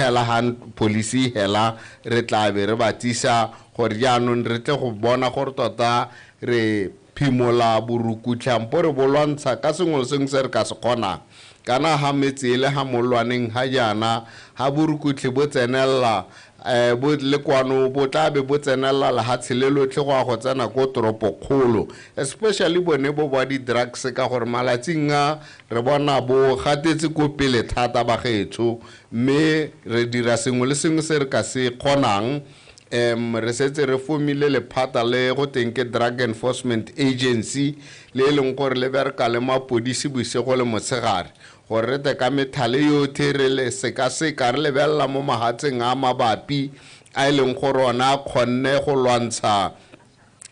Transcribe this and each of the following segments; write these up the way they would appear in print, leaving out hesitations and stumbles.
hela ha policy hela re tla be re batsisa gore jaanong re tle go bona gore tota re phimola borukutlhampo re bo lwantsha ka sengwe le sengwe se re ka se kgonang. Kana ha metse e le ha molwaneng ha jaana ha borukutlhi bo tsenella bo le kwano bo tla be bo tsenella lehatshe le lotlhe go ya go tsena ko toropokgolo, especially bone bo ba di-drugs, ka gore malatsing a re bona bo gatetse ko pele thata bagaetsho, mme re dira sengwe le sengwe se re ka se kgonang. Re setse re fomile lephata le go teng ke Drug Enforcement Agency le e leng gore le bereka le mapodisi bosigo le motshegare gore re tle ka methale yotlhe re le sekaseka re lebelela mo mahatsheng a mabapi a e leng gore ona a kgonne go lwantsha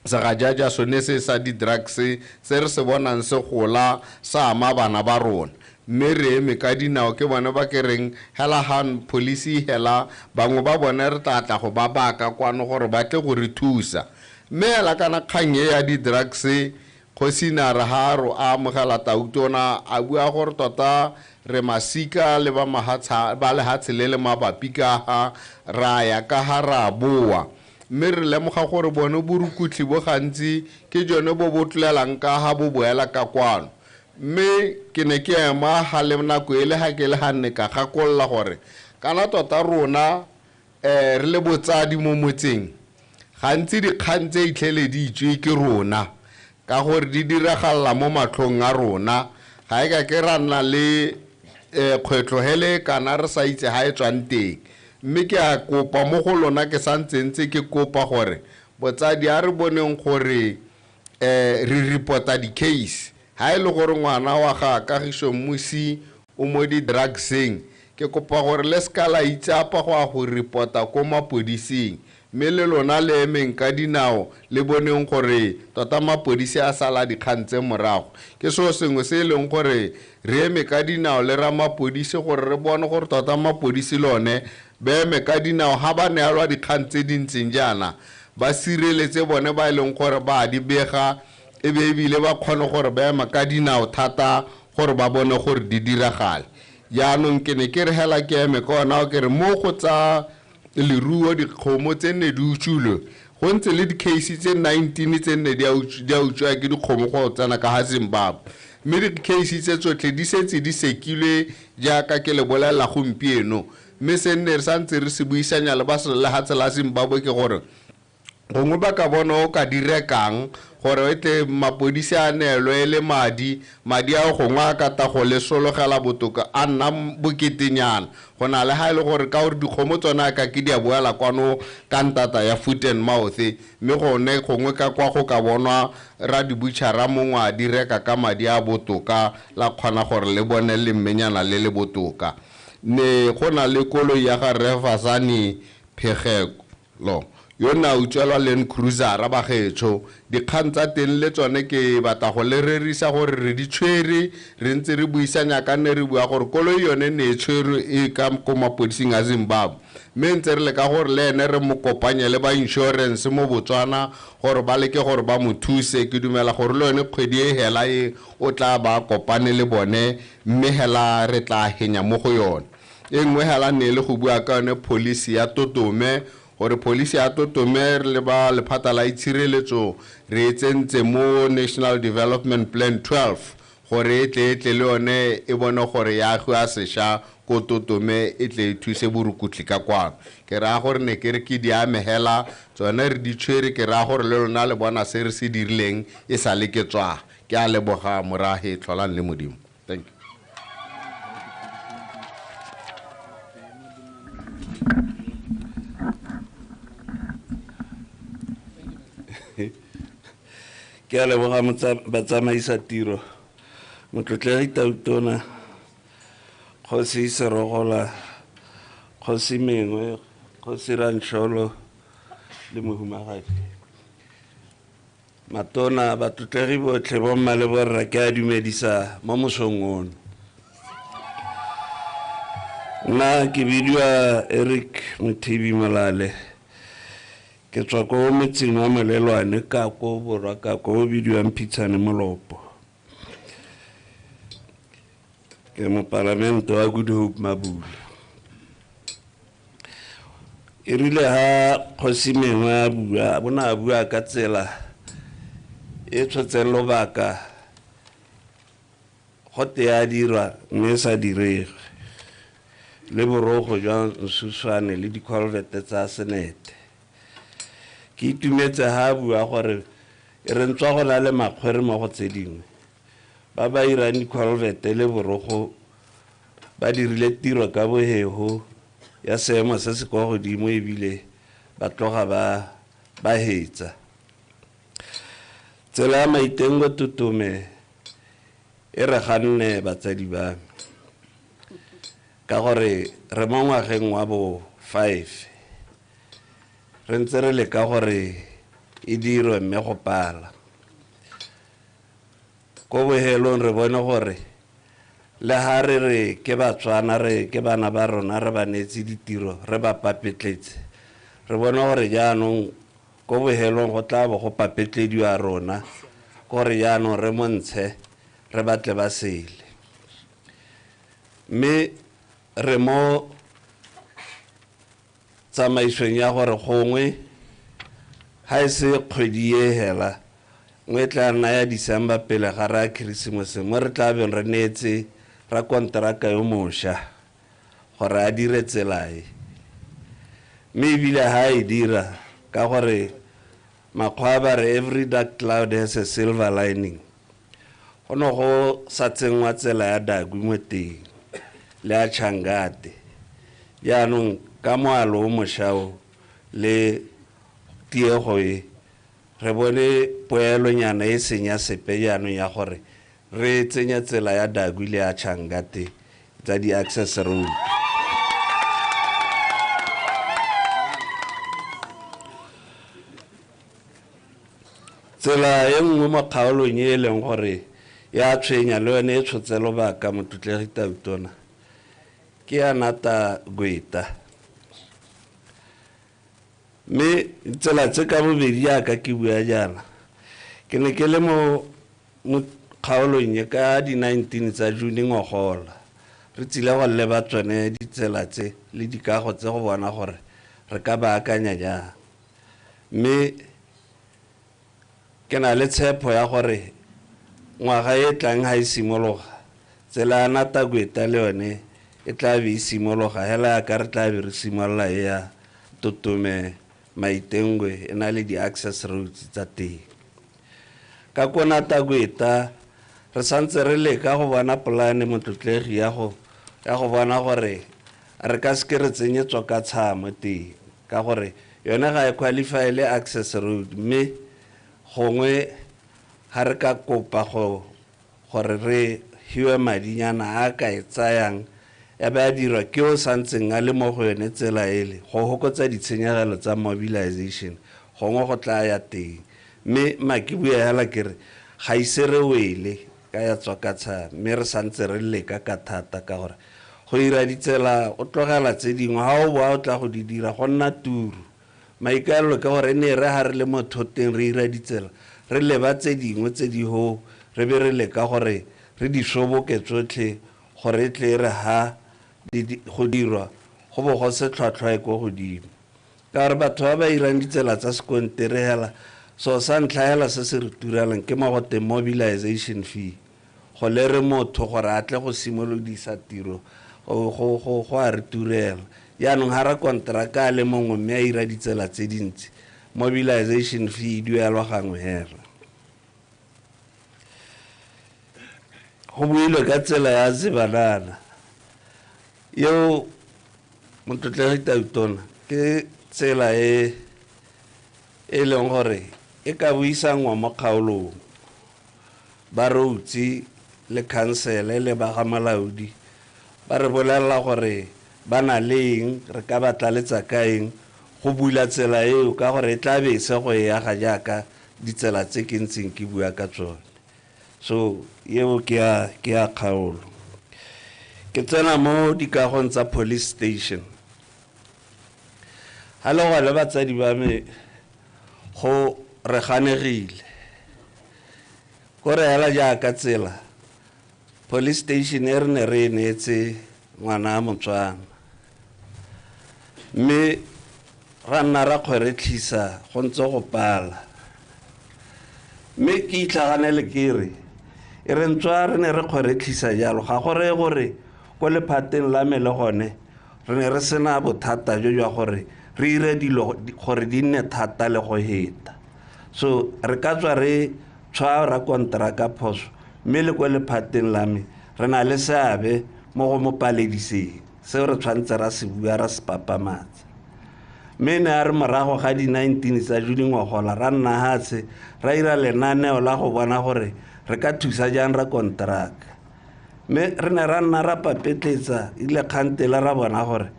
segajaja sone se sa di-drugs se re se bonang se gola sa ama bana ba rona. Mme re eme ka dinao ke bone ba ke reng hela han policy hela bangwe ba bone re tla tla go ba baka kwano gore ba tle go re thusa. Mme hela kana kgang e ya di-drugs, kgosi ne re ha ro a amogela tautona a bua gore tota re masika le ba mahatsha ba lehatshe le le mabapi ka ha ra ya ka ha ra boa. Mme re lemoga gore bone borukutlhi bo gantsi ke jone bo bo tlolelang ka ha bo boela ka kwano. Mme ke ne ke ema ha le nako e le ha ke le ha nne ka gakolola gore kana tota rona re le botsadi mo motseng gantsi dikgang tse itlhele di itswe ke rona ka gore di diragalla mo matlhong a rona, ga e ka ke ra nna le kgwetlho hele kana re sa itse ha e tswang teng. Mme ke a kopa mo go lona, ke santse ntse ke kopa gore botsadi a re boneng gore re reporta di-case. Ha e le gore ngwana wa ga Kagiso Mmusi o mo di-drugseng, ke kopa gore le seka la itsapa go ya go reporta ko mapodising, mme le lona le emeng ka dinao le boneng gore tota mapodisi a sala dikgang tse morago. Ke seo sengwe se e leng gore re eme ka dinao le ramapodisi gore re bone gore tota mapodisi lone ba eme ka dinao ha ba neelwa dikgang tse di ntseng jaana, ba sireletse bone ba e leng gore ba di bega, e be ebile ba kgone gore ba ema ka dinao thata gore ba bone gore di diragale. Jaanong ke ne ke re hela ke eme ka ona ke re mo go tsa leruo dikgomo tse nne di utswilwe, go ntse le di-case tse 19 tse nne di a utswa ke dikgomo go tsena ka ha Zimbabwe, mme di-case tse tsotlhe di setse di sekilwe jaaka ke le bolelela gompieno. Mme se nne re santse re se buisanya le ba lehatshe la Zimbabwe ke gore gongwe ba ka bona o ka di rekang gore e tle mapodisi a neelwe le madi, madi a gongwe a ka ta go le sologela botoka a nna boketenyana go na le ha e le gore ka gore dikgomo tsona ka ke di a boela kwano ka ntata ya foot and mouth, mme gone gongwe ka kwa go ka bonwa ra di-butchera mongwe a di reka ka madi a botoka la kgona gore le bone le mmenyana le le botoka. Ne go na le koloi ya ga Rre Fasani Phegelo yo ne a utswelwa Land Cruiser bagaetsho, dikgang tsa teng le tsone ke batla go le rerisa gore re di tshwere, re ntse re buisanya ka nne re bua gore koloi yone ne e tshwerwe e ka ko mapodising a Zimbabwe, mme ntse re leka gore le ene re mo kopanye le ba insurance mo Botswana gore ba leke gore ba mo thuse. Ke dumela gore le yone kgwedi e hela e o tla ba kopane le bone, mme hela re tla henya mo go yone. E nngwe hela ne e le go bua ka yone policy ya Totome, gore policy ya Totome re le ba lephata la itshireletso re e tsentse mo National Development Plan 12 gore e tle e tle le yone e bone gore ya agiwa sešwa ko Totome e tle e thuse borukutlhi ka kwano. Ke raya gore ne ke re ke di ame hela tsone re di tshwere, ke raya gore le lona le bona se re se dirileng e sa le ke tswa. Ke a leboga morahe, tlholang le Modimo. Thank you. Ke a leboga batsamaisa tiro, motlotlegi Tautona, Kgosi Serogola, Kgosi Mengwe, Kgosi Rantšholo le mohumagadi, matona, batlotlegi botlhe, bomma le borra, ke a dumedisa mo mosong ono. Nna ke bidiwa Eric Mothibi Molale, ke tswa ko motseng wa Molelwane ka ko borwa ka ko o bidiwang Phitshane Molopo. Ke mopalamente wa Good Hope Mabula. E rile ha kgosi mengwe a bua, bona a bua ka tsela e tshotseng lobaka go te ya dirwa mme e sa direge, le borogo jwa Nsuswane le di-culvert tsa Senete. Ke itumetse ha a bua gore e re ntswa go na le makgwere mo go tse dingwe, ba ba irang di-culvert le borogo ba dirile tiro ka bohego ya seemo se se kwa godimo, ebile ba tloga ba hetsa. Tsela ya Maitengo Totome e re ganne batsadi ba me, ka gore re mo ngwageng wa bo 5 re ntse re leka gore e dirwe mme go pala. Ko bohelong re bone gore le ha re re ke Batswana, re ke bana ba rona, re ba neetse ditiro, re ba papetletse, re bone gore jaanong ko bohelong go tla bo go papetlediwa rona, gore jaanong re montshe re batle ba sele. Mme re mo tsamaisong ya gore gongwe ha e se kgwedi e hela, nngwe e tla nna ya December pele ga re ya Keresemose, mo re tla beng re neetse ra konteraka yo mošwa gore a dire tsela e. Mme ebile ha e dira, ka gore makgwa ba re every dark cloud has a silver lining, go ne go sa tsenngwa tsela ya Dagwi mo teng le ya Changate. Jaanong ka moalo o mošwa o le tiego e, re bone poelonyana e seng ya sepe jaanong ya gore re tsenya tsela ya Dagwi le ya Changate tsa di-access road. Tsela e nngwe mo kgaolong e leng gore ya tshwenya le yone e tshotse lobaka motlotlegi Tautona ke ya Nata Gweta. Mme tsela tse ka bobedi jaaka ke bua jaana, ke ne ke le mo kgaolong e ka di-19 tsa June ngogola, re tsile go leba tsone ditsela tse le dikago tse go bona gore re ka baakanya jang. Mme ke na le tshepo ya gore ngwaga e tlang ha e simologa, tsela ya Nata Gweta le yone e tla be e simologa hela yaka re tla be re simolola e ya Totome Maitengwe, e na le di-access roads tsa teng. Ka ko Nata Gweta re santse re leka go bona polane motlotlegi ya go bona gore re ka seke re tsenyetswa ka tshamo teng, ka gore yone ga e qualify le access road, mme gongwe ga re ka kopa gore re hiwe madinyana a ka e tsayang ya be a dirwa ke o santseng a le mo go yone tsela ele, go hokotsa ditshenyegelo tsa mobilization, gongwe go tla ya teng. Mme ma ke bua hela ke re ga ise re wele ka ya tswa ka tsha, mme re santse re leka ka thata, ka gore go ira ditsela o tlogela tse dingwe, ha o boa o tla go di dira go nna turu. Maikaelelo ke gore ne re ha re le mo thoteng re ira ditsela, re leba tse dingwe tse di ho, re be re leka gore re di soboke tsotlhe gore e tle re ha go dirwa go bo go se tlhwatlhwa e ko godimo. Ka gore batho ba ba irang ditsela tsa sekontere hela, so sa ntlha hela se se re turalang ke mo go teng mobilization fee, go lere motho gore a tle go simolodisa tiro go a re turela. Jaanong ha ra konteraka a le mongwe mme a ira ditsela tse dintsi, mobilization fee e duelwa gangwe hela. Go builwe ka tsela ya Zebanana eo motlotlegi Tautona ke tsela e e leng gore e ka buisanngwa mo kgaolong, ba roads le council le ba ga molaodi ba re bolelela gore ba na le eng, re ka ba tlaletsa ka eng go bula tsela eo, ka gore e tla be e se go e aga jaaka ditsela tse ke ntseng ke bua ka tsone. So eo ke ya kgaolo. Ke tsena mo dikagong tsa police station. Ha le gone batsadi ba me go re ganegile, kore hela jaaka tsela police station e re ne re e neetse ngwana a Motswana, mme Ra nna ra kgweretlhisa go ntse go pala. Mme ke itlhaganele ke re e re ntswa re ne re kgweretlhisa jalo, ga go reye gore ko lephateng la me le gone re ne re sena bothata jo jwa gore re ire dilo gore di nne thata le go heta. So re ka tswa re tshwara kontraka phoso, mme le ko lephateng la me re na le seabe mo go mo palediseng, seo re tshwanetse ra se bua ra se papamatsa. Mme ne a re morago ga di-19 tsa June ngwagola ra nna hatshe ra ira lenaneo la go bona gore re ka thusa jang ra kontraka. Mme re ne ra nna ra papetletsa ile kgantele ra bona gore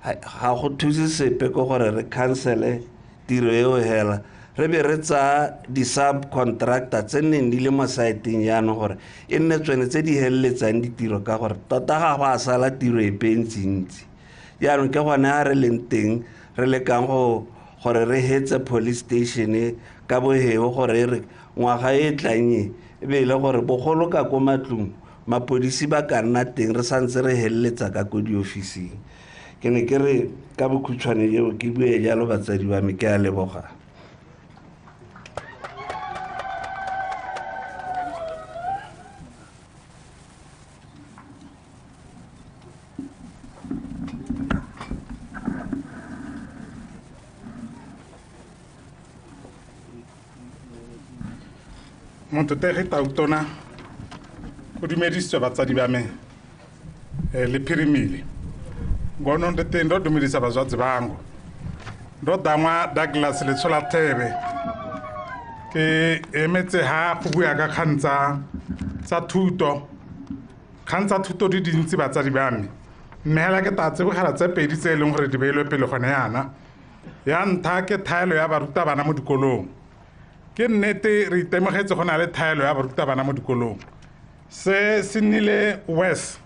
ga go thuse sepe ke gore re cancele tiro eo hela, re be re tsaya di-subcontractor tse nneng di le mo saeteng jaanong gore e nne tsone tse di heleletsang ditiro, ka gore tota ga go a sala tiro epe e ntsintsi. Jaanong ke gone a re leng teng re lekang gore re hetse police station ka boheo gore re ngwaga e tlang e be e le gore bogolo ka ko matlong mapodisi ba ka nna teng re santse re heleletsa ka ko diofising. Ke ne ke re ka bokhutshwane eo ke bue jalo batsadi ba me, ke a leboga. Mototegi Tautona o dumedisitswe batsadi ba me le phirimile. Ngono ndi teng ndo dumedisa bazwadzi bango. Ndo ḓangwa Douglas Letsholathebe ke emetse ha go bua ka kgang tsa thuto. Kgang tsa thuto di dintsi batsadi ba me, mme hela ke tla tsebogela tse pedi tse e leng gore di beilwe pele gone yana. Ya ntlha ke thaelo ya barutabana mo dikolong. Ke nnete re itemogetse go na le thaelo ya barutabana mo dikolong. Se se nnile worse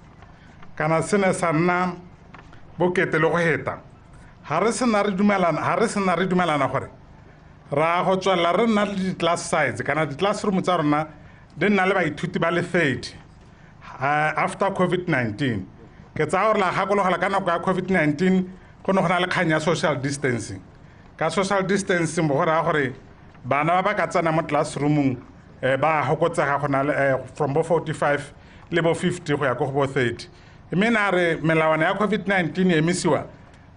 kana se ne sa nna bokete le go heta. Ha re sena re dumelana gore ra go tswelela re nna le di-class size kana di-classroom tsa rona di nna le baithuti ba le 30 after COVID-19. Ke tsaya gore la gakologela ka nako ya COVID-19 go ne go na le kgang ya social distancing. Ka social distancing bo go raya gore bana ba ba ka tsena mo classroomong ba hokotsega go na le from bo 45 le bo 50 go ya ko go bo 30. Mme na re melawana ya COVID-19 e emisiwa,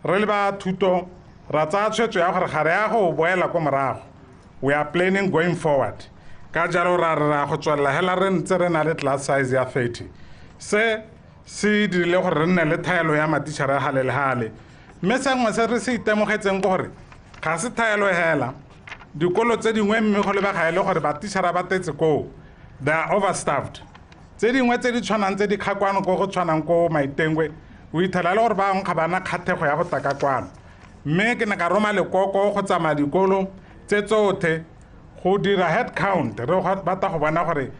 re le ba thuto ra tsaya tshwetso ya gore ga re ya go boela ko morago. We are planning going forward. Ka jalo ra re ra go tswelela hela re ntse re na le class size ya 30. Se se dirile gore re nne le thaelo ya matitjhere hale le hale. Mme sengwe se re se itemogetseng ke gore ga se thaelo hela, dikolo tse dingwe mme go lebega e le gore batitjhere ba tetse koo, they are overstaffed. Tse dingwe tse di tshwanang tse di kgakwano ko go tshwanang ko Maitengwe, o ithela le gore ba bangwe ga bana kgathego ya go tla ka kwano. Mme ke ne ka roma lekoko go tsamaya dikolo tse tsotlhe go dira head count, re batla go bona gore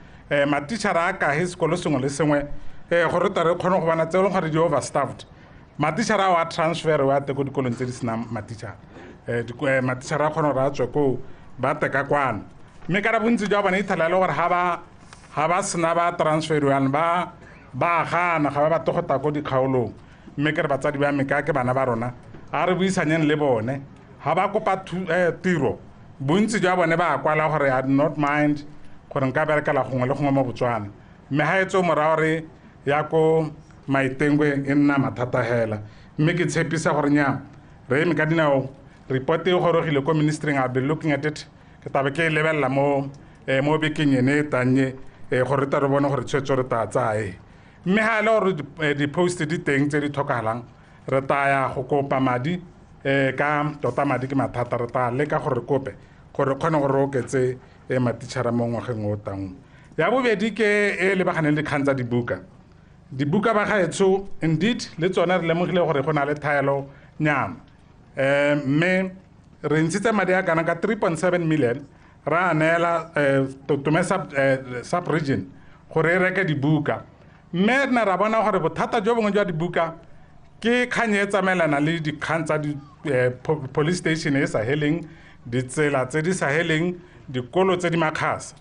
matitjhere a kae sekolo sengwe le sengwe, gore tle re kgone go bona tse e leng gore di overstaffed. Matitjhere ao a transfer wa te ko dikolong tse di senang matitjhere. Matitjhere a kgona gore a tswe koo ba te ka kwano. Mme ka bontsi jwa bone ithela le gore ga ba sena ba transferiwang ba gana, ga ba batle go tla ko dikgaolong. Mme ke re batsadi ba me ka ke bana ba rona, a re buisanyeng le bone. Ga ba kopa tiro, bontsi jwa bone ba kwala gore I do not mind gore nka berekela gongwe le gongwe mo Botswana. Mme ga e tswe morago re ya ko Maitengwe e nna mathata hela. Mme ke tshepisa gore nya re eme ka dinao, report e gorogile ko ministering, I'll be looking at it. Ke tla be ke e lebelela mo bekeng ene e tannye, gore tla re bone gore tshwetso re tla tsaya. Mme ga e le gore di-post di teng tse di tlhokagalang, re tla ya go kopa madi, ka tota madi ke mathata, re tla leka gore re kope gore re kgone gore re oketse matitjhere mo ngwageng o tlang. Ya bobedi ke e lebaganeng le kgang tsa dibuka. Dibuka ba gaetsho indeed le tsone re lemogile gore go na le thaelo nyana. Mme re ntshitse madi a kana ka 3.7 million ra neela Tutume sub region gore e reke dibuka. Mme re ne ra bona gore bothata jo bongwe jwa dibuka ke kgang e tsamaelana le dikgang tsa police station e sa heleng, ditsela tse di sa heleng, dikolo tse di makgasa.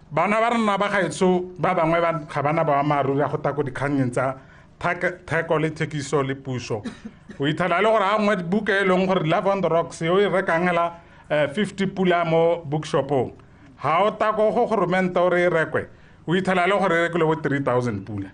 Bana ba rona ba gaetsho ba bangwe ga bana boammaaruri ya go tla ko dikgannyeng tsa Theko le thekiso le puso. O ithela le gore a nngwe buka e leng gore Love on the Rocks e o e rekang hela 50 pula mo bookshopong. Ha o ta ko go goromente o re e rekwe, o ithela le gore e rekile bo 3000 pula.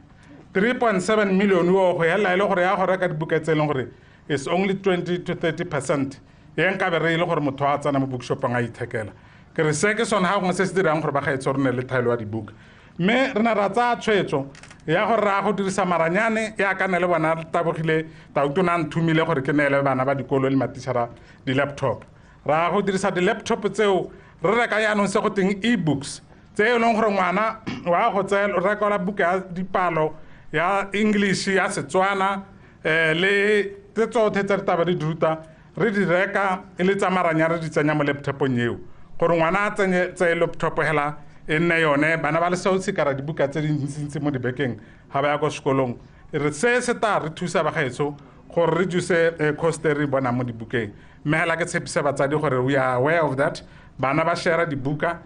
3.7 million o go hela e le gore ya go reka dibuka tse e leng gore is only 20 to 30%. E nka be re e le gore motho a tsena mo bookshopong a ithekela. Ke re se ke sone ha gongwe se se dirang gore ba gaetsho re nne le thaelo ya dibuka. Mme re ne ra tsaya tshwetso ya gore ra go dirisa maranyane ya ka ne le bona re tabogile tautona a nthomile gore ke neele bana ba dikolo le matitjhara di-laptop. Ra go dirisa di-laptop tseo re reka jaanong se go teng e-books tse e leng gore ngwana wa go tsaya rekola buka ya dipalo ya English ya Setswana le tse tsotlhe tse re taba di ruta re di reka e le tsa maranyane re di tsenya mo laptopong eo gore ngwana a tsenye tseye laptop hela e nne yone bana ba le seo se kara dibuka tse dintsintsi mo dibekeng ga ba ya ko sekolong. Re se se tla re thusa bagaetsho gore re reduce cost e re bonang mo dibukeng. Mme hela ke tshepisa batsadi gore we are aware of that. Bana ba share dibuka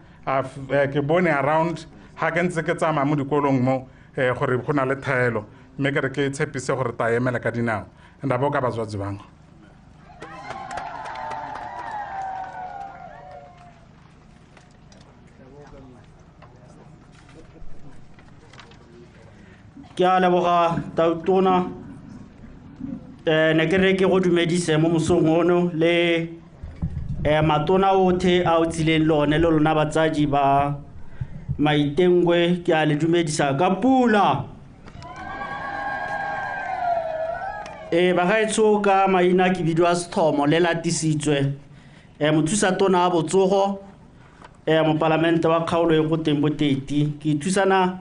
ke bone around ha ke ntse ke tsamaya mo dikolong mo gore go na le thaelo mme ke re ke tshepise gore ta emela ka dinao. Ndabo ka batswadi bangwe. Ke a leboga tautona ne ke re ke go dumedise mo mosong ono le matona othe a o tsileng le one le lona batsadi ba Maitengwe ke a le dumedisa ka pula. Bagaetsho ka maina ke bidiwa Sethomo le latisitswe mothusa tona a botsogo mopalamente wa kgaolo e go teng Boteti. Ke thusana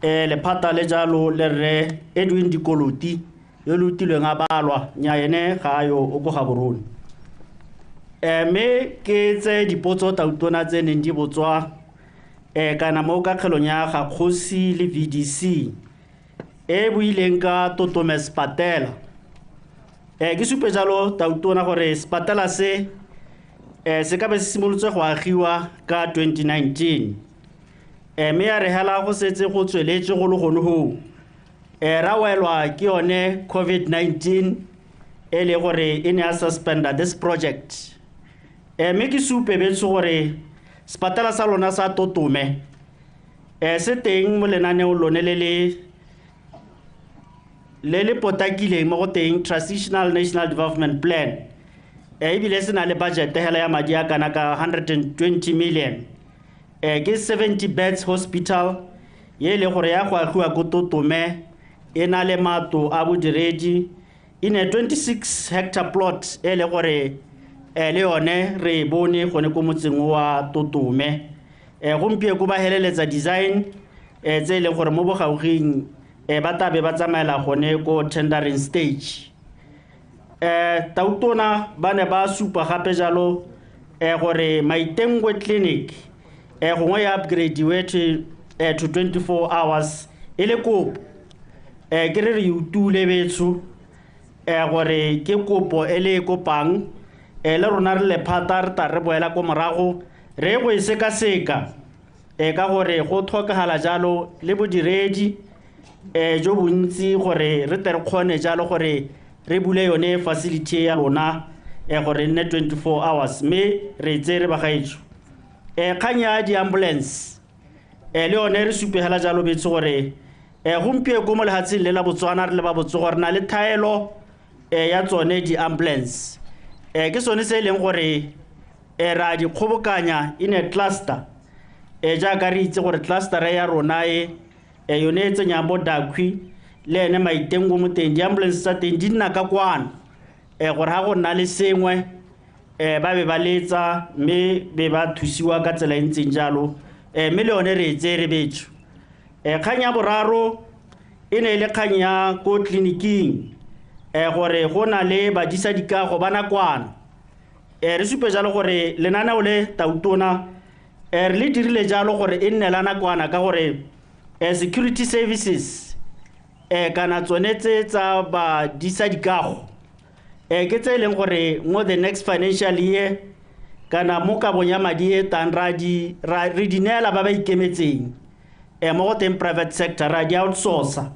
lephata le jalo le rre Edwin Dikoloti yo le utilweng a balwa nya ene ga yo o ko Gaborone. Mme ke tse dipotso tautona tse neng di botswa kana mo ka kgelong ya ga kgosi le VDC e buileng ka Totome Sepatela. Ke supe jalo tautona gore sepatela se se ka be se simolotse go agiwa ka 2019. Mme ya re hela go setse go tsweletse go le gone ho ra welwa ke yone COVID-19 e le gore e ne ya suspenda this project. Mme ke supe betsho gore sepatela sa lona sa Totome se teng mo lenaneong lone le le potakileng mo go teng Transitional National Development Plan. Ebile se na le budget hela ya madi a kana ka 120 million. Ke 70 beds hospital ye le gore ya go agiwa ko Totome e na le matlo a bodiredi in a 26 hectare plot e le gore le yone re bone gone ko motseng wa Totome. Gompieno ko ba heleletsa design tse e leng gore mo bogauging ba tabe ba tsamaela gone ko tendering stage. Tautona ba ne ba supa gape jalo gore Maitengwe clinic gongwe ya upgrade to 24 hours e le kopo. Ke re re utule betsho gore ke kopo e le kopang le rona re lephata re ta re boela ko morago re go e sekaseka ka gore go tlhokagala jalo le bodiredi jo bontsi gore re tle re kgone jalo gore re bule yone facility ya lona gore nne 24 hours mme re tsere bagaetsho. Kgang ya di-ambulance le yone re supegela jalo betse gore gompieno ko mo lefatsheng le la Botswana re le ba botsogo re na le thaelo ya tsone di-ambulance. Ke sone se e leng gore ra di kgobokanya in a cluster jaaka re itse gore cluster ya rona e yone e tsenyang bo Dakhwi le ene Maitengo mo teng di-ambulance tsa teng di nna ka kwano gore ga go nna le sengwe ba be ba letsa mme be ba thusiwa ka tsela e ntseng jalo mme le yone re e tseye re betso. Kgang ya boraro e ne e le kgang ya ko tleliniking gore go na le badisa dikago ba nakwana. Re supe jalo gore lenaneo le tautona re le dirile jalo gore e nne la nakwana ka gore security services kana tsone tse tsa badisa dikago ke tse e leng gore mo the next financial year kana mo kabong ya madi e tang re di neela ba ba ikemetseng mo go teng private sector ra di outsourca.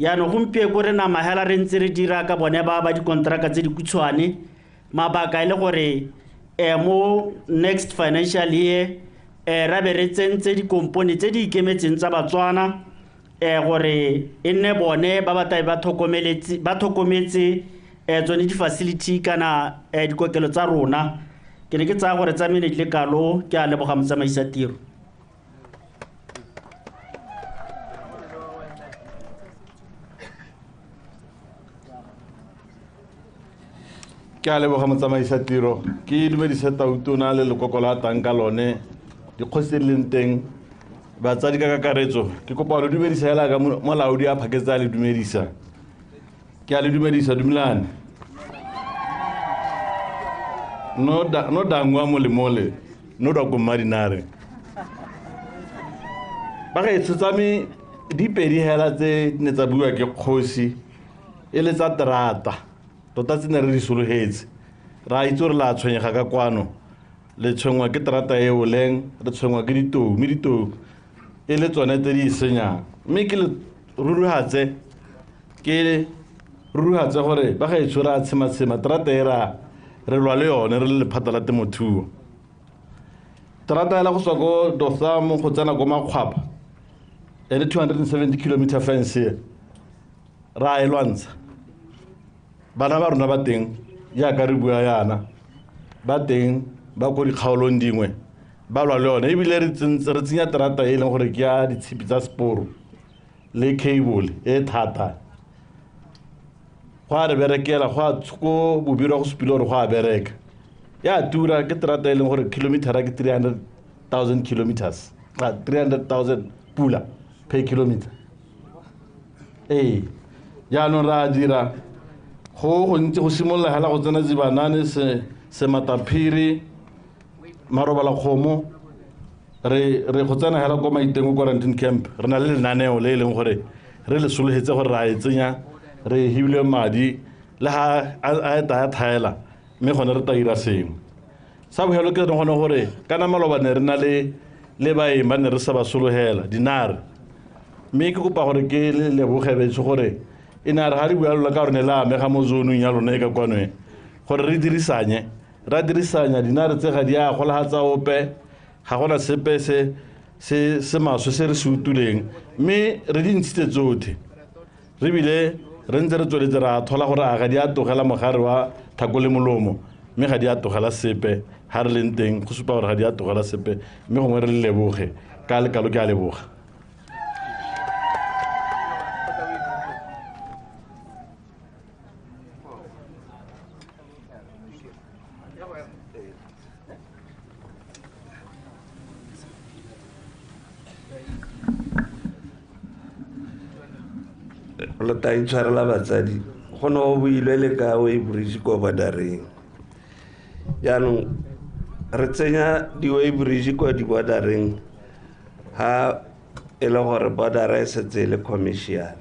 Yaanong gompieko re nama hela re ntse re dira ka bone ba ba dikonteraka tse dikhutshwane, mabaka e le gore mo next financial year ra be re tsentse dikompone tse di ikemetseng tsa Batswana gore e nne bone ba ba tlabe ba tlhokometse tsone di-facility kana dikokelo tsa rona. Ke ne ke tsaya gore tsa mene di le kalo. Ke a leboga motsamaisa tiro. Ke a leboga motsamaisa tiro. Ke dumedise tautona le lekoko la tang ka lone, dikgosi tse di leng teng, batsadi ka kakaretso. Ke kopa lo dumedisa hela ka molaodi a phaketse a le dumedisa. Ke a le dumedisa, dumelane. No dangwa mole mole, no da ko mmadinare. Bagaetsho tsa me di pedi hela tse ne tsa bua ke kgosi e le tsa terata. Tota tse ne re di sologetse. Ra itse gore la tshwenyega ka kwano. Le tshwenngwa ke terata e oleng, re tshwenngwa ke ditou, mme ditou e le tsone tse di e senyang. Mme ke le ruruhatse, ke ruruhatse gore bagaetsho re a tshematshema terata e ra re lwa le yone re le lephata la temothuo. Terata ela go tswa ko Dotham go tsena ko Makgwapa e le 270 kilometer fence e ra e lwantsha. Bana ba rona ba teng jaaka re bua yana, ba teng ba ko dikgaolong dingwe ba lwa le yone, ebile re tsenya terata e leng gore ke ya ditshipi tsa seporo le cable e thata. Go a re berekela, go a ko Bobirwa go supile gore go a bereka. Ya tura ke terata e leng gore kilometera ke 300,000 kilometers, 300,000 pula per kilometer. Ee, jaanong ra dira go gontsi go simolola hela go tsena Zibanane, Semataphiri, Marobala kgomo, re go tsena hela ko Maitengo quarantine camp. Re na le lenaneo le e leng gore re le sologetse gore ra e tsenya, re hibile madi le ha a eta ya thaela, mme gone re tla dira sengwe. Sa bofelo ke re gone gore kana maloba ne re na le baeng ba ne re sa ba sologela dinare, mme ke kopa gore ke le leboge betsho gore e ne a re ga re bua lona ka gore ne la amega mo zonong ya lona e ka kwano e, gore re dirisanye, ra dirisanya dinare tse ga di a golagatsa ope, ga gona sepe se maswe se re se utuleng, mme re di ntshitse tsotlhe. Re bile re ntse re tsweletse ra thola gore a ga di a tlogela mogare wa thako le molomo, mme ga di a tlogela sepe ga re leng teng, go supa gore ga di a tlogela sepe, mme gongwe re le leboge ka lekalo. Ke a leboga. Lo tla itshwarela batsadi, go ne go builwe le ka weighbridge ko bordereng. Jaanong re tsenya di-weighbridge ko di-bordereng ha e le gore border e setse e le commercial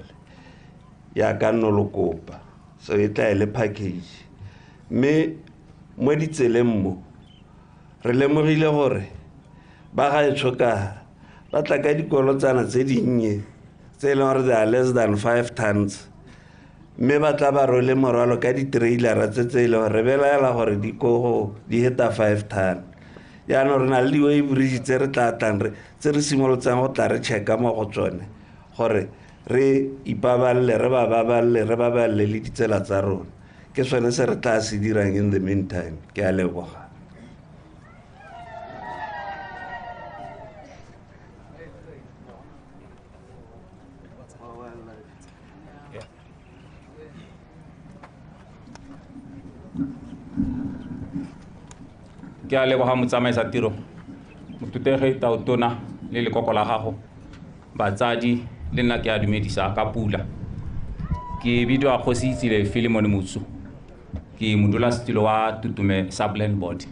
jaaka nno lo kopa, so e tla e le package. Mme mo ditseleng mo re lemogile gore ba gaetsho ka ba tla ka dikolotsana tse dinnye tse e leng gore they are less than 5 tons, mme ba tla ba rwele morwalo ka di-trailera tse e leng gore re belaela gore di ko go di heta 5 ton. Jaanong re na le di-weighbridge tse re tla tlang tse re simolotsang go tla re checka mo go tsone gore re ipaballe, re ba baballe, re baballe le ditsela tsa rona. Ke sone se re tla se dirang in the meantime. Ke a leboga. Ke a leboga motsamaisa tiro, motutegi tautona le lekoko la gago, batsadi le nna ke a dumedisa ka pula. Ke bidiwa Kgosi Itsile Philemon Motsu, ke modulasetilo wa Tutume Sub-Land Board.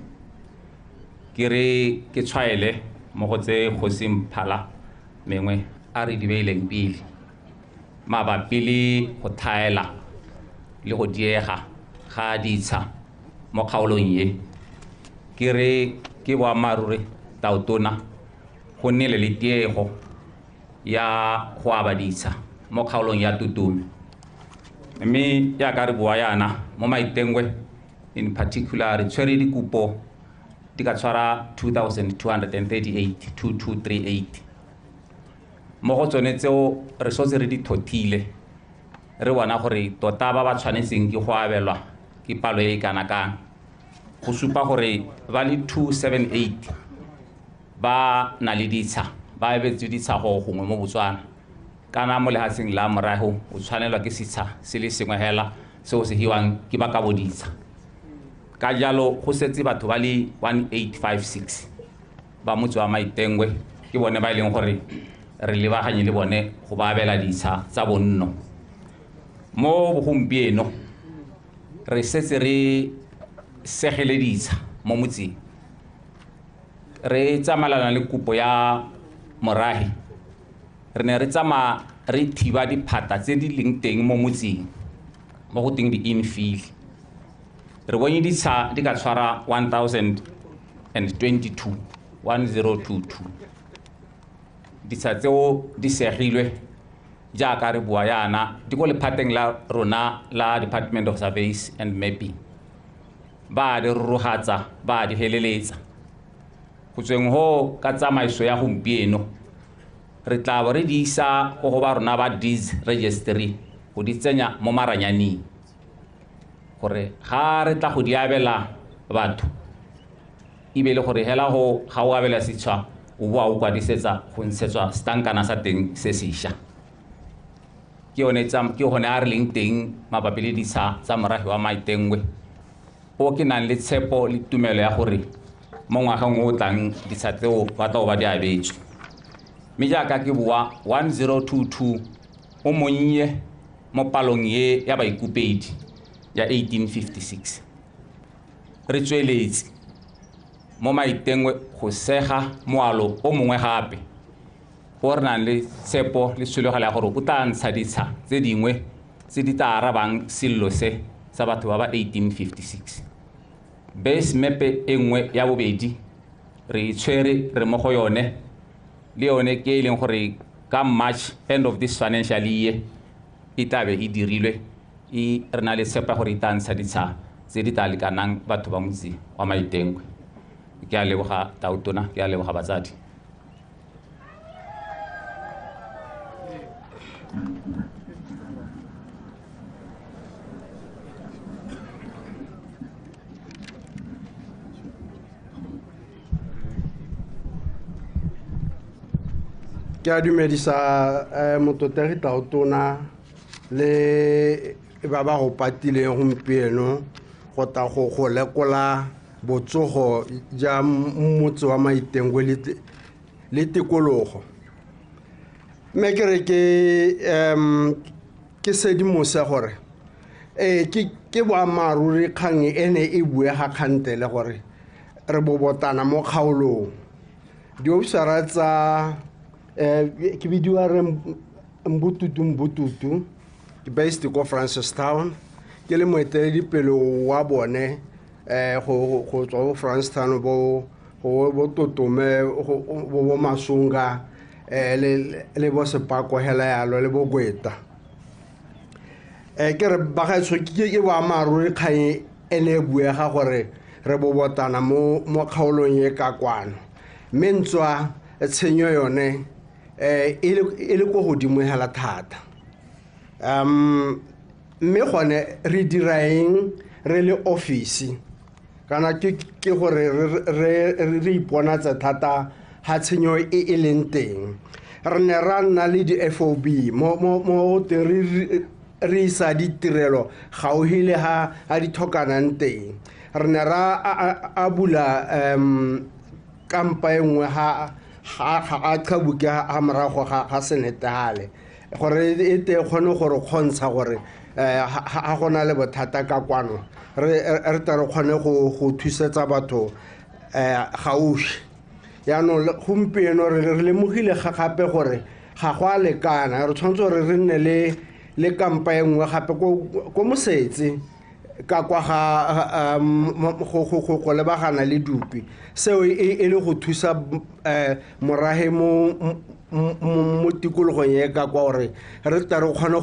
Ke re ke tshwaele mo go tse Kgosi Mphala mengwe a re di beileng pele mabapi le go thaela le go diega ga ditsha mo kgaolong e. Ke re ke boammaaruri tautona go nnile le tiego ya go aba ditsha mo kgaolong ya Tutume. Mme jaaka re bua yana mo Maitengwe in particular re tshwere dikopo di ka tshwara 2238 2238. Mo go tsone tseo re sotse re di thothile, re bona gore tota ba ba tshwanetseng ke go abelwa ke palo e kana kang. Go supa gore ba le 278 ba na le ditsha, ba abetswe ditsha go gongwe mo Botswana. Kana mo lehatsheng la morago o tshwanelwa ke setsha se le sengwe hela seo se hiwang ke ba kabo ditsha. Ka jalo go setse batho ba le 1856 ba motse wa Maitengwe ke bone ba e leng gore re lebaganye le bone go ba abela ditsha tsa bonno. Mo bogompieno re setse re segele ditsha mo motseng, re tsamaelana le kopo ya morahi. Re ne re tsamaya re thiba diphata tse di leng teng mo motseng mo go teng di-infill. Re bone ditsha di ka tshwara 1022 1022. Ditsha tseo di segilwe jaaka re bua yana di ko lephateng la rona la Department of Surveys and Mapping. Ba di rurugatsa, ba di feleletsa. Go tsweng ho ka tsamaiso ya gompieno re tla bo re di isa ko go ba rona ba deeds registry go di tsenya mo maranyaneng gore ga re tla go di abela batho e be le gore hela go ga o abela setšha o boa o kwadisetsa go ntshetswa setankana sa teng se sešwa. Ke yone ke gone a re leng teng mabapi le ditsha tsa morafe wa Maitengwe o ke nang le tshepo le tumelo ya gore mo ngwageng o o tlang ditsha tseo ba tla ba di abetswe. Mme jaaka ke bua 1022 o monnye mo palong e ya baikopedi ya 1856. Re tsweletse mo Maitengwe go sega moalo o mongwe gape o re nang le tshepo le tshologelo ya gore o tla ntsha ditsha tse dingwe tse di tla arabang sello se sa batho ba ba 1856. Base map e nngwe ya bobedi re e tshwere re mo go yone, le yone ke e leng gore ka March end of this financial year e tla be e dirilwe, e re na le tshepo ya gore e tla ntsha ditsha tse di tla lekanang batho ba motse wa Maitengwe. Ke a leboga Tautona, ke a leboga batsadi. Ke a dumedisa mototegi Tautona le ba ba go patileng gompieno go tla go lekola botsogo ja motse wa Maitengwe le tikologo. Mme ke re ke sedimose gore ke boammaaruri kgang e ne e buega kgantele gore re bobotana mo kgaolong. Diofisara tsa ke bidiwa re Mbututu, ke based ko Francistown, ke le moeteledipele wa bone go tswa bo Francistown bo Totome bo Masunga le bo Sepako hela yalo le bo Gweta. Ke re bagaetsho ke boammaaruri kgang e ne e buega gore re bobotana mo kgaolong e ka kwano, mme ntswa tshenyo yone e le ko godimo hela thata. Mme gone re dira eng re le office kana ke gore re iponatse thata ha tshenyo e e leng teng. Re ne ra nna le di-FOB mo teng re isa ditirelo gaufi le ha di tlhokanang teng. Re ne ra a bula kampa e nngwe ha a qhabuke ha morago ga senetale gore e te kgone gore kgontsha gore ha gona le bothata ka kwano re tla re kgone go thusetsa batho gaufi. Yaanong gompieno re lemogile gape gore ga go a lekana, re tshwanetse gore re nne le kampa e nngwe gape ko mosetse ka kwa ga go lebagana le dupi seo e le go thusa morahe mo tikologong e ka kwa gore re tla re kgone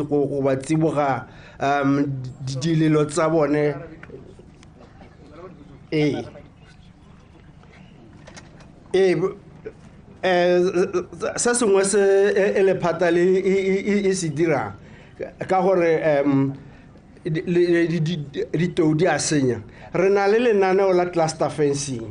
go ba tsiboga dilelo tsa bone. Ee, se sengwe se e lephata le e se dirang ka gore ditou di a senya, re na le lenaneo la cluster fencing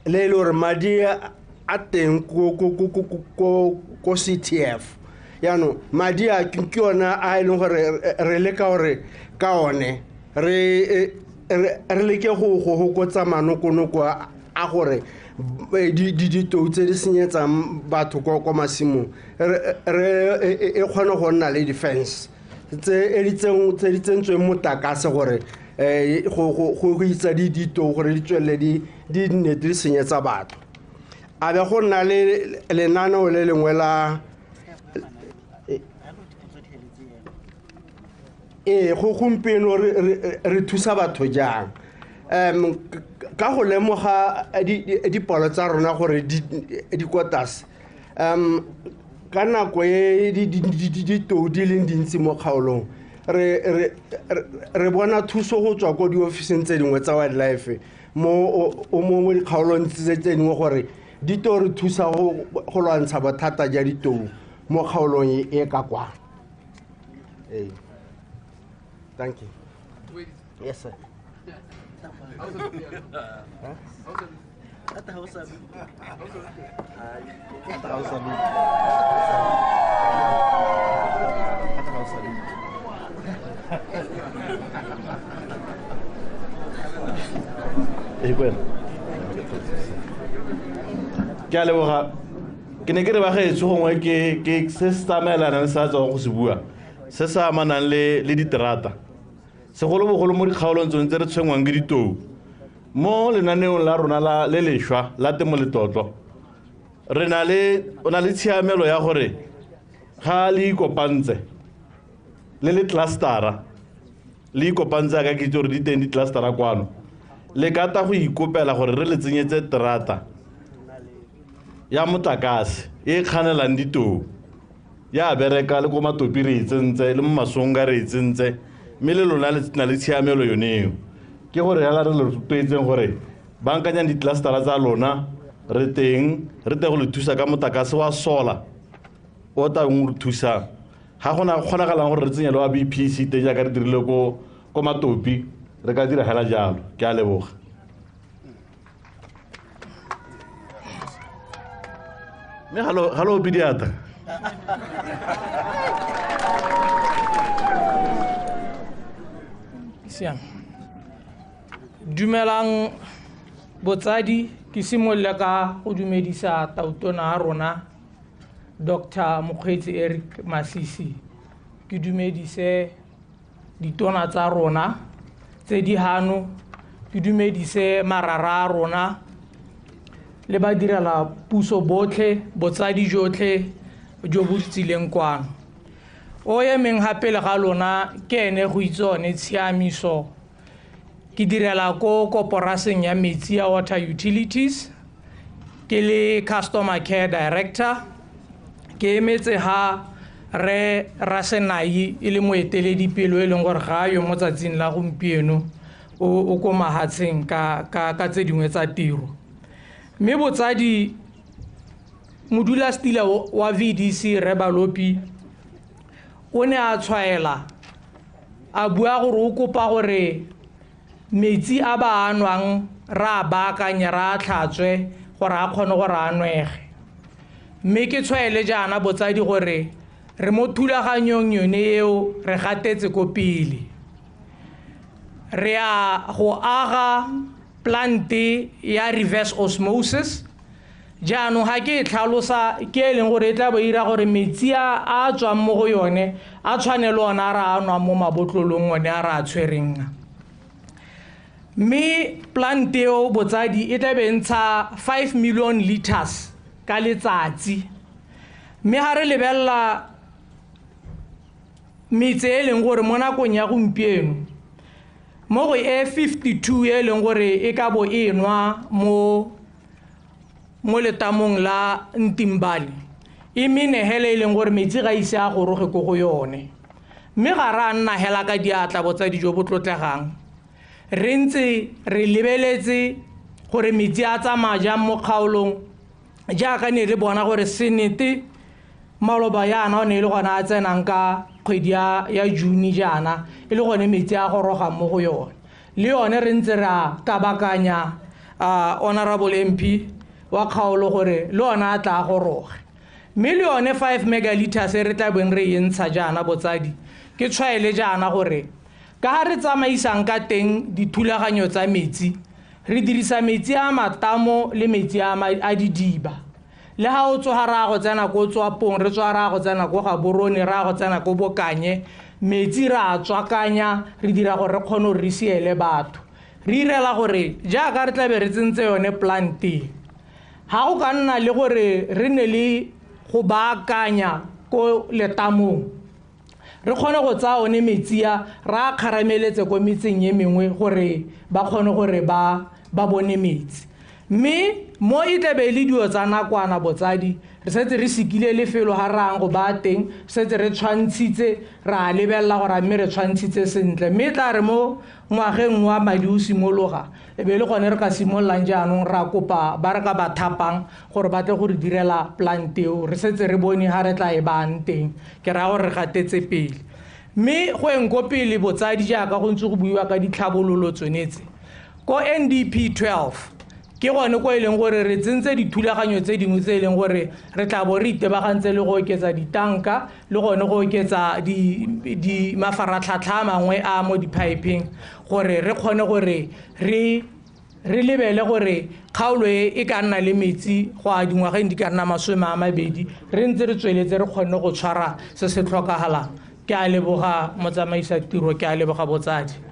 le e le gore madi a teng ko CTF. Yaanong madi a ke ona a e leng gore re leka gore ka one re leke go hokotsa manokonoko a gore ditou tse di senyetsang batho kwa masimong re e kgone go nna le di-fence tse di tsentsweng motlakase gore go itsa ditou gore di tswelele di nne di senyetsa batho. A be go nna le lenaneo le lengwe la go gompieno re thusa batho jang ka go lemoga dipalo tsa rona gore di kwa tlase ka nako e ditou di leng dintsi mo kgaolong re bona thuso go tswa ko diofising tse dingwe tsa wildlife mo dikgaolong tse dingwe gore di to re thusa go lwantsha bothata ja ditou mo kgaolong e ka kwa. Thank you. Yes, sir. Ke a leboga. Ke ne ke re bagaetsho gongwe ke se se tsamaelanang le sa tswang go se bua se se amanang le diterata segolobogolo mo dikgaolong tsone tse re tshwenngwang ke ditou. Mo lenaneong la rona le lešwa la temo letlotlo re na le o na le tshiamelo ya gore ga le ikopantse le le clustera le ikopantse ka ke itse gore di teng di-clustera kwano le ka ta go ikopela gore re le tsenyetse terata ya motlakase e kganelang ditou ya bereka le ko Matopi re e tsentse le mo Masonga re e tsentse mme le lona le na le tshiamelo yone eo. Ke gore yala re le rotloetseng gore bankanyang di-clustera tsa lona re teng re teng go le thusa ka motlakase wa solar o tlang re thusang. Ga gona kgonagalang gore re tsenye le wa BPC teng jaaka re dirile ko Matopi re ka dira hela jalo. Ke a leboga. Mme ga lo ope diatla. Siang. Dumelang botsadi, ke simolola ka go dumedisa tautona a rona Dr. Mokgweetsi Eric Masisi. Ke dumedise ditona tsa rona tse di hano, ke dumedise marara a rona le ba direla puso botlhe, botsadi jotlhe jo bo tsileng kwano. O emeng gape le ga lona ke ene go itse one tshiamiso. Ke direla ko koporaseng ya metsi ya Water Utilities, ke le customer care director. Ke emetse ha re Rasenai e le moeteledipelo e leng gore ga yo mo tsatsing la gompieno o ko mahatsheng ka tse dingwe tsa tiro. Mme botsadi, modulasetilo wa VDC Rre Balopi o ne a tshwaela a bua gore o kopa gore metsi a ba a nwang re a baakanye re a tlhatswe gore a kgone gore a nwege. Mme ke tshwaele jaana botsadi gore re mo thulaganyong yone eo re gatetse ko pele. Re a go aga plante ya reverse osmosis. Jaanong ga ke e tlhalosa ke e leng gore e tla bo ira gore metsi a tswang mo go yone a tshwane le ona a re a nwang mo mabotlolong one a re a tshwereng. Mme plant eo botsadi e tla be ntsha 5 million liters ka letsatsi. Mme ga re lebelela metse e leng gore mo nakong ya gompieno Mo go e 52 e leng gore e ka bo e nwa mo letamong la Ntimbale, e mene hela e leng gore metsi ga ise a goroge ko go yone. Mme ga re a nna hela ka diatla botsadi jo bo tlotlegang, re ntse re lebeletse gore metsi a tsamaya jang mo kgaolong, jaaka ne re bona gore senete maloba yana o ne e le gona a tsenang ka kgwedi ya June jaana, e le gone metsi a gorogang mo go yone. Le yone re ntse re a kabakanya honorable MP wa kgaolo gore le ona a tla goroge. Mme le yone 5 megaliters e re tla beng re e ntsha jaana botsadi, ke tshwaele jaana gore ka ha re tsamaisang ka teng dithulaganyo tsa metsi, re dirisa metsi a matamo le metsi a didiba. Le ha o tsoga ra go tsena ko Tswapong, re tswa ra go tsena ko Gaborone, ra go tsena ko Bokanye, metsi ra a tswakanya, re dira gore re kgone gore re siele batho. Re irela gore jaaka re tlabe re tsentse yone plant-e, ha go ka nna le gore re ne le go baakanya ko letamong, re kgone go tsaya one metsi a ra a kgarameletse ko metseng e mengwe gore ba kgone gore ba bone metsi. Mme mo e tlabe e le dio tsa nakwana botsadi, re setse re sekile lefelo ga re yang go baya teng, setse re tshwantshitse, re a lebelela gore a mme re tshwantshitse sentle. Mme e tla re mo ngwageng wa madi o simologa, e be e le gone re ka simololang jaanong ra kopa ba re ka ba thapang gore ba tle go re direla plant eo. Re setse re bone ga re tla e bayang teng, ke raya gore re gatetse pele. Mme go eng ko pele botsadi, jaaka go ntse go buiwa ka ditlhabololo tsone tse, ko NDP 12 ke gone ko e leng gore re tsentse dithulaganyo tse dingwe tse e leng gore re tla bo re itebagantse le go oketsa ditanka le gone go oketsa di mafaratlhatlha a mangwe a mo di-pipeng, gore re kgone gore re lebele gore kgaolo e e ka nna le metsi go a dingwageng di ka nna 20, re ntse re tsweletse re kgonne go tshwara se se tlhokagalang. Ke a leboga motsamaisa tiro, ke a leboga botsadi.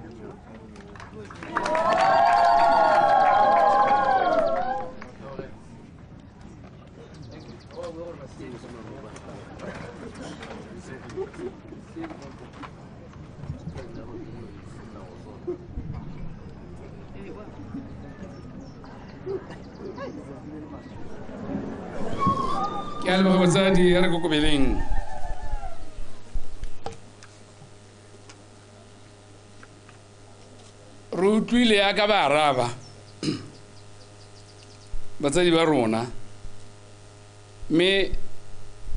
Ke a leboga botsadi, ya re kokobeleng. Re utlwile yaka ba araba batsadi ba rona, mme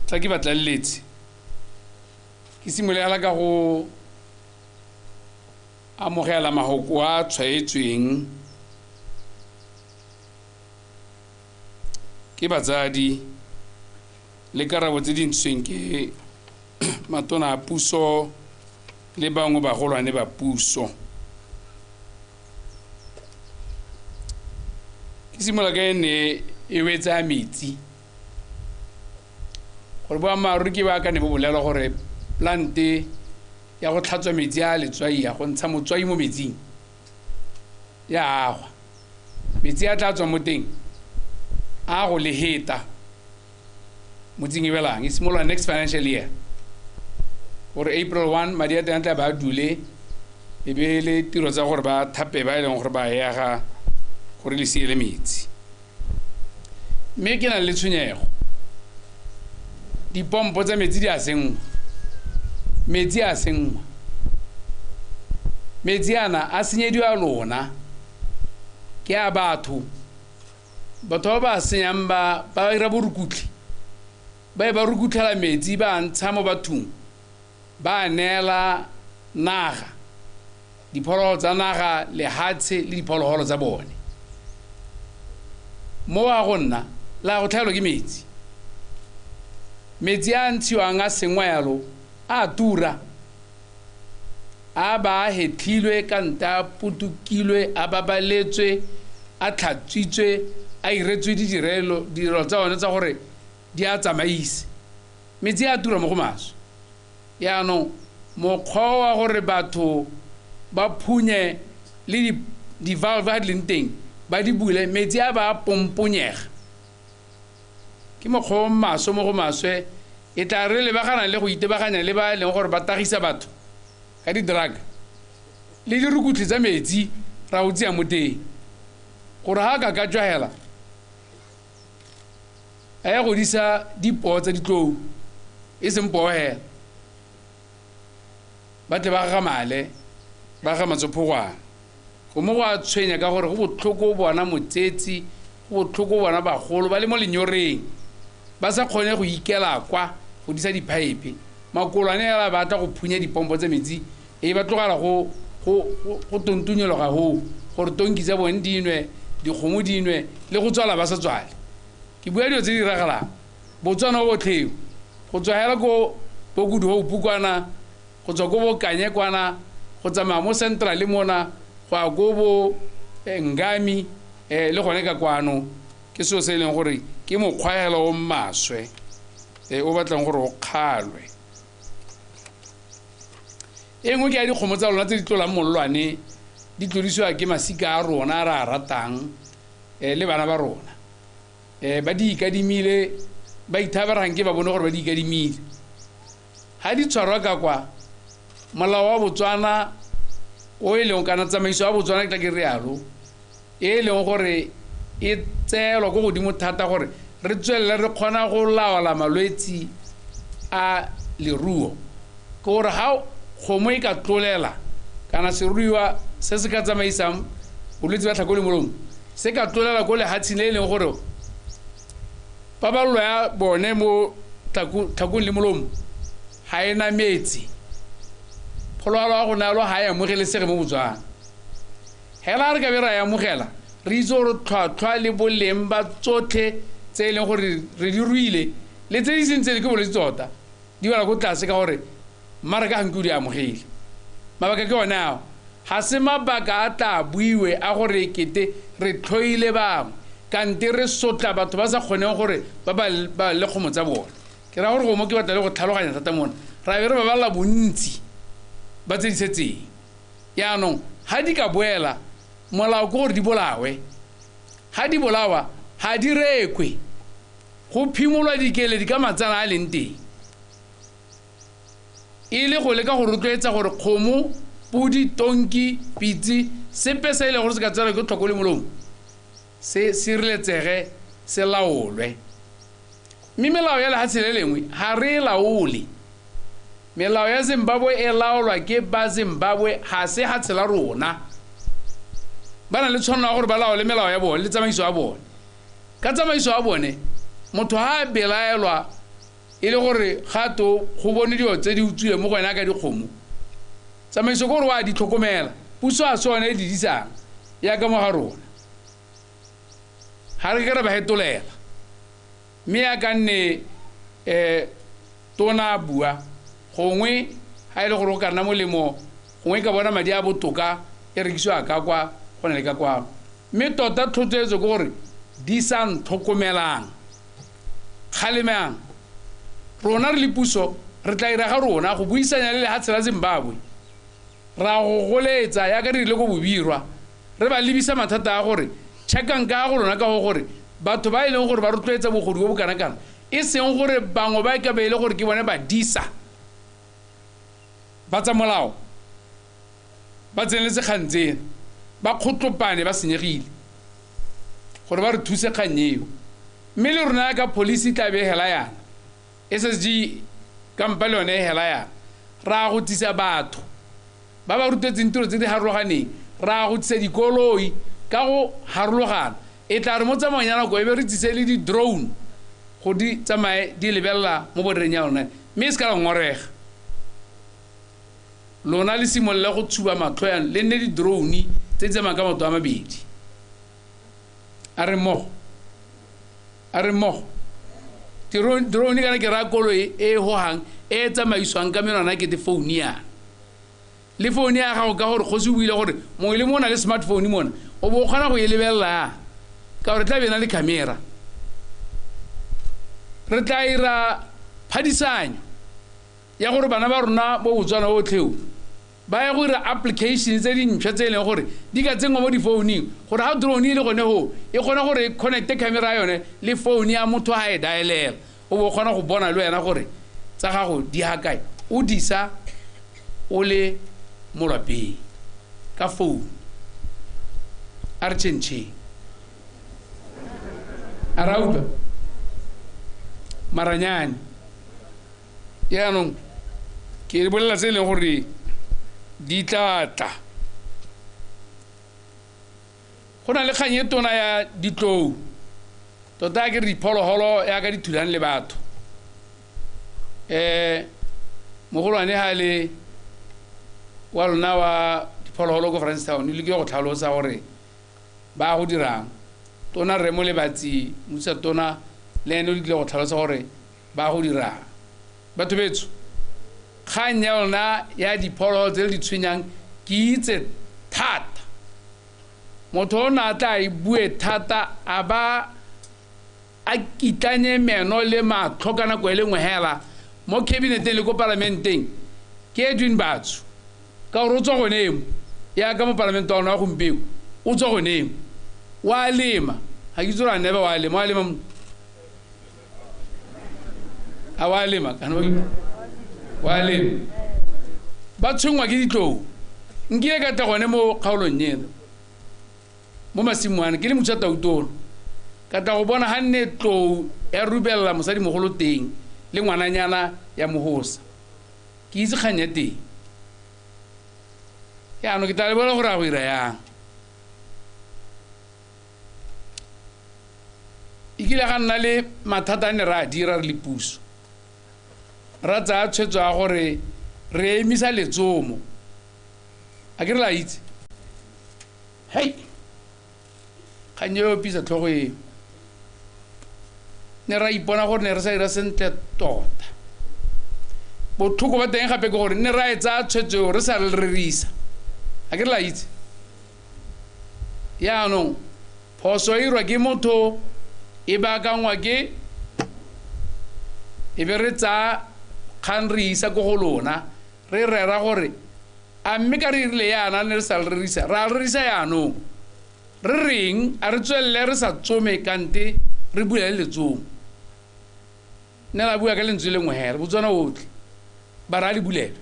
tla ke ba tlaleletse. Ke simolola ka go amogela mahoko a tshwaetsweng ke batsadi le karabo tse di ntshitsweng ke matona a puso le bangwe bagolwane ba puso. Ke simolola ka ene e wetsa metsi, gore boammaaruri ke ba ka ne bo bolela gore plante ya go tlhatswa metsi a letswai, ya go ntsha motswai mo metsing, ya agwa. Metsi a tla tswa mo teng a go le heta motsing e belang. E simolola next financial year, gore April 1 madi a teng a tla ba dule, e be le tiro tsa gore ba thape ba e leng gore ba ega gore le siele metsi. Mme ke na le tshwenyego, dipompo tsa metsi di a senngwa, metsi a senngwa, metsi ana a senyediwa lona ke a batho. Batho ba ba senyang ba ira borukutlhi, ba e ba rukutlhela metsi, ba ntsha mo bathong, ba neela naga, diphologolo tsa naga, lehatshe le diphologolo tsa bone. Mo wa go nna la go tlhaelwa ke metsi. Metsi a ntshiwang a sengwa yalo a tura, a ba hetlhilwe ka nta, a putukilwe, a babaletswe, a tlhatswitswe, a iretswe didirelo dilo tsa one tsa gore di a tsamaise. Metsi a tura mo go maswe. Yaanong mokgwa wa gore batho ba phunye le di-valve ha di leng teng ba di bule, metsi a ba a pomponyega. Ke mokgwa o maswe mo go maswe. E tla re lebagana le go itebaganya le ba e leng gore ba tagisa batho ka di-drug. Le dirukutlhi tsa metsi ra o tseya mo teng gore ga ka ka tswagela a ya godisa dipoo tsa ditlou e seng poo hela, ba tle ba gagamale ba gagamatse phogwana. Go mo go a tshwenya ka gore go botlhoko bona motsetsi, go botlhoko bona bagolo ba le mo lenyoreng ba sa kgone go ikela kwa go disa diphaepe. Makolwane a batla go phunya dipompo tsa metsi e ba tlogela go tontunyologa goo gore tonki tsa bone di nwe, dikgomo di nwe le go tswala ba sa tswale. Ke bua dilo tse di diragalang Botswana botlheo, go tswa hela ko Bokudu kwana, go tswa ko Bokanye kwana, go tsamaya mo Central mona go ya ko bo Ngami le gone ka kwano. Ke seo se e leng gore ke mokgwa hela o maswe o batlang gore o kgalwe. E nngwe ke ya dikgomo tsa lona tse di tlolang mollwane, di tlodisiwa ke masika a rona a re a ratang le bana ba rona. Ba di ikadimile, ba ithaberang ke ba bone gore ba di ikadimile. Ga di tshwarwa ka kwa, molao wa Botswana o e leng kana tsamaiso ya Botswana ke tla ke rialo, e leng gore e tseelwa ko godimo thata gore re tswelele re kgona go laola malwetsi a leruo. Ke gore ga kgomo e ka tlolela kana seruiwa se se ka tsamaisang bolwetse ba tlhako le molomo se ka tlolela ko lehatsheng le e leng gore paballo ya bone mo tlhakong le molomo ga e na metsi, phologolo ya go nalo ga e amogelesege mo Botswana. Hela re ka be ra e amogela, re itse gore tlhwatlhwa le boleng ba tsotlhe tse e leng gore re di ruile le tse di seng tsele ke bolwetse tota di wela ko tlase ka gore mmaraka ga nke o di amogele. Mabaka ke one ao, ga se mabaka a tla buiwe a gore kete re tlhoile bangwe kante re sotla batho ba sa kgoneng gore ba ba le kgomo tsa bone. Ke raya gore gomo ke batla le go tlhaloganya thata mona, ra be re baballa bontsi ba tse di setseng. Yaanong ga di ka boela, molao ke gore di bolawe. Ga di bolawa ga di rekwe, go phimolwa dikeledi ka matsana a leng teng, e le go leka go rotloetsa gore kgomo, podi, tonki, pitse, sepe se e leng gore se ka tsenwa ke tlhoko le molomo se sireletsege, se laolwe. Mme melao ya lehatshe le lengwe ga re e laole. Melao ya Zimbabwe e laolwa ke ba Zimbabwe, ga se hatshe la rona. Ba na le tshwanelo ya gore ba laole melao ya bone le tsamaiso ya bone. Ka tsamaiso ya bone, motho ha a belaelwa e le gore gato go bone dilo tse di utswileng mo go ena ka dikgomo, tsamaiso ke gore wa di tlhokomela, puso a se yone e di disang yaka mo ga rona. Ga re ke re ba fetolela. Mme ya ka nne tona a bua, gongwe ga e le gore go ka nna molemo, gongwe ka bona madi a botoka e rekisiwa ka kwa go na le ka kwano. Mme tota thotloetso ke gore di sa ntlhokomelang, kgalemang. Rona re le puso re tla ira ga rona go buisanya le lehatshe la Zimbabwe, ra go goletsa yaka re rile ko Bobirwa, re ba lebisa mathata a gore checkang ka go lona ka go gore batho ba e leng gore ba rotloetsa bogodu bo bo kana-kana, e seng gore bangwe ba e ka be e le gore ke bone badisa ba tsa molao ba tseneletse kgang tsena, ba kgotlopane, ba senyegile, gore ba re thuse kgang eo. Mme le rona ka police tla be hela yana, SSG kampa le yone e hela yana, ra go tsisa batho ba ba rutetseng tiro tse di harologaneng, ra go tsisa dikoloi ka go harologana. E tla re mo tsamaong ya nako e be re tsise le di-drone go di tsamaye di lebelela mo bordereng ya lona, mme e se ka la ngorega. Lona le simolole go tshuba matlho yana, le nne di-drone tse di tsamayang ka maoto a mabedi. A re mmogo, a re mmogo. Drone kana ke raya koloi e e gogang e e tsamaisiwang ka menwana kete founu yana. Le founu ya gago ka gore kgosi o buile gore mongwe le mongwe o na le smartphone mona, o bo o kgona go e lebelela ka gore tla be na le camera. Re tla ira phadisanyo ya gore bana ba rona bo Botswana botlheo ba ya go ira application tse dintšhwa tse e leng gore di ka tsenngwa mo difounung, gore ga drone e le gone go e kgone gore e connecte camera ya yone le founu ya motho ga e dialela, o bo o kgona go bona le wena gore tsa gago di ha kae, o disa o le mo lwapeng. Ka phone. A re tšhentšheng. A ra utlwa? Maranyane. Jaanong ke le bolelela tse e leng gore di tla tla. Go na le kgang e tona ya ditlou. Tota ke re diphologolo yaka di thulang le batho. Mogolwane ha le wa lona wa diphologolo ko Francistown o lekile go tlhalosa gore ba go dirang. Tona Rre Molebatsi, mothusa tona le ene o lekile go tlhalosa gore ba go dirang. Batho betsho, kgang ya lona ya diphologolo tse le di tshwenyang ke itse thata. Motho o ne a tla e bue thata a ba a kitlanye meno le matlho ka nako e le nngwe hela mo cabineteng le ko palamenteng ke Edwin Batho. Ka gore o tswa gone emo, yaka mo palamente wa rona wa gompieno, o tswa gone emo. Wa lema, ga ke itse gore a never wa lema, wa lema mo? A wa lema, kana wa lema. Ba tshwenngwa ke ditlou. Nkile ka tla gone mo kgaolong ena, mo masimong ke le mothusa tautona. Ka tla go bona ga nne tlou ya rubelela mosadimogolo teng le ngwananyana ya mogosa. Ke itse kgang ya teng. Jaanong ke tla le bona gore a go ira yang. E kile ga nna le mathata a ne re a dira re le puso. Ra tsaya tshwetso ya gore re emisa letsomo. A ke re la itse? Hei! Kgang e opisa tlhogo eo. Ne ra ipona gore ne re sa dira sentle tota. Botlhoko ba teng gape ke gore ne ra e tsaya tshwetso eo re sa re rerisa. A ke re la itse? Jaanong phoso e irwa ke motho e baakangwa ke e be re tsaya kgang re isa ko go lona re rera gore a mme ka re irile yana ne re sa re rerisa, ra rerisa jaanong. Re reng a re tswelele re sa tsome kante re bula le letsomo. Ne la bua ka lentswe lengwe hela, Botswana otlhe. Ba re a le bulelwe.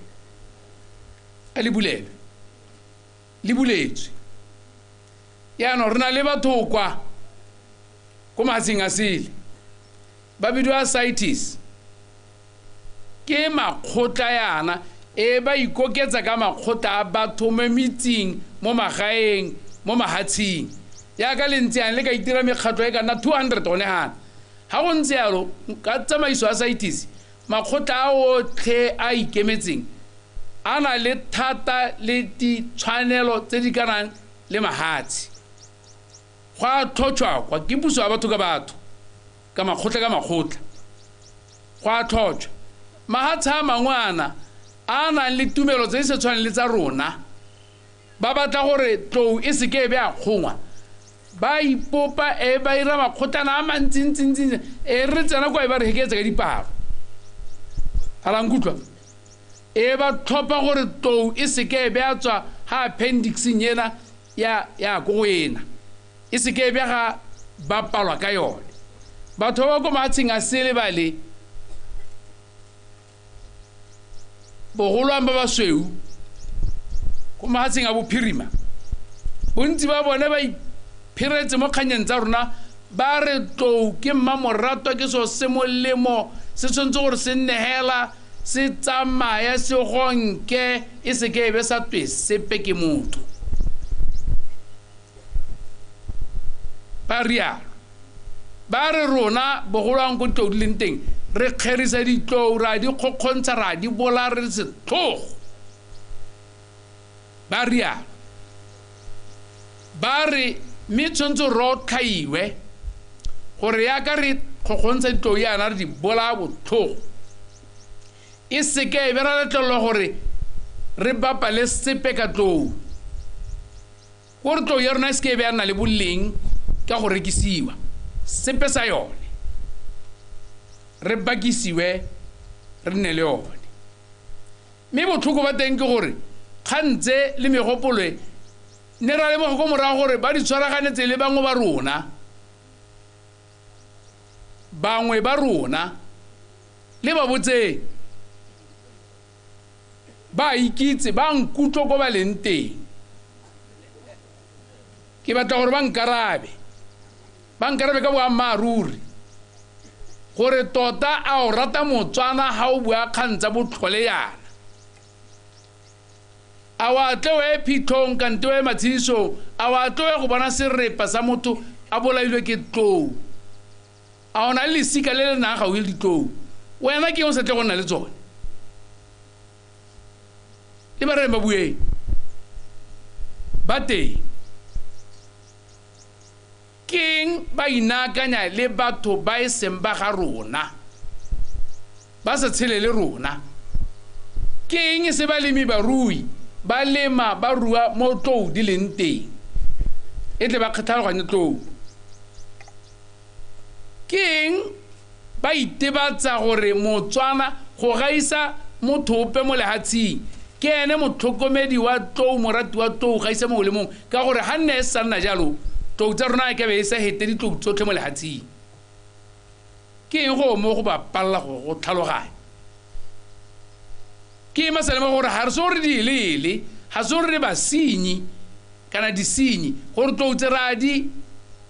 A le bulelwe. Le buletswe. Jaanong re na le batho kwa ko mahatsheng a sele ba bidiwa CITES. Ke makgotla yana e ba ikoketsa ka makgotla a batho mo metseng, mo magaeng, mo mahatsheng. Yaka le ntse yang le ka itira mekgatlho e ka nna 200 gone gana. Ga go ntse yalo ka tsamaiso ya CITES, makgotla a otlhe a ikemetseng a na le thata le ditshwanelo tse di kanang le mahatshe. Go a tlhotšhwa kwa ke puso ya batho ka batho, ka makgotla ka makgotla. Go a tlhotšhwa. Mahatshe a mangwe ana a nang le tumelo tse di sa tshwaneng le tsa rona, ba batla gore tlou e seke e be a kgongwa. Ba ipopa e ba ira makgotlana a mantsi-ntsi-ntsi, e re tsena kwa e ba re heketsa ka dipalo. A la nkutlwa? E ba tlhopha gore tlou e seke e be a tswa ga appendixeng ena ya ko go ena. E seke e be ga bapalwa ka yone. Batho ba ko mahatsheng a sele ba le bogolwang ba basweu ko mahatsheng a bophirima, bontsi ba bone ba iphiretse mo kganyeng tsa rona, ba re tlou ke mmamoratwa, ke seo se molemo, se tshwanetse gore se nne hela, se tsamaye, se gonke, e seke e be sa twe sepe ke motho. Ba rialo. Ba re rona bogolwang ko ditlou di leng teng, re kgerisa ditlou, ra di kgokgontsha, ra di bolaya, re setlhogo. Ba rialo. Ba re mme tshwanetse re otlhaiwe gore yaka re kgokgontsha ditlou yana re di bolaya botlhogo, e seke e be ra letlelelwa gore re bapale sepe ka tlou. Gore tlou ya rona e seke e be ya nna le boleng ka go rekisiwa sepe sa yone, re bakisiwe re nne le yone. Mme botlhoko ba teng ke gore kgang tse le megopolo e ne ra lemoga ko morago gore ba di tshwaraganetse le bangwe ba rona, bangwe ba rona le ba botseng ba ikitse, ba nkutlwa ko ba leng teng. Ke batla gore ba nkarabe. Ba nkarabe ka boammaaruri. Gore tota a o rata Motswana ha o bua kgang tsa botlhole yana. A wa tle o ye phitlhong kante o ye matshedisong, a wa tle o ye go bona serepa sa motho a bolailwe ke tlou. A o na le lesika le le nang gaufi le ditlou. Wena ke eng o sa tle go nna le tsone? Le ba reng ba bueng? Ba teng. Ke eng ba inaakanya le batho ba e seng ba ga rona? Ba sa tshele le rona. Ke eng se balemi barui ba lema ba rua mo tlou di leng teng? E tle ba kgethaloganye tlou. Ke eng ba itebatsa gore Motswana go gaisa motho ope mo lehatsheng ke ene motlhokomedi wa tlou, morati wa tlou gaisa mongwe le mongwe, ka gore ha nne e sa nna jalo tlou tsa rona e ka be e sa hete ditlou tsotlhe mo lehatsheng. Ke eng go mo go ba palla go tlhaloganya? Ke eng masalema gore ha re so re di elele, ha so re basenyi kana disenyi, gore tlou tse ra di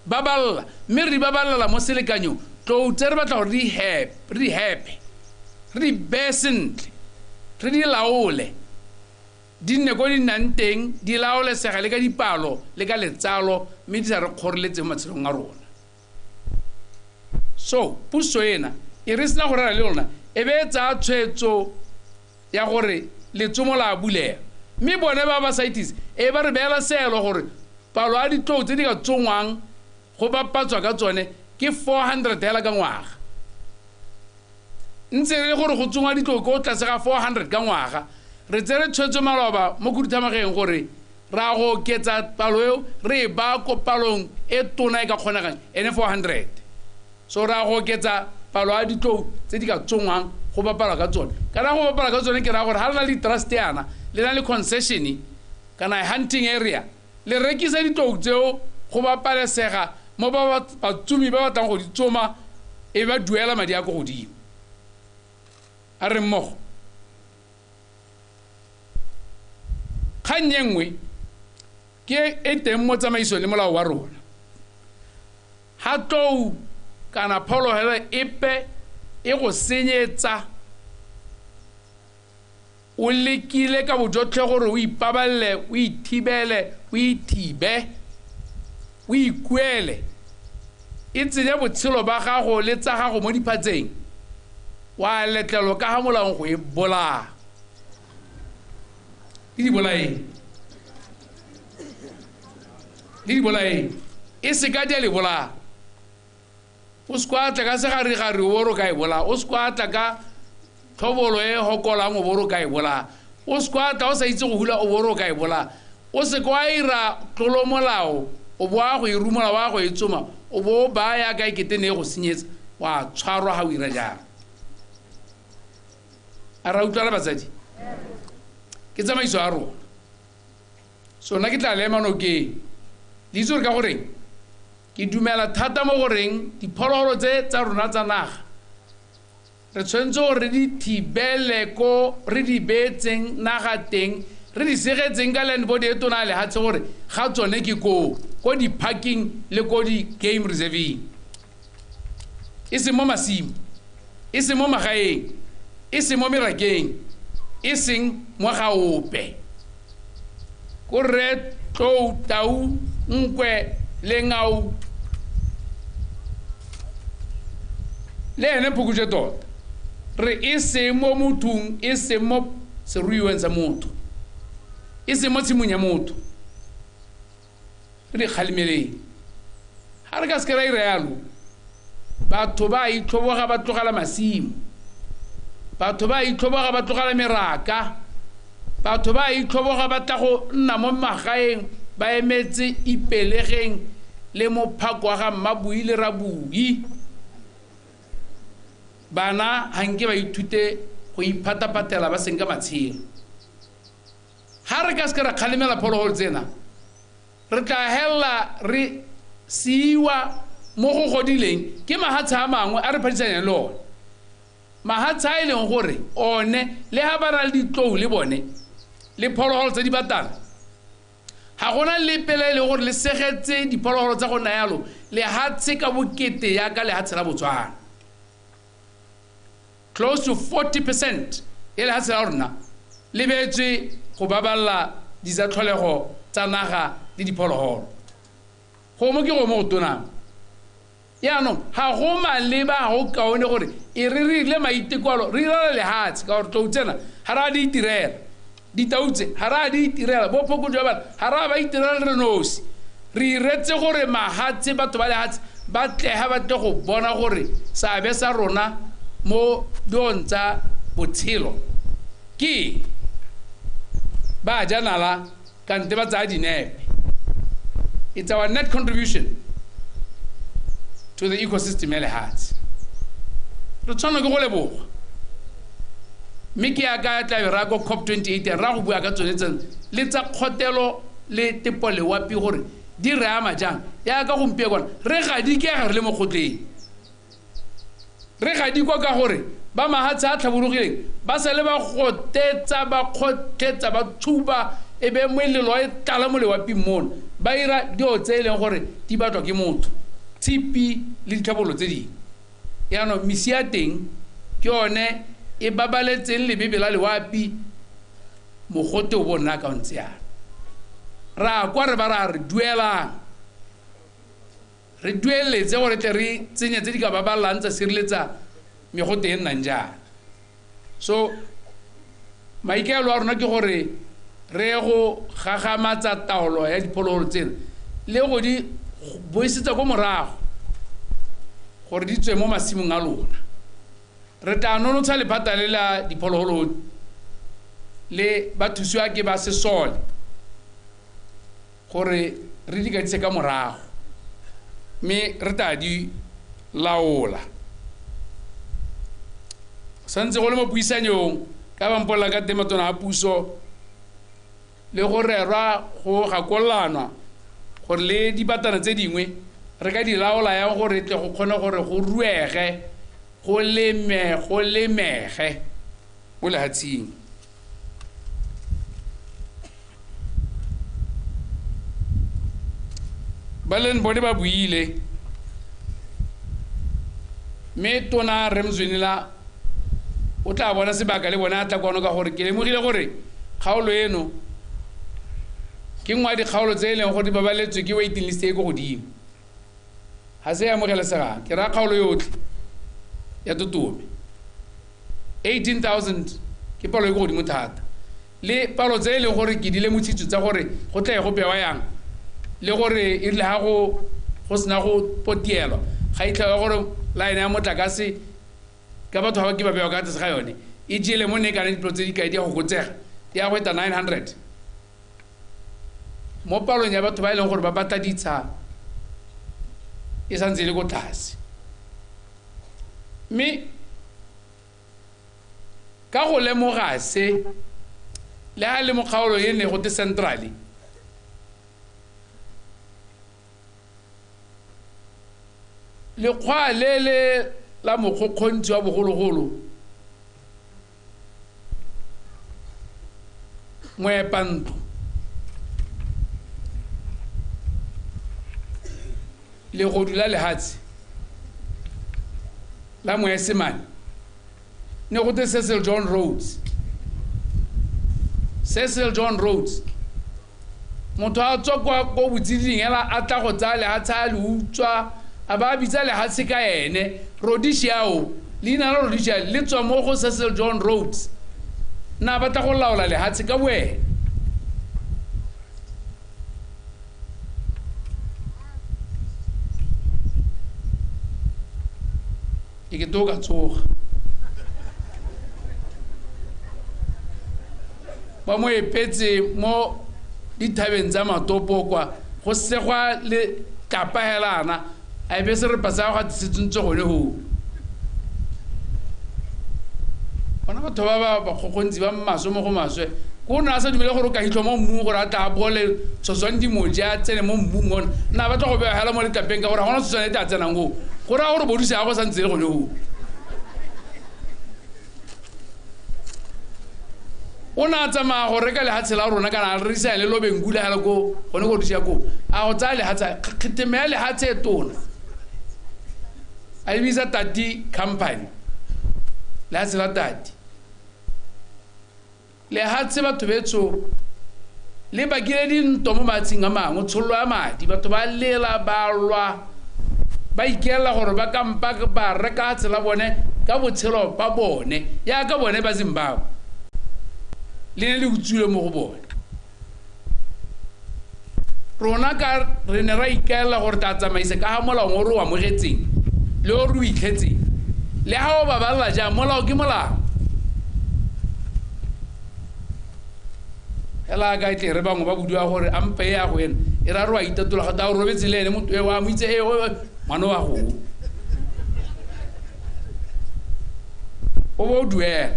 baballa, mme re di baballela mo selekanyong. Tlou tse re batla gore re di hepe, re di beye sentle, re di laole, di nne ko di nnang teng, di laolesega le ka dipalo le ka letsalo, mme di sa re kgoreletse mo matshelong a rona. So puso ena e re sena go rera le lona, e be e tsaya tshwetso ya gore letsomo la bulega, mme bone ba ba CITES e ba re beela seelo gore palo ya ditlou tse di ka tsongwang go bapatswa ka tsone ke 400 hela ka ngwaga. Ntse re le gore go tsongwa ditlou ko tlase ga 400 ka ngwaga, re tsere tshwetso maloba mo khuduthamagang gore ra go oketsa palo eo, re e baya ko palong e tona e ka kgonegang ene 400. So ra go oketsa palo ya ditlou tse di ka tsongwang go bapalwa ka tsone. Kana go bapalwa ka tsone ke raya gore ha le na le di-trust yana, le na le concession kana hunting area, le rekisa ditlou tseo go bapalesega mo ba batsomi ba batlang go di tsoma, e ba duela madi a ko godimo. A re mmogo. Kgang e nngwe ke e teng mo tsamaisong le molao wa rona. Ha tlou kana phologelo epe e go senyetsa, o lekile ka bojotlhe gore o ipaballe, o ithibele, o ithibe, o ikuele, e tsenye botshelo ba gago le tsa gago mo diphatseng, wa letlelwa ka ga molaong go e bolaya. Le di bolaeng, le di bolaeng, e seka di a le bolaya. O se kwa tla ka segarigari o bo re ka e bolaya, o se kwa tla ka tlhobolo e hokolang o bo re ka e bolaya, o se kwa tla o sa itse go hula o bo re ka e bolaya, o se kwa ira tlolomolao o bo a go e rumola wa go e tsoma, o bo o baya ka ekete ne e go senyetsa, wa tshwarwa ha o ira jalo. A ra utlwala batsadi? Ke tsamaiso ya rona. So nna ke tla le ema nokeng. Le itse gore ka goreng? Ke dumela thata mo goreng diphologolo tse tsa rona tsa naga re tshwanetse gore re di thibele ko re di beetseng naga teng, re di segetseng ka land board e tona lehatshe gore ga tsone ke koo, ko di-parking le ko di-game reserving, e seng mo masimo, e seng mo magaeng, e seng mo merakeng, e seng mo ga ope. Ko rre tlou, tau, nkwe, lengau le ene phokotso tota, re e seng mo mothong, e seng mo seruiweng sa motho, e seng mo tshimong ya motho. Re di kgalemeleng. Ha re ka seke ra ira yalo, batho ba itlhoboga ba tlogela masimo, batho ba itlhoboga ba tlogela meraka, batho ba itlhoboga ba tla go nna mo magaeng ba emetse ipelegeng le mophako wa ga Mmabui le Rabui. Bana ha nke ba ithute go iphataphatela ba seng ka matshelo. Ha re ka seke ra kgalemela phologolo tsena, re tla hella re siiwa mo go godileng ke mahatshe a mangwe a re phadisanyang le one. Mahatshe a e leng gore one le ha ba na le ditlou le bone le phologolo tse di batana, Ga gona lepe le e leng gore le segetse diphologolo tsa go nna yalo lehatshe ka bokete yaka lehatshe la Botswana. Close to 40% ya lehatshe la rona le beetswe go baballa ditsatlholego tsa naga le diphologolo. Go mo ke go mo go tonang. Yaanong ga go maleba, ga go kaone gore e re re ile maitekwalo re irela lehatshe, ka gore tlou tsena ga re a di itirela, ditau tse ga re a di itirela, bo phokotso ya bana ga re a ba itirela re nosi. Re iretse gore mahatshe, batho ba lehatshe ba tlega ba tle go bona gore seabe sa rona mo dilong tsa botshelo ke ba ja nala kante ba tsaya dinepe. It's our net contribution to the ecosystem ya lehatshe. Re tshwanela ke go leboga, mme ke yaka tla be ra ko COP28 ra go bua ka tsone tseno le tsa kgotelo le tepo lewapi gore di re ama jang. Yaka gompieno re gadikega re le mo kgotleng, re gadikwa ka gore ba mahatshe a tlhabologileng ba sale ba gotetsa, ba kgotletsa, ba tshuba, e be molelo e tlala mo lewaping mono, ba ira dilo tse e leng gore di batlwa ke motho, tshipi le ditlhabololo tse dingwe. Yaanong mesi ya teng ke yone e babaletseng lebebe la lewapi, mogote o bo nna ka ntse yana. Ra kwa re ba ra re duelang, re dueletse gore tle re tsenye tse di ka baballang tsa sireletsa megote e nnang jaana. So maikaelelo a rona ke gore re go gagamatsa taolo ya diphologolo tsena le go di boisetsa ko morago gore di tswe mo masimong a lona. Re tla nonotsha lephata le la diphologolo le ba thusiwa ke ba sesole gore re di katise ka morago, mme re tla di laola. Santse go le mo puisanyong ka ba mpolelela ka teng matona a puso le go rerwa go gakololana gore le dibatana tse dingwe re ka di laola yang gore tle go kgone gore go ruege, go leme, go lemege mo lehatsheng. Ba leng bone ba buile, mme tona Rre Mzwinila o tla bona sebaka le bone a tla kwano, ka gore ke lemogile gore kgaolo eno ke nngwe ya dikgaolo tse e leng gore di babaletswe ke waiting list e ko godimo. Ga se e amogelesegang, ke raya kgaolo yotlhe ya Totome. 18,000 ke palo e ko godimo thata, le palo tse e leng gore ke di lemotshitswe tsa gore go tla go bewa yang, le gore e rile ga go sena go potielwa ga itlhelwa gore line ya motlakase ka batho ba ke ba bewa ka tlase ga yone e jele mo ne kana dipalo tse di kae di a go fokotsega, di a go eta 900 mo palong ya batho ba e leng gore ba batla ditsha e santse e le ko tlase. Mme ka go lemoga se, le ha le mo kgaolo e ne go te centrally, lekgwa le le la mokgokgontsi wa bogologolo moepantlo legodu la lehatshe la moesemane ne go te Cecil John Rhodes. Cecil John Rhodes, motho a tswa kwa ko botsididing hela a tla go tsaya lehatshe a le utswa, a ba bitsa lehatshe ka ene. Rhodesia o, leina la Rhodesia le tswa mo go Cecil John Rhodes, na batla go laola lehatshe ka boene. E ke to ka tsoga ba mo epetse mo dithabeng tsa matopo kwa go segwa le tlapa helana, a ebe serepa sa gagwe se tsontse gone hoo. Bona batho ba ba kgokgontsi ba maswe mo go maswe, ko o ne a sa dumele gore o ka hitlhwa mo mmung gore a tla a bole tshoswane di mo je a tsene mo mmung ona, nna batla go bewa hela mo letlapeng ka gore ga gona tshoswane e tla tsenang koo, go raya gore boduse ya go santse e le gone hoo. O ne a tsamaya go reka lehatshe la rona kana a re rekisa le Lobengula hela ko gone ko Russia ko. A go tsaya lehatshe, kgetheme ya lehatshe e tona. A e bitsa Tati Company. Lehatshe la Tati. Lehatshe batho betsho le bakile dintwa mo matsheng a mangwe, tshololo ya madi, batho ba lela ba lwa, ba ikelela gore ba kampa ba reka lehatshe la bone ka botshelo ba bone, yaka bone ba Zimbabwe. Le ne le utswilwe mo go bone. Rona ka re ne ra ikaelela gore tla tsamaisa ka ga molao o re o amogetseng le o re o itlhetseng. Le ha o ba balla jang, molao ke molao. Hela ka tle re bangwe ba budiwa gore a mpe ya go ena e ra re wa itatola ga ta o robetse le ene motho e wa mo itse e ngwana wa go o bo duela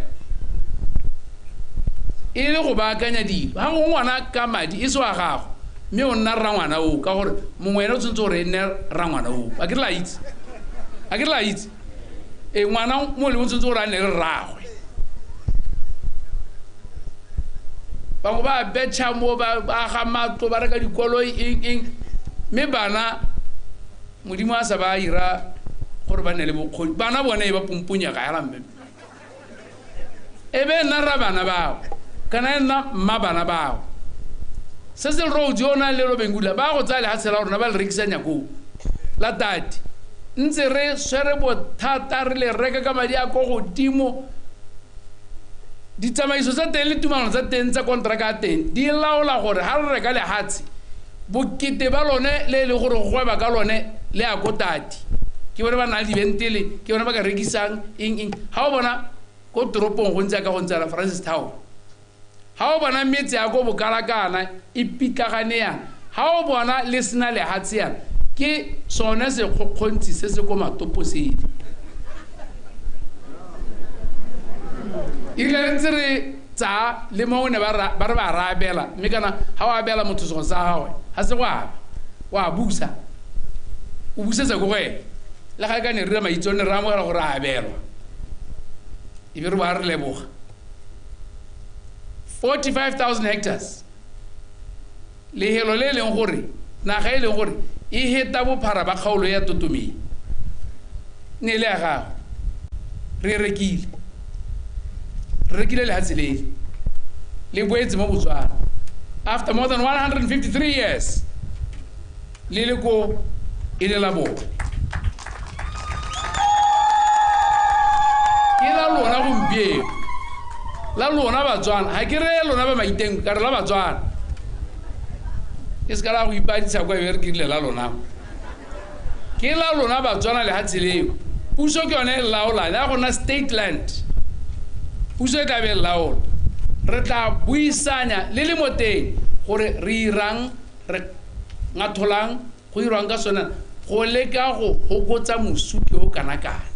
e le go baakanya dilo. Ha go ngwana ka madi e se wa gago mme o nna rrangwana oo ka gore mongwe ene o tshwanetse gore e nne rrangwana oo. A ke re la itse, a ke re la itse e ngwana mongwe le mongwe o tshwanetse gore a nne le rraagwe. Bangwe ba betšha mo, ba aga matlo, ba reka dikoloi eng eng, mme bana Modimo a sa ba ira gore ba nne le bokgoni. Bana bone e ba pompunyega hela mme e be nna rra bana bao kana e nna mma bana bao. Cecil Rhodes yo o nang le Lobengula ba go tsaya lehatshe la rona ba le rekisanya koo la Tati. Ntse re swere bothata re le reka ka madi a ko godimo. Ditsamaiso tsa teng le tumalano tsa teng tsa kontraka ya teng di laola gore ha re reka lehatshe bokete ba lone le e leng gore go gweba ka lone le ya ko Tati. Ke bone ba nang le dibentele, ke bone ba ka rekisang eng eng. Ha o bona ko toropong go ntse ka go ntse la Francis Town, ha o bona metse ya ko Bokalakana e pitlagane yang, ha o bona le sena lehatshe yang, ke sone sekgokgontsi se se ko matopo sele. E rile ntse re tsa le mongwe ne ba re ba ra abela, mme kana ha o abela motho sengwe sa gagwe ga se go aba, o a busa, o busetsa ko go ene. Le ga e ka ne re dira maitse ne re amogela gore a abelwa, e be re ba re leboga. 45,000 hectares lehelo le leng gore naga e leng gore e heta bophara ba kgaolo ya Totomeng ne le ya gago. Re rekile, re rekile lehatshe lele le boetse mo Botswana after more than 153 years le le ko e le la bone. Ke la lona gompieno, la lona Batswana. Ha ke re lona ba Maiteng, ka re la Batswana. E se ka la go ipadisa kwa e be re ke rile la lona. Ke la lona Batswana lehatshe leo. Puso ke yone e laolang, ya gona state land. Puso e tla be e laola. Re tla buisanya le le mo teng gore re irang, re ngatholang, go irwang ka sona go leka go hokotsa mosuke o kana-kana.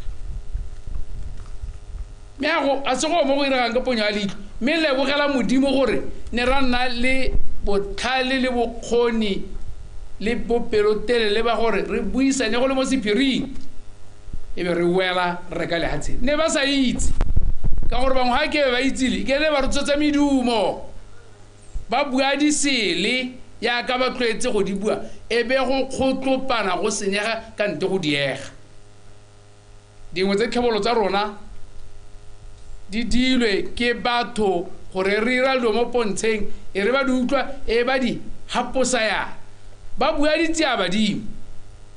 Mme a se go mo go iregang ka ponyo ya leitlho, mme lebogela Modimo gore ne ra nna le botlhale le bokgoni le bopelotelele ba gore re buisane go le mo sephiring e be re wela re reka lehatshe. Ne ba sa itse ka gore bangwe ga ke ba itsile ke ne ba re tsotsa medumo, ba bua disele yaka ba tlwaetse go di bua, e be go kgotlopana go senyega ka nte go diega. Dingwe tse tlhabolo tsa rona di dilwe ke batho gore re ira dilo mo pontsheng, e re ba di utlwa e ba di haposa yana, ba bua ditsia badimo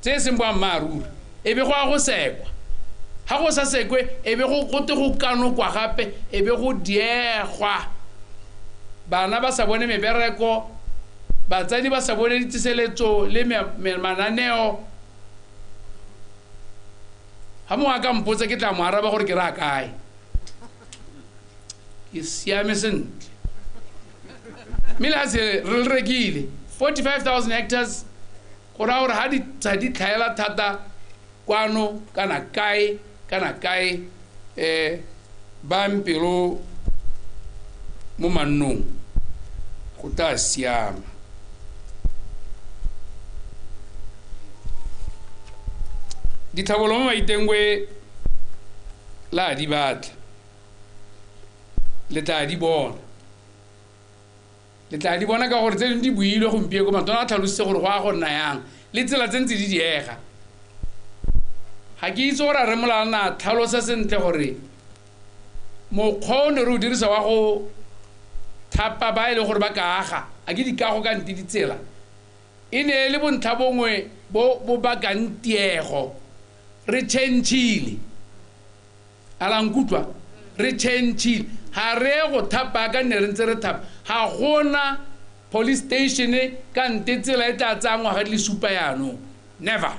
tse e seng boammaaruri, e be go a go sekwa. Ha go sa sekwe e be go gote go kanokwa gape, e be go diegwa. Bana ba sa bone mebereko, batsadi ba sa bone ditseseletso le mananeo. Ha mongwe a ka mpotsa ke tla mo araba gore ke raya kae. Ke siame sentle. Mme lehatshe re le rekile 45,000 hectares, go raya gore ha ditsha di tlhaela thata kwano kana kae kana kae, ba mpelo mo mannong go tla siama. Ditlhabolo mo Maitengwe la di batla, le tla di bona. Le tla di bona ka gore tse dingwe di builwe gompieno matona a tlhalositse gore go a go nna yang le tsela tse ntse di diega. Ga ke itse gore a re Molala a tlhalosa sentle gore mokgwa o ne re o dirisa wa go thapa ba e leng gore ba ka aga a ke dikago ka nte ditsela e ne e le bontlha bongwe bo bo bakang tiego. Re change-ile a la nkutlwa, re change-ile ga re go thapa ka nne re ntse re thapa. Ga gona police station ka nte tsela e tla tsaya ngwaga di le supa yaanong. Never,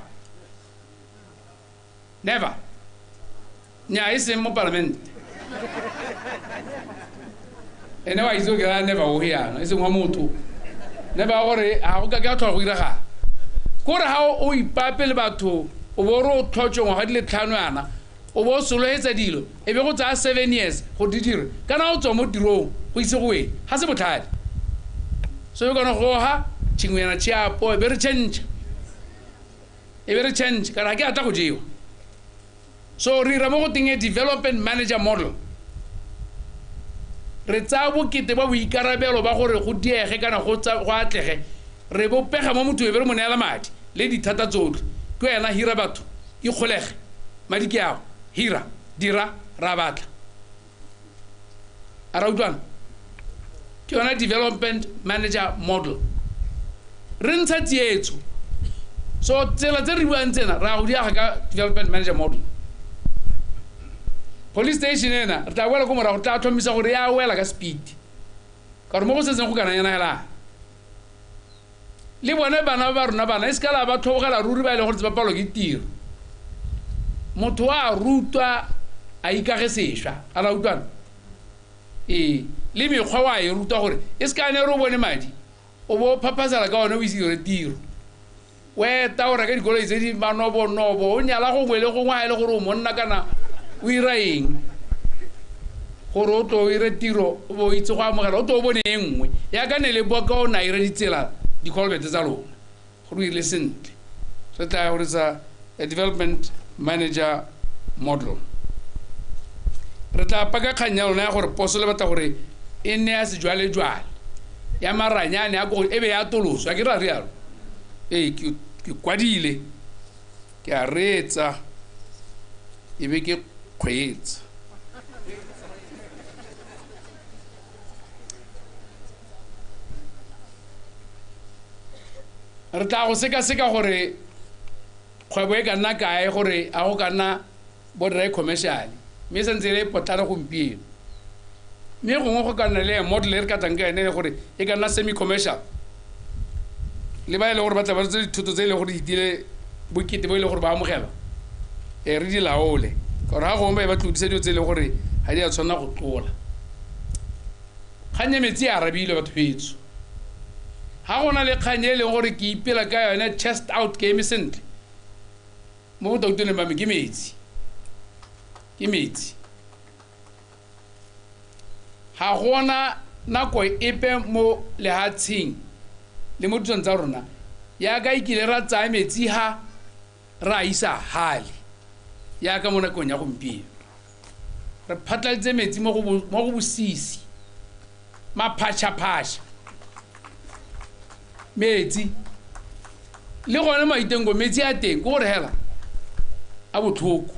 never. Nnyaa, e seng mo palamente ene wa itse o kry-a never o yana e seng wa motho never gore ga go ka ke a tlhola go iragala. Kore ga o ipape le batho o bo re o tlhotswe ngwaga di le 5 yana o bo o soloetsa dilo e be go tsaya 7 years gore di dire kana o tswa mo tirong go itse go weng ga se botlhale. So e kana goga tshingwenyana tshiapo e be re change, e be re change kana ga ke atla go jewa. So re ira mo go teng e development manager model. Re tsaya bokete ba boikarabelo ba gore go diege kana go atlege re bopega mo motho e be re mo neela madi le dithata tsotlhe. Ke wena hira batho ikgolege madi ke ao hira dira ra batla a ra utlwana. Ke yona development manager model. Re ntsha tsietso. So tsela tse re buang tsena ra go diaga ka development manager model. Police station ena re tla wela ko morago tla tlhomisa gore ya wela ka speed ka gore mo go setseng go kana yana hela le bone bana ba rona bana e se ka la ba tlhobogela ruri ba e le gore ba palwa ke tiro. Motho wa rutwa a ikage sešwa a la utlwana ee le mekgwa wa e rutwa gore e se ka ne re o bone madi o bo phaphasela ka one o ise dire tiro. O eta o reka dikoloi tse di manobonobo o nyala gongwe le gongwe ga e le gore o monna kana o ira eng gore o tlo o ire tiro o bo o itse go amogela o tlo o bone e nngwe yaka ne le boka o na ire ditsela dikolobete tsa lona gore o irile sentle. Re tla gore sa development manager model. Re tla paka kgang ya lona ya gore poso le batla gore e nne ya sejwalejwale ya maranyane a gore e be ya atoloswa. Ke ra rialo ee ke kwadile ke a reetsa e be ke kgweetsa. Re tla go sekaseka gore kgwebo e ka nna kae gore a go ka nna borre commercial mme e santse e le potlana gompieno mme gongwe go ka nna le model e re ka tlang ka ene gore e ka nna semi commercial le ba e le gore ba tla ba tse dithoto tse e le gore di dire bokete bo e le gore ba amogela e re di laole ka gore ga gongwe ba tlodisa dilo tse e le gore ga di a tshwanela go tlola. Kgang ya metsi e arabile batho betso. Ga gona le kgang e leng gore ke ipela ka yone chest out ke eme sentle mo botautoneng ba me ke metsi, ke metsi. Ga gona nako epe mo lehatsheng le mo ditsong tsa rona yaka e kile ra tsaya metsi ha ra isa hale yaka mo nakong ya gompieno. Re phatlaladitse metsi mo go bosisi maphatšhaphatša metsi le gone maitengo metsi a teng ke gore hela a botlhoko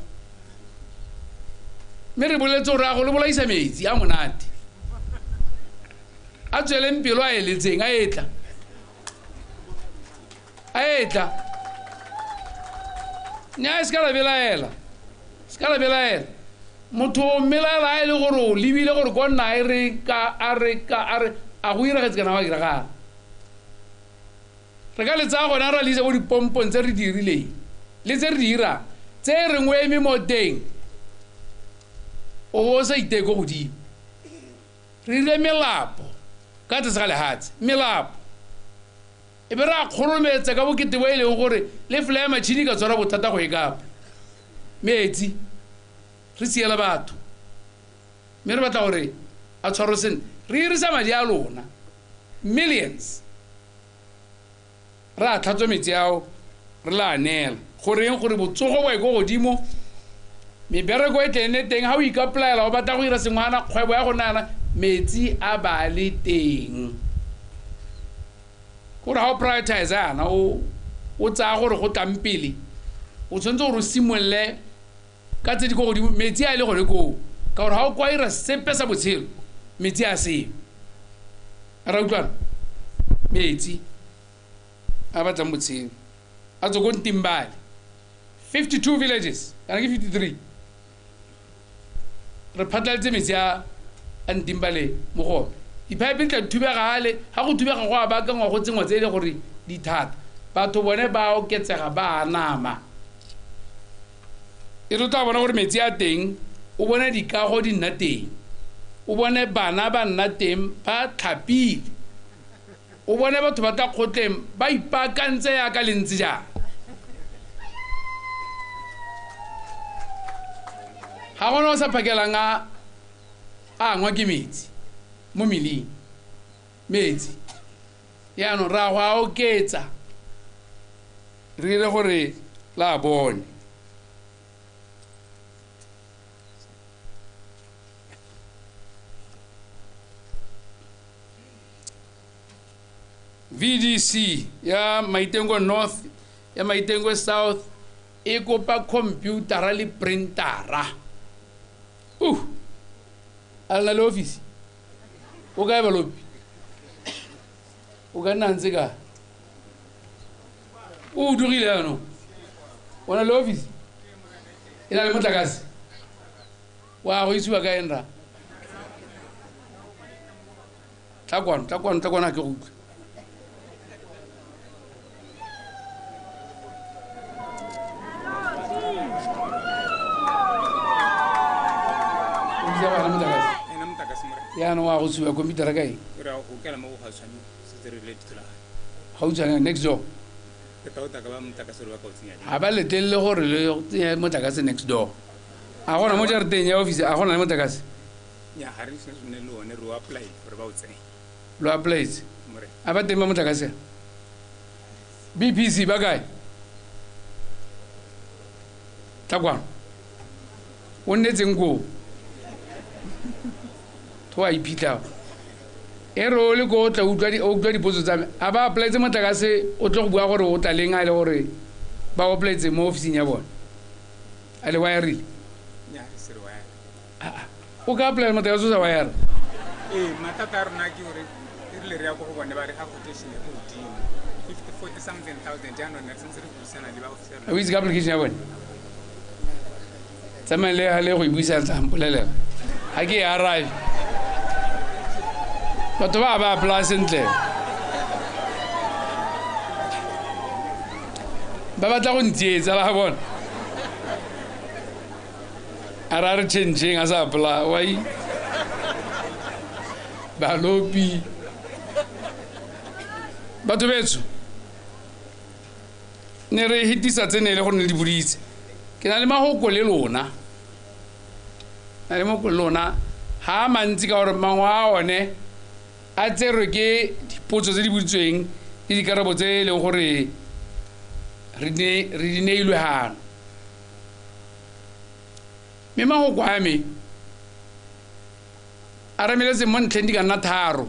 mme re boletse gore a go le bolaisa metsi a monate a tsweleng pelo a eletseng a etla a etla. Nnyaa e se ka la belaela, se ka la belaela. Motho o mmelaela a e le gore o lebile gore ko nna e re ka a re ka a re a go iragetse kana wa iragala. Re ka le tsaya gona ra le isa ko dipompong tse re dirileng le tse re di irang tse reng o eme mo teng o bo o sa iteye ko godimo. Re dirile melapo ka tlase ga lehatshe melapo e be re a kgorometsa ka bokete bo e leng gore le fela ya matšhini ka tshwara bothata go e kapa metsi re siela batho mme re batla gore a tshwarwe sentle. Re irisa madi a lona millions re a tlhatswa metsi ao re la a neela goreng gore botsogo bo ye ko godimo mebereko e tle nne teng. Ga o ikapolaela o batla go ira sengwana kgwebo ya go nana metsi a ba le teng. Gore ga o prioritize yana o tsaya gore go tlang pele, o tshwanetse gore o simolole ka tse di ko godimo, metsi a e le gone koo, ka gore ga o kwa ira sepe sa botshelo, metsi a seo. Ra utlwana? Metsi a batlang botshelo a tswa ko Ntimbale, 52 villages, kana ke 53, re phatlalatse metsi a Ntimbale mo go one. Diphaepe di tla thubega gale, ga go thubega go a baakangwa, go tsenngwa tse e le gore di thata, batho bone ba oketsega, ba a nama. E re o tla bona gore metsi a teng, o bone dikago di nna teng, o bone bana ba nna teng ba tlhapile, o bone batho ba tla kgotleng ba ipaakantse yaka le ntse jang. Ga gona o sa phakelang a angwa ke metsi mo meleng, metsi. Yaanong ra go a oketsa, re dire gore la bone. VDC ya Maitengwe North, ya Maitengwe South e kopa computera le printera. A lena le office? O kae balopi? O ka nna ntse kae? O dugile jaanong? O na le office? E na le motlakase? Wa go isiwa kae nra? Tla kwano, tla kwano, tla kwano, ha ke go utlwe. Yaanong wa go tshuba computera ka eng? Gautshwane, next door. Ga ba letlelele gore le tsenye motlakase next door. A gona mo jarateng ya office, a gona le motlakase? Lo applyetse? A ba teng ba motlakase? BPC ba kae? Tla kwano. O nnetseng koo? Tho a iphitlha. E re o le ko o tla utlwa dipotso tsa me. A ba applyetse motlakase, o tlo go bua gore o tla leng, a le gore ba applyetse mo officing ya bone. A le wirile? O ka apply motlakase o sa wire? Ee, mathata a rona ke gore e rile re ya ko go bone ba re ga quotation e ko godimo, 50 40 something thousand, jaanong re santse re buisana le ba officer. O itse ka application ya bone? Tsamaya le ga le go e buisana, tla mpolelela. Ga ke e arabe. Batho ba ba apply sentle. Ba batla go ntsietsa la bona. A ra re changeng a sa apply, wai. Balopi. Batho betso. Ne re hitisa tsene le gore ne di boditse. Ke na le mahoko le lona. Na le mahoko le lona ha mantsi ka gore mangwe a one a tserwe ke dipotso tse di boditsweng le dikarabo tse e leng gore re di neilwe gano. Mme mahoko a me a remeletse mo ntlheng di ka nna tharo.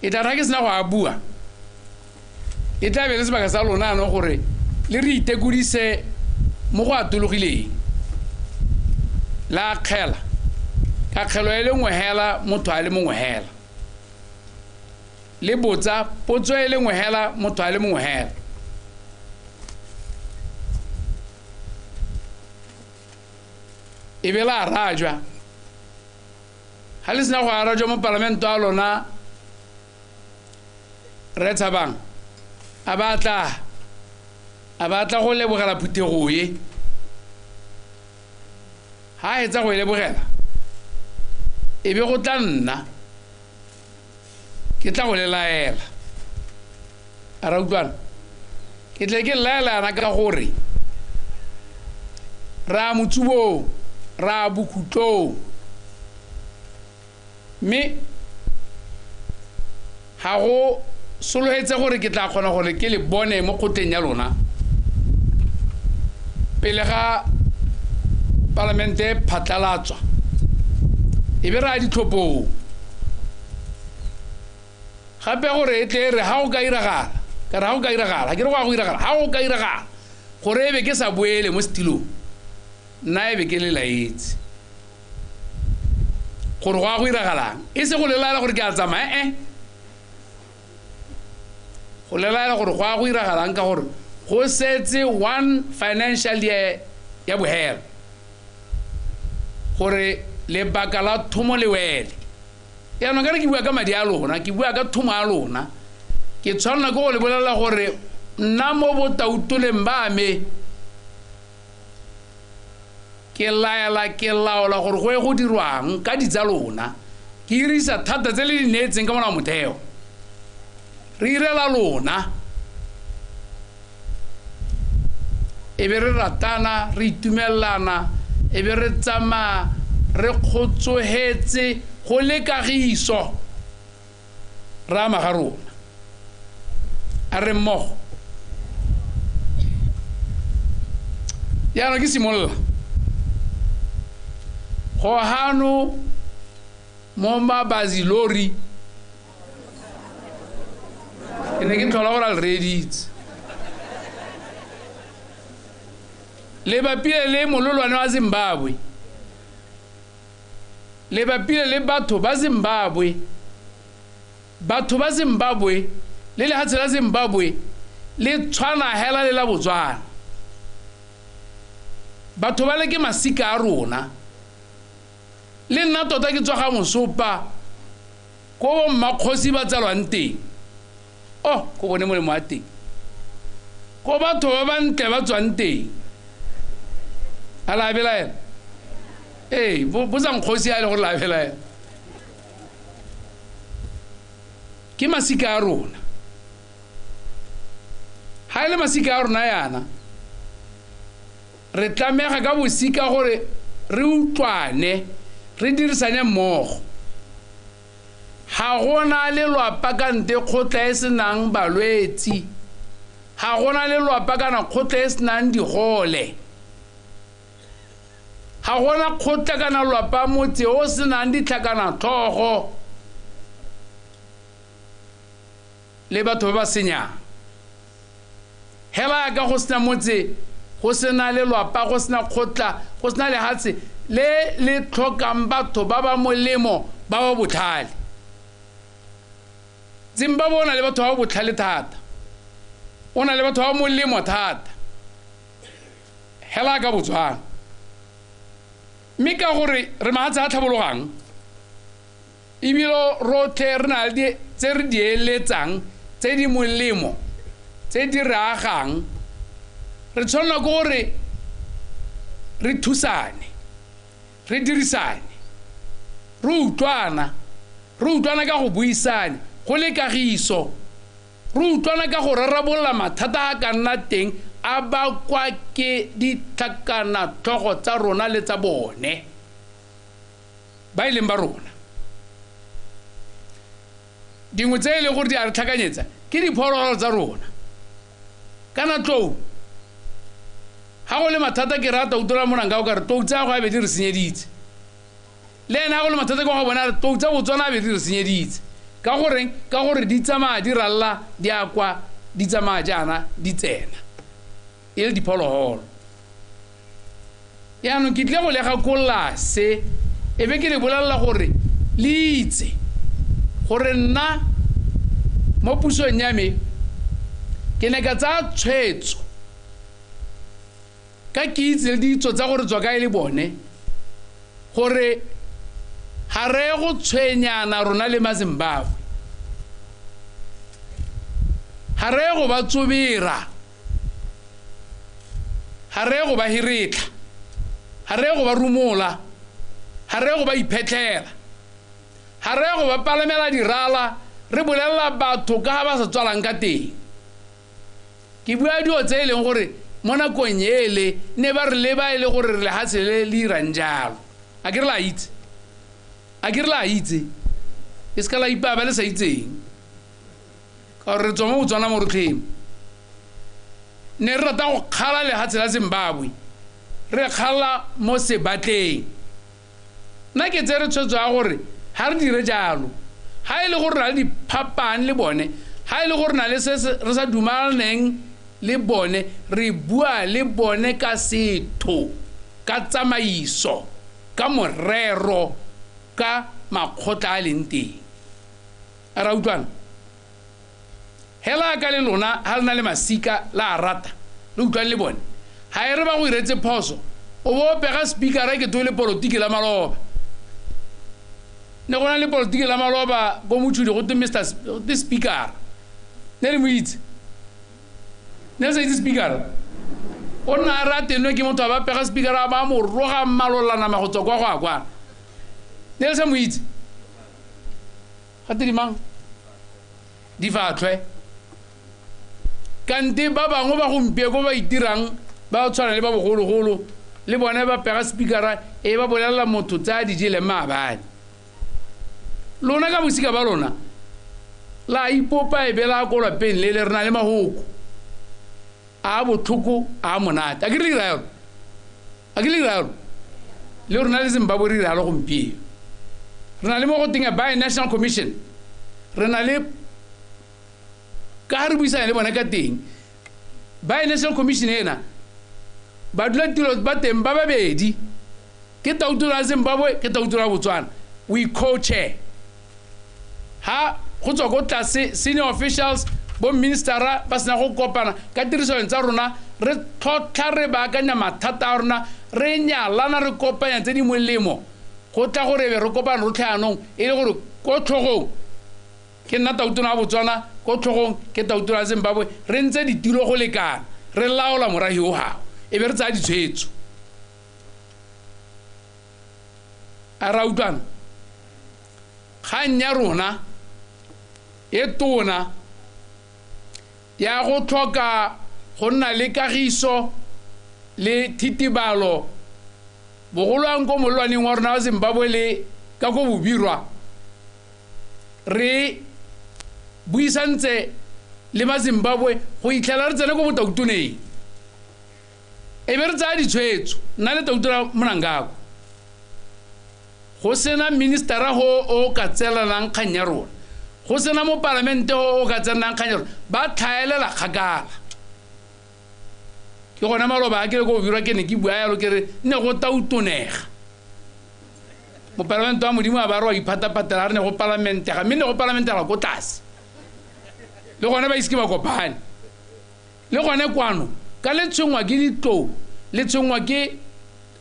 E tla re ha ke sena go a bua, e tla be le sebaka sa lona jaanong gore le re itekodise mo go atologileng. La akgela ka kgelo e le nngwe hela, motho a le mongwe hela. Le botsa potso e le nngwe hela, motho a le mongwe hela. E be la arajwa. Ha le sena go arajwa mo parlamento a lona, re tshabang a batla go lebogela phuthego e. Ha etsa go e lebogela, e be go tla nna ke tla go le laela. A ra utlwana? Ke tle ke laelana ka gore ra motsubong, ra bokhutlong, mme ga go sologetse gore ke tla kgona gore ke le bone mo kgotleng ya lona pele ga palamente phatlalatswa, e be re ya ditlhophong. Gape gore e tle re ha o ka iragala, ka re ha o ka iragala, ke re go a go iragala, ha o ka iragala gore e be ke sa boele mo setilong, nna e be ke le laetse gore go a go iragalang. E se go le laela gore ke a tsamaya, go le laela gore go a go iragalang ka gore go setse one financial year ya bohelo gore lebaka la thomo le wele. Yaanong ka re ke bua ka madi a lona, ke bua ka thomo a lona, ke tshwanela ke go le bolelela gore nna mo botautoleng ba me ke laela, ke laola gore go ye go dirwang ka di tsa lona. Ke irisa thata tse le di neetseng ka molao motheo, re irela lona, e be re ratana, re itumelelana, e be re tsamaya re kgotsogetse go le kagiso re ama ga rona. A re mmogo. Jaanong ke simolola go hano mo Mabazilori, ke ne ke tlhola gore a le reeditse. Le bapile le mololwane wa Zimbabwe, le bapile le batho ba Zimbabwe, batho ba Zimbabwe le lehatshe la Zimbabwe le tshwana hela le la Botswana. Batho ba le ke masika a rona. Le nna tota ke tswa ga Mosopa ko bo mmakgosi ba tsalwang teng, oh ko bone molemo wa teng, ko batho ba bantle ba tswang teng. A la belaela? Ee, botsang kgosi a le gore la belaela. Ke masika a rona. Ha e le masika a rona yana, re tlamega ka bosika gore re utlwane, re dirisane mmogo. Ha gona lelwapa ka nte kgotla e senang balwetsi, ha gona lelwapa kana kgotla e senang digole, ha gona kgotla kana lwapa motse o senang ditlhakana tlhogo le batho ba ba senyang. Hela ka go sena motse, go sena lelwapa, go sena kgotla, go sena lehatshe le le tlhokang batho ba ba molemo, ba ba botlhale. Zimbabwe o na le batho ba botlhale thata, o na le batho ba molemo thata, hela ka Botswana. Mme ka gore re mahatshe a tlhabologang, ebile rotlhe re na le tse re di eletsang, tse di molemo, tse di re agang, re tshwanela ke gore re thusane, re dirisane, re utlwana, re utlwana ka go buisane, go le kagiso, re utlwana ka go rarabolola mathata a ka nna teng a bakwa ke ditlhakana tlhogo tsa rona le tsa bone ba e leng ba rona. Dingwe tse e leng gore di a re tlhakanyetsa ke diphologolo tsa rona. Kana tlou, ha go le mathata ke rata utlwa monanga o ka re tlou tsa go a be di re senyeditse. Le ena ha go le mathata ke go bona re tlou tsa Botswana a be di re senyeditse. Ka goreng? Ka gore di tsamaya di ralla, di a kwa, di tsamaya jaana, di tsena e le diphologolo. Yaanong ke tlile go le gakolola se, e be ke le bolelela gore le itse gore nna mo pusong ya me ke ne ka tsaya tshwetso ka ke itse le ditso tsa gore tswa kae le bone, gore ga re go tshwenyana rona le maZimbabwe, ga re go ba tsobera, ga re go ba hiretla, ga re go ba rumola, ga re go ba iphetlhela, ga re go ba palamela dirala, re bolelela batho ka ga ba sa tswalang ka teng. Ke bua dilo tse e leng gore mo nakong ele ne ba re leba e le gore re lehatshe le le irang jalo. A ke re la itse? A ke re la itse? E se ka la ipaba le sa itseng, ka gore re tswa mo Botswana mo rotlheng. Ne re rata go kgala lehatshe la Zimbabwe, re kgala mo sebatleng. Nna ke tsere tshwetso ya gore ha re dire jalo, Ha e le gore na le diphapang le bone, ha e le gore na le se re sa dumalaneng le bone, re bua le bone ka setho, ka tsamaiso, ka morero, ka makgotla a leng teng. A ra utlwana? Hela ka le lona ha le na le masika la a rata, le utlwane le bone. Ha e re ba go iretse phoso, o bo pega speaker ke to le politiki la maloba. Ne go na le politiki la maloba go motshudi go te Mr. the speaker. Ne le mo itse. Ne sa itse speaker. O nna a rate nwe ke motho a ba pega speaker a ba mo roga mmalolana ma go tswa kwa go a kwana. Ne le sa mo itse. Ga te di mang? Di fatlhwe. Kante ba bangwe ba gompieko ba itirang ba tshwana le ba bogologolo le bone ba pega speaker e ba bolelela motho tsa di jele maabane. Lona ka bosika ba lona la ipopa e be la ko lapeng le le re na le mahoko a botlhoko a monate. A ke re dira yalo? A ke le dira yalo? Le rona le Zimbabwe re dira yalo gompieno. Re na le mo go teng ya Bi-National Commission. Re na le ka re buisana le bona ka teng. Bi-National Commission ena badulatiro ba teng ba babedi, ke tautona ya Zimbabwe, ke tautona ya Botswana. We co-chair. Ha go tswa ko tlase senior officials bo ministera ba sena go kopana ka tirisano tsa rona, re tlhotlha re baakanya mathata a rona, re nyalana re kopanya tse di molemo go tla gore be re kopana rotlhe anong e le gore ko tlhogong ke nna tautona ya Botswana, ko tlhogong ke tautona ya Zimbabwe, re ntse ditiro go lekana, re laola morahi o gago, e be re tsaya ditshwetso. A ra utlwana? Kgang ya rona e tona ya go tlhoka go nna le kagiso le thitibalo bogolwang ko molwaneng wa rona wa Zimbabwe le ka ko Bobirwa, re buisantse le ma Zimbabwe go itlhela re tsene ko botautoneng, e be re tsaya ditshwetso nna le tautona Mnangagwa. Go sena ministera go o ka tseelanang kgang ya rona, go sena mo palamente o ka tsenang kgang ya rona, ba tlhaelela kgakala. Ke gona maloba a ke le ko Bobirwa ke ne ke bua yalo ke re ne go tautonega. Mopalamente wa Modimo a ba re wa iphataphatela a re ne go palamentega, mme ne go palamentega ko tlase. Le gone ba ise ke ba kopane. Le gone kwano ka le tshwenngwa ke ditlou, le tshwenngwa ke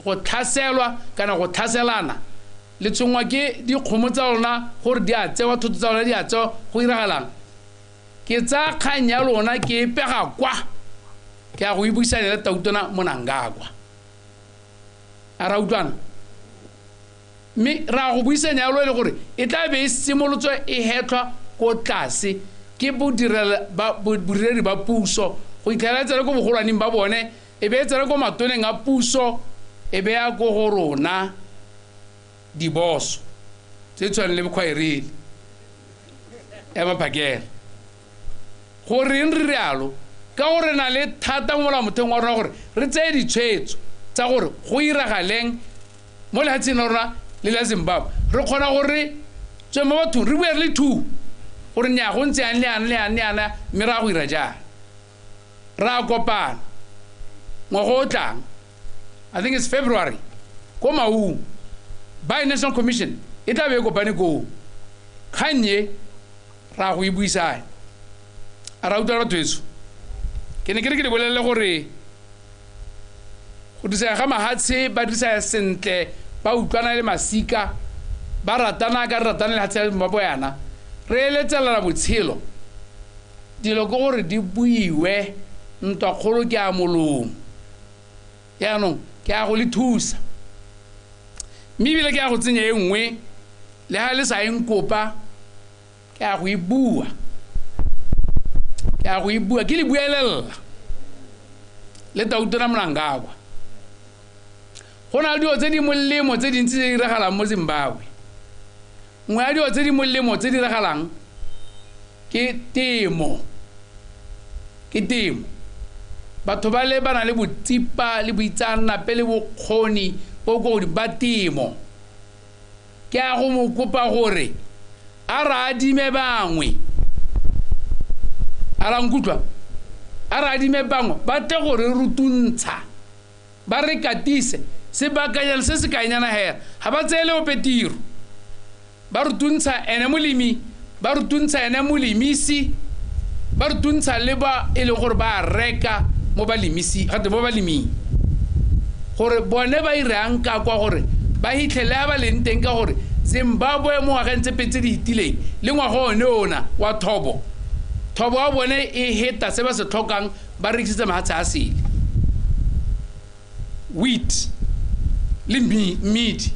go tlhaselwa kana go tlhaselana, le tshwenngwa ke dikgomo tsa lona gore di a tsewa, thoto tsa lona di a tsewa, go iragalang? Ke tsaya kgang ya lona ke e pega kwa, ke ya go e buisana le tautona Mnangagwa. A ra utlwana? Mme ra go buisana yalo e le gore e tla be e simolotswe e hetlhwa ko tlase ke bodiredi ba puso go itlhela e tsena ko bogolwaneng ba bone, e be e tsena ko matoneng a puso, e be ya ko go rona diboso tse tshwaneng le bokgwaerele ya maphakela. Goreng re rialo? Ka gore re na le thata mo molaomotheong wa rona gore re tseye ditshwetso tsa gore go iragaleng mo lefatsheng la rona le la Zimbabwe. Re kgona gore tswe mo bathong re bue re le two gore nnyaa go ntse yang le yana le yana le yana, mme re a go ira jang. Re a kopana ngwaga o tlang, I think it's February, ko Maung, Bi-National Commission e tla be e kopane koo. Kgang e ra go e buisana. A ra utlwa batho heso? Ke ne ke re ke le bolelele gore go dirisa ga mahatshe ba dirisa sentle, ba utlwana le masika, ba ratana ka re ratana le lefatshe la Zimbabwe yana, re eletselana botshelo. Dilo ke gore di buiwe, ntwa kgolo ke a molomo. Jaanong ke a go le thusa, mme ebile ke a go tsenya e nngwe le ha le sa e nkopa, ke a go e bua, ke a go e bua, ke le buelela le tautona Mnangagwa. Go na le dilo tse di molemo tse dintsi tse di diragalang mo Zimbabwe. Nngwe ya dilo tse di molemo tse di diragalang ke temo. Ke temo. Batho ba le ba na le botsipa le boitseanape le bokgoni bo ko godimo ba temo. Ke a go mo kopa gore A re adime bangwe, a ra nkutlwa, a re adime bangwe ba tle go re rutuntsha, ba re katise sebakanyana se se kaenyana hela, ga ba tseele ope tiro, ba rutuntsha ene molemi, ba rutuntsha ene molemisi, ba rutuntsha le ba e leng gore ba reka mo balemisi, gate mo baleming, gore bone ba irang ka kwa gore ba hitlhele ba leng teng, ka gore Zimbabwe mo ngwageng tse pedi tse di fetileng le ngwaga one ona wa thobo, thobo wa bone e heta se ba se tlhokang, ba rekisetsa mahatshe a sele, wheat le mmidi.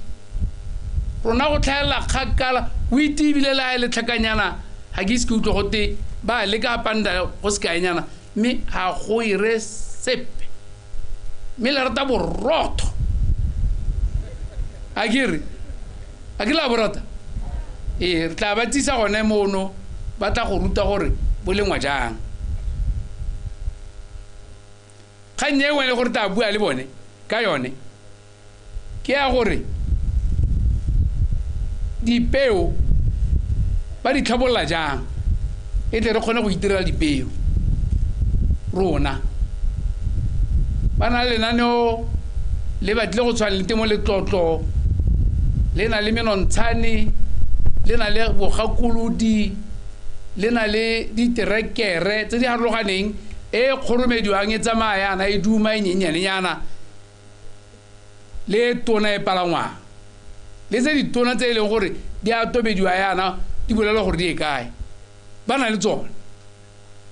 Rona go tlhaela kgakala wheat, ebile le ha e le tlhakanyana ga ke ise ke utlwe gote ba leka panda go sekaenyana, mme ga go ire sepe, mme le rata borotho. A ke re a ke la borata, ee, re tla ba tsisa gone mono, ba tla go ruta gore bo lengwa jang. Kgang e nngwe le gore tla bua le bone ka yone ke ya gore dipeo ba di tlhabolola jang, e tle re kgone go itirela dipeo rona. Ba na le lenaneo le batlile go tshwana le temo letlotlo, le na le menontshane, le na le bogakolodi, le na le diterekere tse di harologaneng, e kgoromediwang e tsamaya yana e duma e nyenyanenyana, le tona e palangwang, le tse ditona tse e leng gore di a tobediwa yana di bolela gore di e kae, ba na le tsone.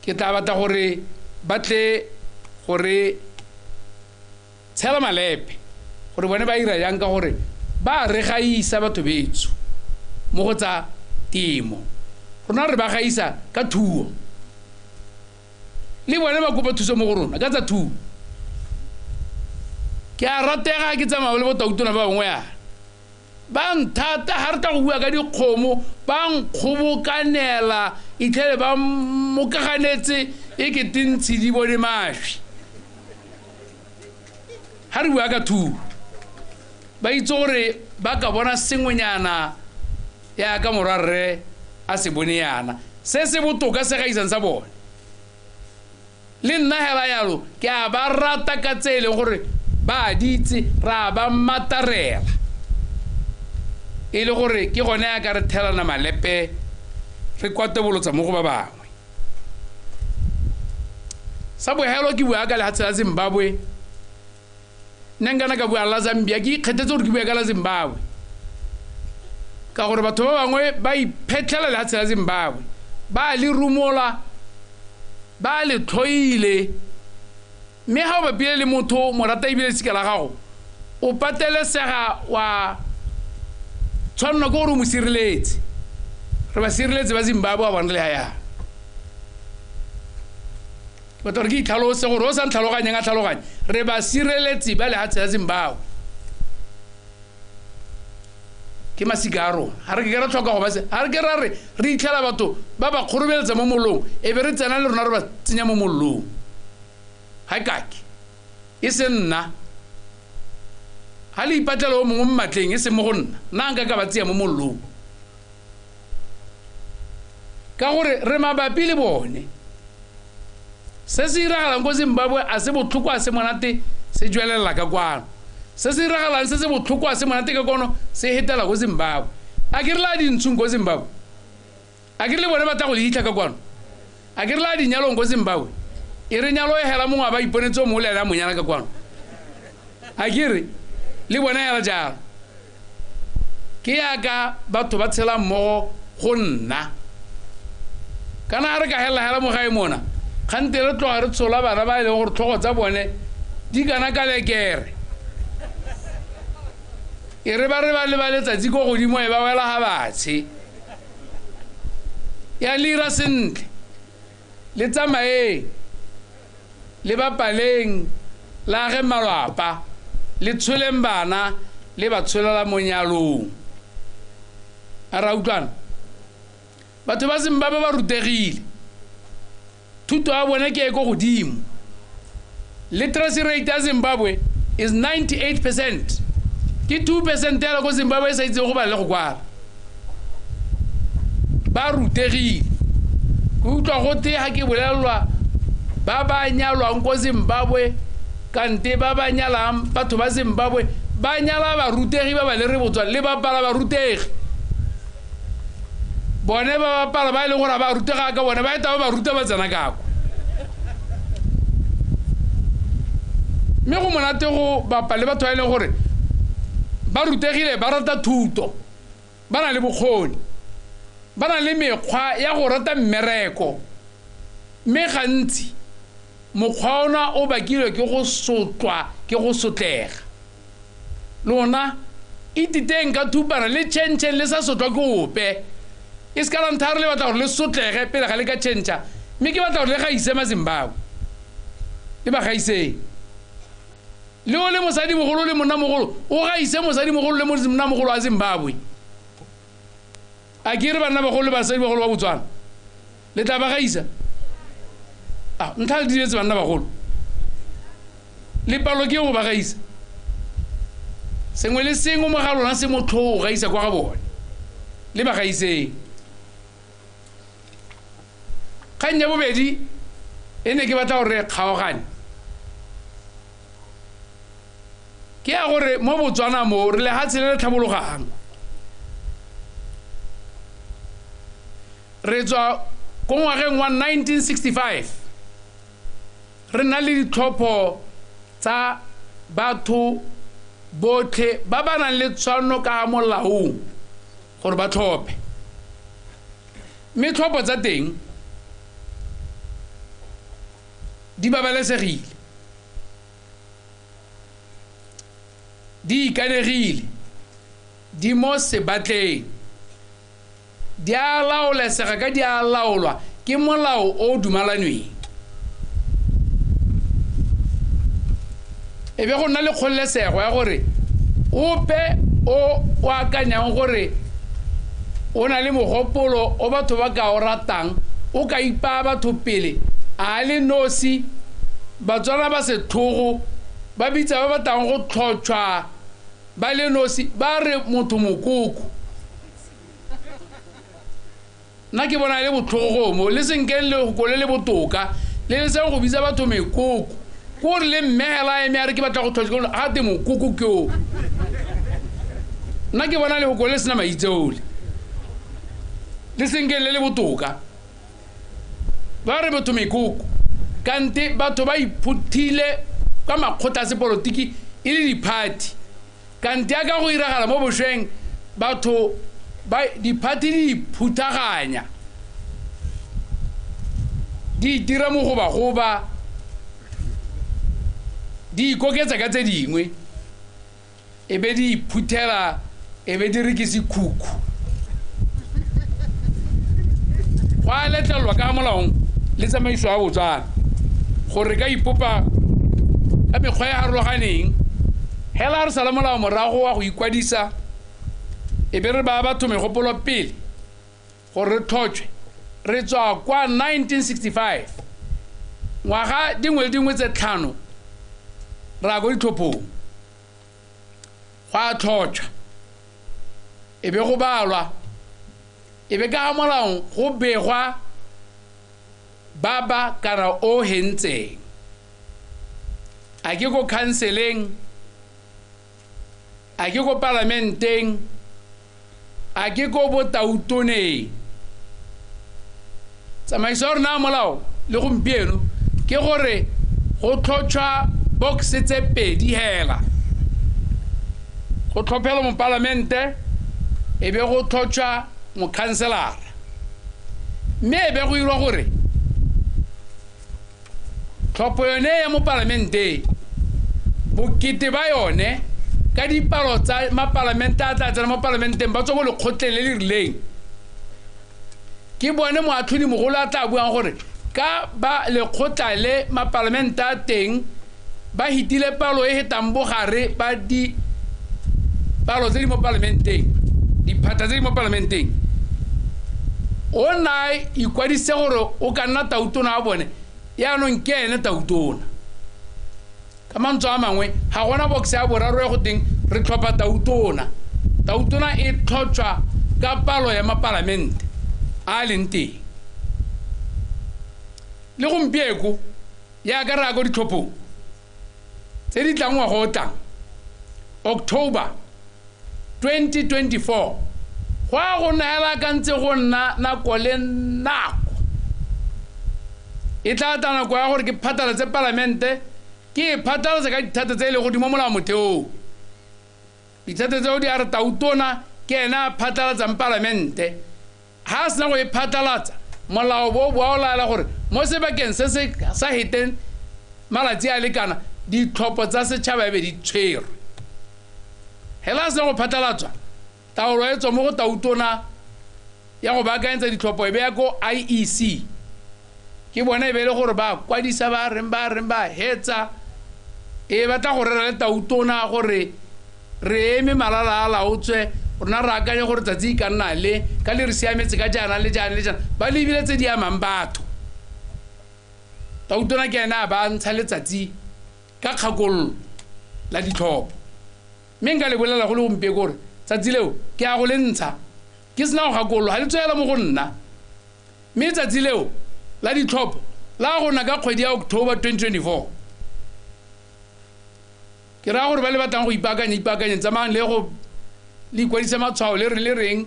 Ke tla batla gore ba tle gore tshela malepe gore bone ba ira jang, ka gore ba re gaisa batho betsho mo go tsa temo, rona re ba gaisa ka thuo, le bone ba kopa thuso mo go rona ka tsa thuo. Ke a ratega ke tsamaya le botautona ba bangwe yana, ba nthata ga re tla go bua ka dikgomo, ba nkgobokanela itlhele ba mokaganetse e kete ntshi di bone mašwi. Ga re bua ka thuo ba itse gore ba ka bona sengwenyana yaka morwarre a se bone yana, se se botoka se gaisang sa bone. Le nna hela yalo ke a ba rata ka tse e leng gore ba di itse, ra ba matarela, e le gore ke gone ya ka re thelana malepe, re kwatebolotsa mo go ba bangwe. Sa bohelo ke bua ka lehatshe la Zimbabwe, nna nkana ka bua la Zambia, ke ikgethetse gore ke bua ka la Zimbabwe, ka gore batho ba bangwe ba iphetlhela lehatshe la Zimbabwe, ba le rumola, ba le tlhoile, mme ga o bapile le motho mo rata ebile lesika la gago, o patelesega wa tshwanelwa ke gore o mo sireletse. Re ba sireletse ba Zimbabwe ba bona le ha yana. Batho gore ke itlhalose gore o sa ntlhaloganyeng a tlhaloganye, re ba sireletse ba lehatshe la Zimbabwe, ke masika a rona. Ga re ke re tlhoka go ba se, ga re ke ra re re itlhela batho ba ba kgoromeletsa mo mollong, e be re tsena le rona re ba tsenya mo mollong. Ga kake e se nna, ga le ipatlela o mongwe mo matleng e se mo go nna, nna nka ka ba tseya mo mollong, ka gore re mabapi le bone. Se se iragalang ko Zimbabwe a se botlhoko a se monate, se jwelela ka kwano. Se se iragalang se se botlhoko a se monate ka kwano, se hetela ko Zimbabwe. A ke re la dintshong ko Zimbabwe, a ke re le bone ba tla go le hitlha ka kwano, a ke re la dinyalong ko Zimbabwe, e re nyalo e hela mongwe a ba iponetse o mongwe le ena a monyana ka kwano, a ke re le bone hela jalo. Ke yaka batho ba tshela mmogo go nna, kana ga re ka hela hela mo gae mona, kgante re tloga re tshola bana ba e leng gore tlhogo tsa bone di kana ka lekere, e re ba re ba leba letsatsi ko godimo e ba wela ga batshe. Ya le ira sentle, le tsamaeng, le bapaleng, le age malwapa, le tsholeng bana, le ba tsholela mo nyalong. A ra utlwana? Batho ba Zimbabwe ba rutegile, thuto ya bone ke e ko godimo. Literacy rate ya Zimbabwe is 98%. Ke 2% ya ko Zimbabwe e sa itseng go bala le go kwala. Ba rutegile. Ke utlwa gote ga ke bolelelwa ba ba nyalwang ko Zimbabwe, kante ba ba nyalang batho ba Zimbabwe ba nyala barutegi ba ba lere Botswana le ba pala barutegi. Bone ba bapala ba e leng gore ba rutega ka bone ba eta ba ba ruta ba tsena ka kwa. Mme go monate go bapa le batho ba e leng gore ba rutegile, ba rata thuto, ba na le bokgoni, ba na le mekgwa ya go rata mmereko. Mme gantsi mokgwa ona o bakilwe ke go sotlwa, ke go sotlega. Lona ititeng ka thupana le tšhentšheng le sa sotlwa ke ope. E se ka la ntlha re le batla gore le sotlege pele ga le ka tšhentšha, mme ke batla gore le gaise maZimbabwe, le ba gaiseng. Le o le mosadimogolo le monnamogolo, o gaise mosadimogolo le monnamogolo wa Zimbabwe. A ke re bannabagolo le basadibagolo ba Botswana le tla ba gaisa? A ntlha le diretse bannabagolo, le palo ke go ba gaisa. Sengwe le sengwe mo ga lona se motlhogo gaisa kwa ga bone, le ba gaiseng. Kgang ya bobedi e ne ke batla gore re kgaogane ke ya gore mo Botswana mo re lehatshe le le tlhabologang. Re tswa ko ngwageng wa 1965 re na le ditlhopho tsa batho botlhe ba ba nang le tshwanno ka molaong gore ba tlhophe. Mme tlhopho tsa teng di babalesegile, di ikanegile, di mo sebatleng, di a laolesega ka di a laolwa ke molao o o dumalanweng. E be go nna le kgololesego ya gore ope o o akanyang gore o na le mogopolo o batho ba ka o ratang, o ka ipaya batho pele a le nosi. Batswana ba setlhogo ba bitsa ba batlang go tlhotšhwa ba le nosi, ba re motho mokoko. Nna ke bona e le botlhogo mo le senkeng lefoko le le botoka le le seng go bitsa batho mekoko. Ke gore le mme hela a eme a re ke batla go tlhotšhwa, ga te mokoko ke o. Nna ke bona lefoko le sena maitseole, le senkeng le le botoka. Ba re batho mekoko, kante batho ba iphuthile ka makgotla a sepolotiki e le diphathi. Kante ya ka go iragala mo bošweng, batho ba diphathi di iphuthaganya, di itira mogobagoba, di ikoketsa ka tse dingwe, e be di iphuthela, e be di re ke sekhukhu. Go a letlelelwa ka molaong le tsamaiso ya Botswana gore re ka ipopa ka mekgwa e harologaneng. Hela re sala molao morago wa go ikwadisa, e be re baya batho megopolo pele gore re tlhotšwe. Re tswa kwa 1965, ngwaga dingwe le dingwe tse 5 re ya ko ditlhophong, go a tlhotšhwa, e be go balwa, e be ka ga molaong go begwa ba ba kana o hentseng. A ke ko khanseleng, a ke ko palamenteng, a ke ko botautoneng. Tsamaiso ya rona ya molao le gompieno ke gore go tlhotšhwa box tse 2 hela. Go tlhophelwa mopalamente, e be go tlhotšhwa mokhanselara. Mme e be go irwa gore tlhopho yone ya mopalamente, bokete ba yone ka dipalo tsa mapalamente a tla tsena mo palamenteng ba tswa ko lekgotleng le le rileng, ke bone moatlhodi mogolo a tla buang gore ka ba lekgotla le mapalamente a teng ba hitile palo e hetang bogare ba di palo tse di mo palamenteng, diphata tse di mo palamenteng, o na ikwadise gore o ka nna tautona wa bone, yaanong ke ene tautona. Ka mantswe a mangwe ga gona box ya boraro ya go teng re tlhopha tautona. Tautona e tlhotšhwa ka palo ya mapalamente. a leng teng. Le gompieko yaka re ya ko ditlhophong tse di tlang ngwaga o tlang October 2024, go a go neela ka ntse go nna nako le nako. E tla tla nako ya gore ke phatlalatse palamente, ke e phatlalatse ka dithata tse e le godimo molao motheong. Dithata tseo di a re tautona ke ena a phatlalatsang palamente. Ha a sena go e phatlalatsa, molao bo bo a o laela gore mo sebakeng se se sa heteng malatsi a lekana ditlhopho tsa setšhaba e be di tshwerwe. Hela a sena go phatlalatswa, taolo e tswa mo go tautona ya go baakanyetsa ditlhopho e be ya ko IEC. Ke bone e be e le gore ba kwadisa ba reng ba reng ba hetsa, e batla go rera le tautona gore re eme malala a laotswe, rona re akanye gore tsatsi e ka nna le ka le re siametse ka jaana le jaana le jaana, ba lebile tse di amang batho. Tautona ke ena a ba ntsha letsatsi ka kgakololo la ditlhopho. Mme nka le bolela go le gompieno gore tsatsi leo ke a go le ntsha ke sena go gakololo, ga le tswela mo go nna. Mme tsatsi leo la ditlhopho la go nna ka kgwedi ya October 2024. Ke raya gore ba le batlang go ipaakanya, ipaakanyeng, tsamayang le go le ikwadise matshwao le re le reng,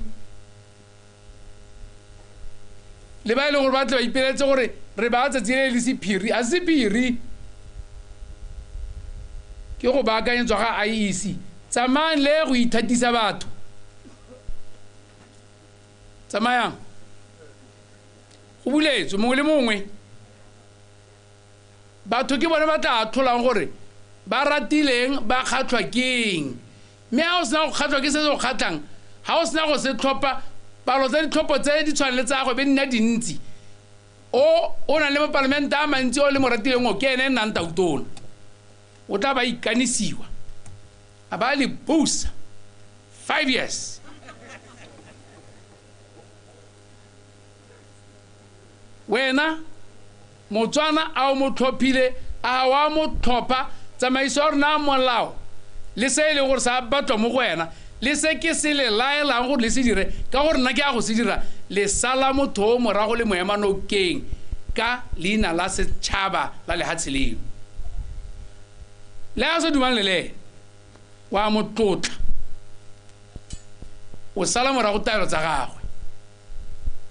le ba e leng gore ba tle ba ipeletse gore re ba tsatsi le le sephiri, a sephiri ke go baakanyetswa ga IEC. Tsamayang le go ithatisa batho, tsamayang, go buletswe mongwe le mongwe. Batho ke bone ba tla atlholang gore ba ratileng, ba kgatlhwa keng. Mme ha o sena go kgatlhwa ke se se go kgatlhang, ha o sena go se tlhopha, palo tsa ditlhopho tse di tshwanang le tsa gagwe be di nna dintsi. O nang le mapalamente a mantsi o le mo ratileng o, ke ene e nnang tautona. O tla ba ikanisiwa, a ba le busa 5 years. Wena Motswana a o mo tlhophile, a wa mo tlhopha, tsamaiso ya rona molao le se e leng gore sa batlwa mo go wena, le se ke se le laelang gore le se dire, ka gore nna ke a go se dira, le sala motho o morago le mo ema nokeng ka leina la setšhaba la lehatshe leo. Le a sa dumang le le wa mo tlotla, o sala morago taelo tsa gagwe.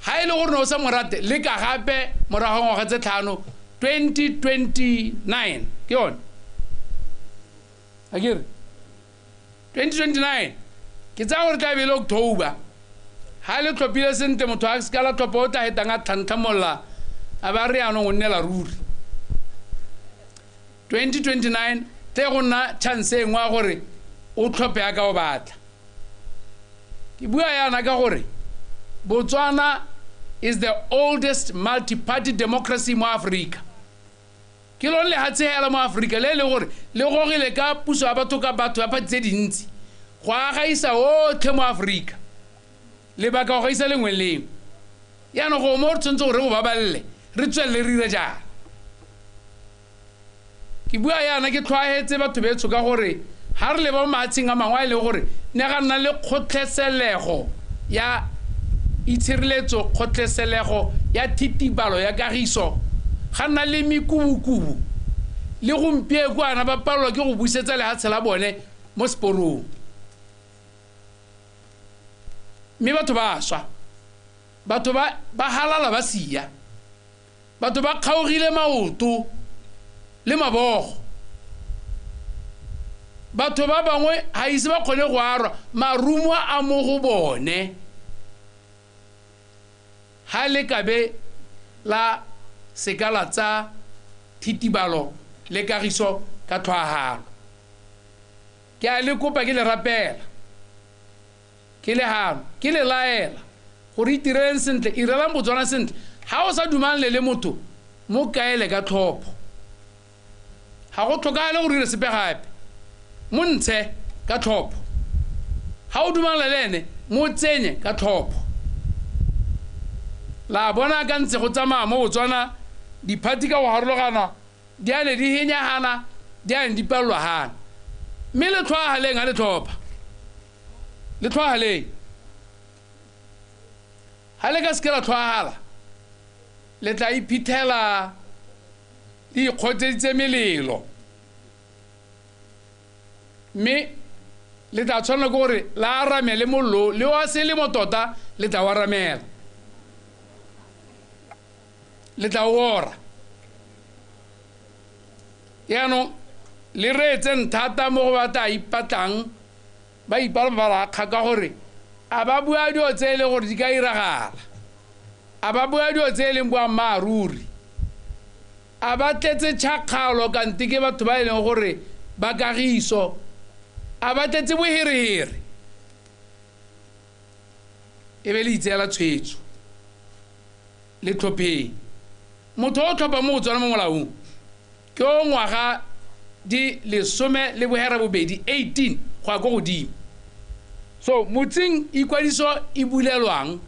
Ha e le gore ne o sa mo rate, le ka gape morago ngwaga tse 5, 2029 ke yone. Akere 2029 ke tsaya gore tla be le October. Ha le tlhophile sentle, motho a se ka la tlhopha o tla hetang a tlhantlhamolla, a ba re yaanong o nnela ruri. 2029 tle go nna chance e nngwe ya gore o tlhophe ya ka o batla. Ke bua yana ka gore Botswana is the oldest multi-party democracy mo Africa. Ke lone lehatshe hela mo Africa le le gore le gogile ka puso ya batho ka batho ya party tse dintsi go agaisa otlhe mo Africa, lebaka go gaisa lengwe le lengwe. Yaanong go mo re tshwanetse gore re go babalele, re tswelele re dire jang. Ke bua yana ke tlhwaetse batho betsho ka gore ha re leba mo mahatsheng a mangwe a e leng gore ne ga nna le kgotlheselego ya itshireletso, kgotlheselego ya thitibalo ya kagiso, ga nna le mekubukubu, le gompieno ana ba palelwa ke go busetsa lehatshe la bone mo seporong. Mme batho ba swa, batho ba halala ba sia, batho ba kgaogile maoto le mabogo, batho ba bangwe ha ise ba kgone go arwa marumo a mo go bone. Ha le kabe la sekala tsa thitibalo le kagiso ka tlhwahalo. Ke a le kopa, ke le rapela, ke le hano, ke le laela gore itireleng sentle, irelang Botswana sentle. Ha o sa dumang le motho, mo kaele ka tlhopho. Ha go tlhokagale gore o dire sepe gape, mo ntshe ka tlhopho. Ha o dumang le ene, mo tsenye ka tlhopho. La bona ka ntse go tsamaya mo Botswana, diphathi ka go harologana di a ne di henyagana, di a ne di palelwa gana. Mme le tlhwagaleng ha le tlhopha, le tlhwagaleng. Ga le ka seke la tlhwaala, le tla iphitlhela le ikgotseditse melelo, mme le tla tshwanela ke gore la aramele mollo le wa selemo tota, le tla o aramela, le tla o ora. Jaanong le reetseng thata mo go ba tla ipatlang ba ipalabala kgaka gore a ba bua dilo tse e leng gore di ka iragala, a ba bua dilo tse e leng boammaaruri, a ba tletse tšhakgalo kante ke batho ba e leng gore ba kagiso, a ba tletse boherehere. E be le itseela tshwetso le tlhopheng. Motho o tlhopha mo go tswana mo molaong ke o ngwaga di 18 18 go ya ko godimo. So motseng ikwadiso e bulelwang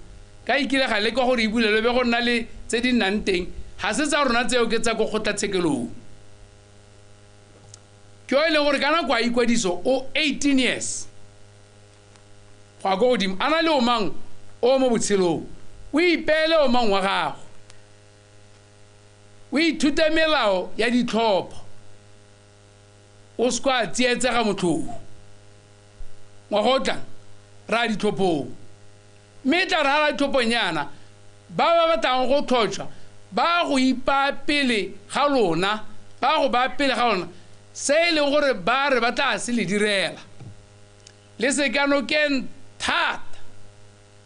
ka ikile ga le ka gore e bulelwe be go nna le tse di nnang teng, ga se tsa rona tseo, ke tsa ko kgotlatshekelong. Ke o e leng gore ka nako ya ikwadiso o 18 years go ya ko godimo, a na le omang o mo botshelong, o ipeele omang wa gago, o ithute melao ya ditlhopho, o se kwa tsietsega motlhofu. Ngwaga o tlang ra ditlhophong, mme tla re ga ra ditlhophong yana ba ba batlang go tlhotšhwa ba go ipaa pele ga lona, ba go baya pele ga lona se e leng gore ba re ba tla se le direla. Le se ka nokeng thata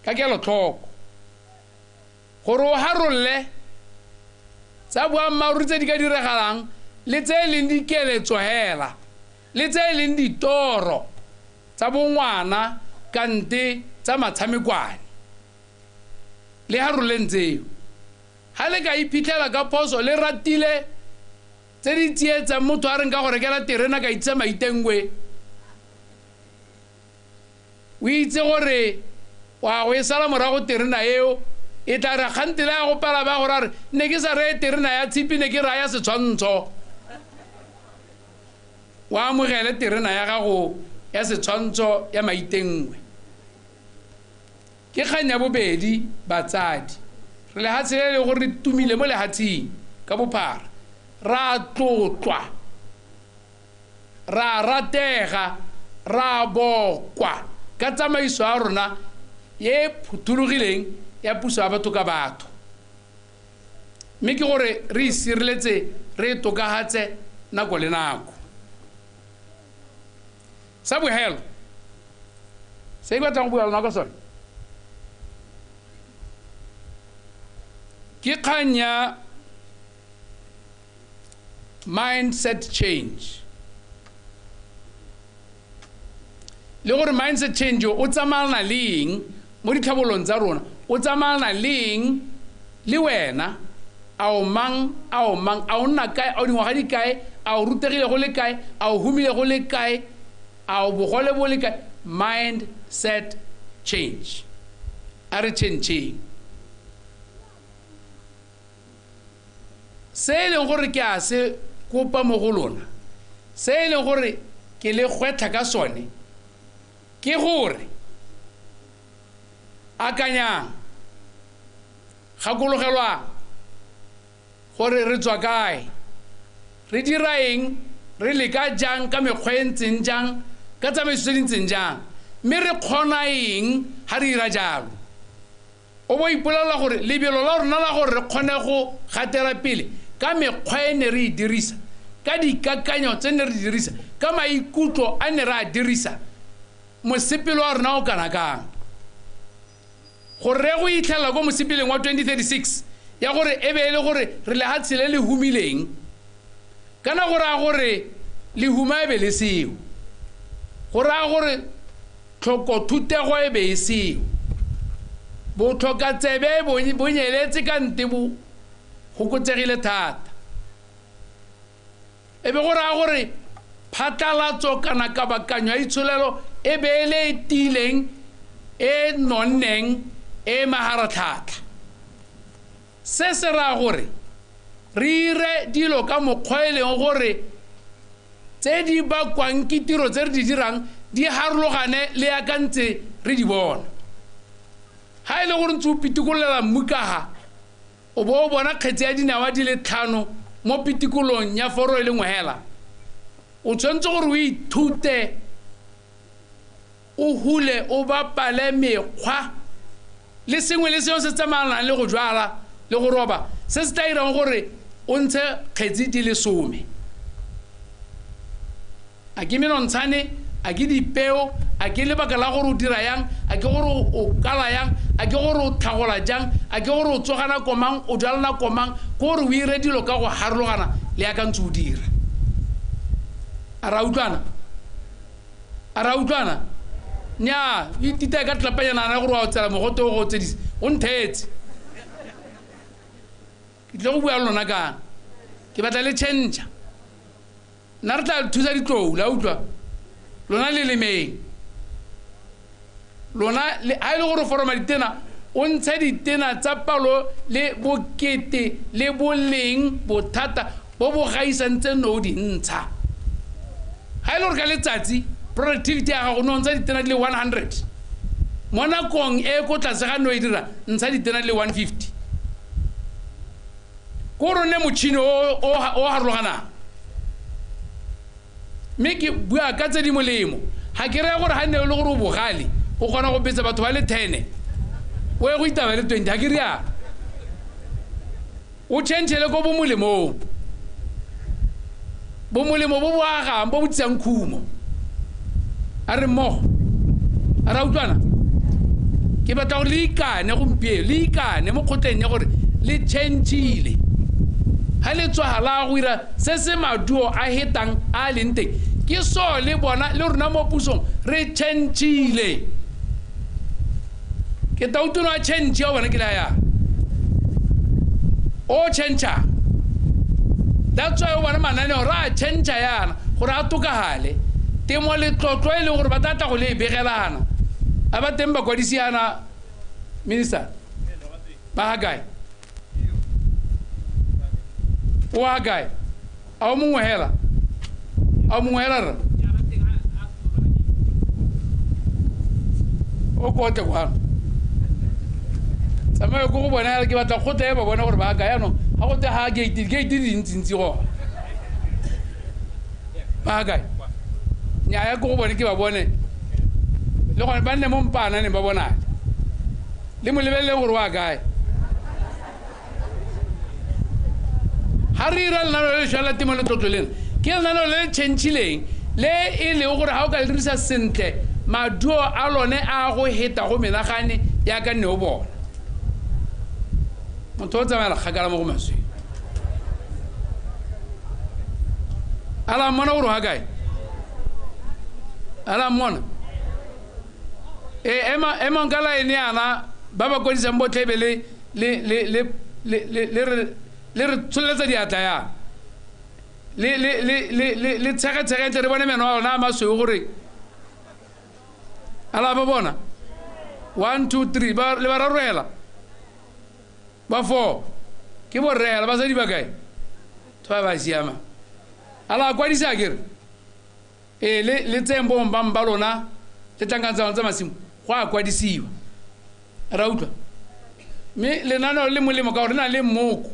ka kelotlhoko gore o harolle tsa boammaaruri tse di ka diragalang le tse e leng dikeletso hela le tse e leng ditoro tsa bongwana kante tsa matshamekwane. Le harolleng tseo. Ga le ka iphitlhela ka phoso le ratile tse di tsietsang motho a reng ka go rekela terena ka itse maitengwe, o itse gore wa go e sala morago terena eo, e tla re kgante le ya go pala ba gore a re ne ke sa reye terena ya tshipi, ne ke raya setshwantsho. O amogele terena ya gago ya setshwantsho ya maitengwe. Ke kgang ya bobedi, batsadi. Re lehatshe le le gore re tumile mo lehatsheng ka bophara, ra tlotlwa, ra ratega, ra bokwa ka tsamaiso ya rona e phuthologileng ya puso ya batho ka batho. Mme ke gore re isireletse, re tokagatse nako le nako. Sa bogelo se ke batlang go bua lona ka sone ke kgang ya mindset change. Le gore mindset change o tsamaelana le eng mo ditlhabolong tsa rona, o tsamaelana le eng le wena, a o mang, a o mang, a o nna kae, a o dingwaga di kae, a o rutegile go le kae, a o humile go le kae, a o bogole bo le kae. Mindset change, a re changeng. Se e leng gore ke a se kopa mo go lona, se e leng gore ke le gwetlha ka sone, ke gore akanyang, gakologelwang gore re tswa kae, re dira eng, re leka jang ka mekgwa e ntseng jang, ka tsamaiso tse di ntseng jang, mme re kgona eng ga re dira jalo. O bo ipolelela gore lebelo la rona la gore re kgone go gatela pele ka mekgwa e ne re e dirisa, ka dikakanyo tse ne re di dirisa, ka maikutlo a ne re a dirisa, mosepele wa rona o kana kang. Gore re go itlhelela ko mosepeleng wa 2036 ya gore e be e le gore re lehatshe le le humileng, kana go raya gore lehuma e be le seo, go raya gore tlhokothutego e be e seo, botlhokatsebe bo nyeletse ka nte bo fokotsegile thata. E be go raya gore phatlalatso kana kabakanyo ya itsholelo e be e le e tiileng, e nonneng, e maharatlhatlha. Se se raya gore re ire dilo ka mokgwa e leng gore tse di bakwang ke tiro tse re di dirang di harologane le ya ka ntse re di bona. Ga e le gore ntse o pitikololela mmu ka ga o bo o bona kgetse ya dinawa di le 5 mo pitikolong ya foro e le nngwe hela, o tshwanetse gore o ithute, o hule, o bapale mekgwa le sengwe le sengwe se tsamaelanang le go jwala le go roba, se se tla irang gore o ntshe kgetsi di le 10. A ke menontshane, a ke dipeo, a ke lebaka la gore o dira yang, a ke gore o kala yang, a ke gore o tlhagola jang, a ke gore o tsoga nako mang, o jwala nako mang, ke gore o ire dilo ka go harologana le yaka ntse o dira. A ra utlwana? A ra utlwana? Nnyaa, o ititaya ka tlapanyana ya gore wa o tsela mogote o go otsedise, o nthetse. Ke tlile go bua le lona kang, ke batla le change. Nna re tla thusa ditlou, la utlwa? Lona le lemeng. Lona le, ha e le gore o foroma ditena, o ntshe ditena tsa palo le bokete le boleng bothata bo bo gaisang tse no o di ntsha. Ha e le gore ka letsatsi productivity ya gago no ntsha ditena di le 100, mo nakong e ko tlase ga no e dira ntsha ditena di le 150. Ko re nne motšhini o harologanang. Mme ke bua ka tse di molemo. Ga ke reye gore ga nne e le gore o bogale, o kgona go betsa batho ba le 10, o ye go itaba le 20, ga ke rialo. O change-le ko bomolemong. Bomolemo bo bo agang, bo bo tlisang khumo. A re mmogo, a re a utlwana? Ke batla gore le ikane gompieno, le ikane mo kgotleng ya gore le change-ile. Ha le tswa la go ira se se maduo a hetang a leng teng, ke so le bona le rona mo pusong re change-ile. Ke tautono a change ya bona ke la ya o change. That's why o bona mananeo ra change yana gore a tokagale. Temo le tlotlo e leng gore ba tla tla go le e begelana. A ba teng bakwadisi yana, minister? Ba ha kae? O ha kae? A o mongwe hela? A o mongwe hela rra? O kote kwano. Tsamaya ko go bona hela, ke batla kgotla e ba bone gore ba ha kae. Jaanong ga go te ha gate, gate di dintsintsi gona. Ba ha kae? Nnyaa, ko go bone ke ba bone. Le gone ba nne mo mpaananeng ba bonale. Le mo lebeleleng gore wa kae. Ha re ira lenaneo le lešwa la temo le tlotlo lena, ke lenaneo le le change-ileng, le e leng gore ha o ka le dirisa sentle, maduo a lone a go heta go menagane yaka nne o bona. Motho o tsamaela kgakala mo go maswe. A la mmona gore o ha kae? A la mmona? E, ema nka line yana, ba ba kwadisang botlhe e be le re tsholetsa diatla yana. Le tshegetshege ntle re bone meno a lona a masweu gore a la ba bona. 1, 2, 3, ba le ba rarogela. Ba 4. Ke borre hela, basadi ba kae? Batho ba ba siama. A la kwadisa akere? E, le tseyeng bo mbang ba lona, le tlankantsa tsa masimo, go a kwadisiwa. Ra utlwa? Mme lenaneo le molemo ka gore le na le mmoko,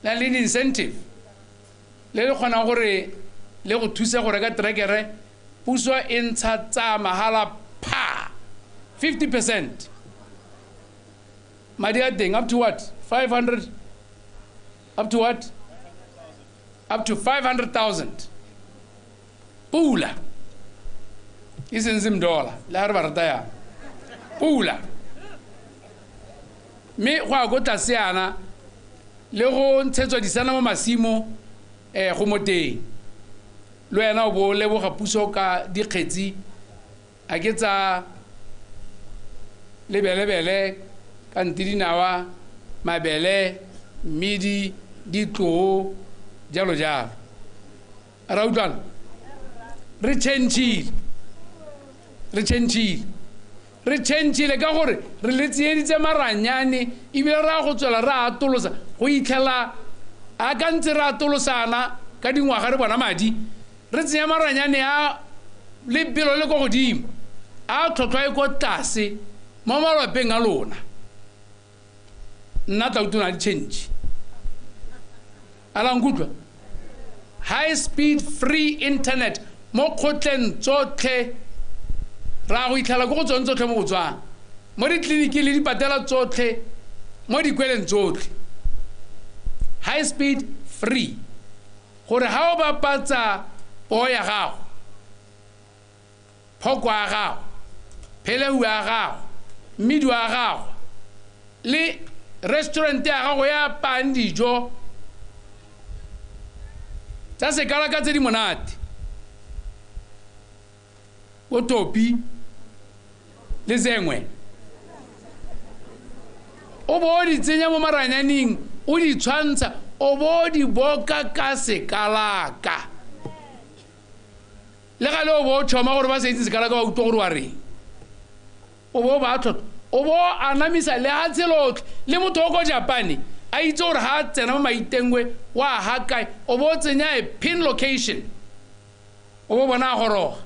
le na le di-incentive, le le kgonang gore le go thusa go reka terekere, puso e ntsha tsa mahala pha 50%. Madi a teng up to what? 500, up to what? Up to 500,000. Pula. E seng Zim dollar, le ha re ba rata yang. Pula. Mme go ya ko tlase yana le go ntshetswa disana mo masimo, go mo teng. Le wena o bo leboga puso ka dikgetsi, a ke tsa lebelebele, ka nte dinawa, mabele, mmidi, ditloo, jalo jalo. Ra utlwana? Re change-ile. Re change-ile. Re change-ile ka gore re le tsieditse maranyane, ebile re a go tswela re a atolosa go itlhela a ka ntse re atolosana ka dingwaga re bona madi, re tsenya maranyane a lebelo le ko godimo, a tlhotlhwa e ko tlase Mo malapeng a lona nna Tautona di change a la nkutlwa high speed free internet mo kgotleng tsotlhe ra go itlhela ko go tsone tsotlhe mo Botswana mo ditleliniking le dipatela tsotlhe mo dikweleng tsotlhe high speed free gore ha o bapatsa poo ya gago phoko ya gago phelehu ya gago mmidi wa gago le restaurant ya gago ya apayang dijo tsa sekalaka tse di monate bo topi le zengwe o bo o di tsenya mo maranyaneng o di tshwantsha o bo o di boka ka sekalaka le gale o bo o tšhoma gore ba sa itse sekalaka ba utlwa gore wa reng o bo ba tlhotlho o bo anamisa lehatshe lotlhe le motho o ko Japane a itse gore ha a tsena mo Maitengwe wa ha kae o bo o tsenya a pin location o bo bona a goroga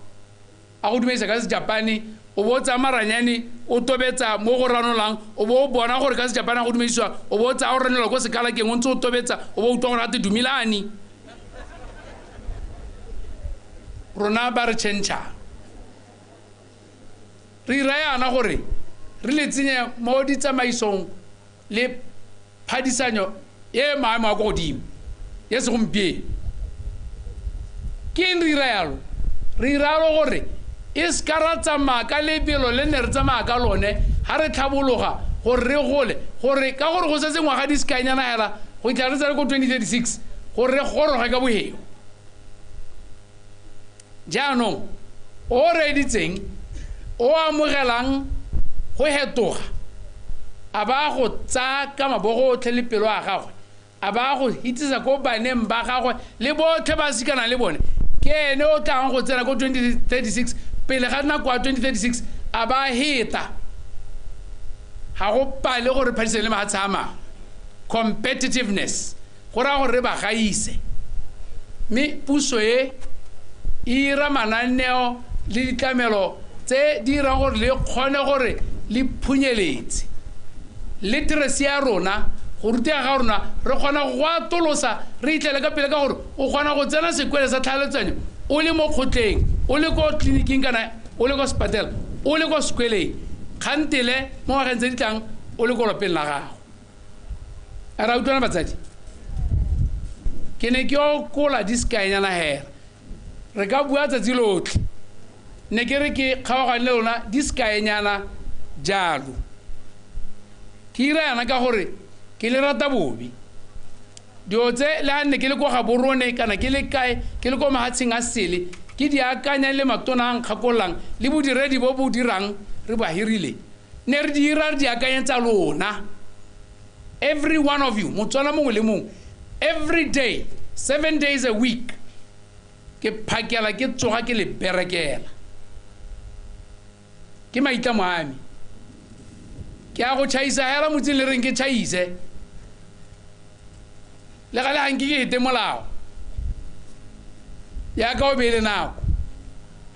a go dumedisa ka Sejapane o bo o tsaya maranyane o tobetsa mo go ranolang o bo o bona gore ka Sejapane a go dumedisiwa o bo o tsaya o ranola ko sekalakeng o ntse o tobetsa o bo o utlwa gore a te dumilane rona ba re tšhentšhang re ira yana gore re le tsenye mo ditsamaisong le phadisanyo e maemo a ko godimo ya segompieno ke eng re ira yalo re ira yalo gore e se ka ra tsamaya ka lebelo le ne re tsamaya ka lone ga re tlhabologa gore re gole gore ka gore go setse ngwaga di sekanyana hela go itlha re tsene ko 2036 gore re goroge ka boheo jaanong o reeditseng o amogelang go hetoga a ba go tsaya ka mabogo otlhe le pelo ya gagwe a ba go itsisa ko baneng ba gagwe le botlhe ba sikanang le bone ke ene o tlang go tsena ko 2036 pele ga nako ya 2036 a ba heta ga go pale gore phadisane le mahatshe a mangwe competitiveness go raya gore re ba gaise mme puso e e ira mananeo le ditlamelo tse di dirang gore le kgone gore le phunyeletse literacy ya rona go rutega ga rona re kgona go atolosa re itlele ka pele ka gore o kgona go tsena sekwele sa tlhaeletsanyo o le mo kgotleng o le ko tleliniking kana o le ko sepatela o le ko sekweleng kgantele mo ngwageng tse di tlang o le ko lapeng la gago a re a utlwana batsadi ke ne ke okola di sekaenyana hela re ka bua tsatsi lotlhe ne ke re ke kgaogane le lona di sekaenyana jalo ke ira yana ka gore ke le rata bobe dilo tse le ga nne ke le ko Gaborone kana ke le kae ke le ko mahatsheng a sele ke di akanya le matona a nkgakololang le bodiredi bo bo dirang re ba hirile ne re di ira re di akanyetsa lona every one of you Motswana mongwe le mongwe every day 7 days a week ke phakela ke tsoga ke le berekela ke maitlamo a me ke a go tšhaisa hela motseng le reng ke tšhaise le gale ga nke ke ete molao yaka o beile nako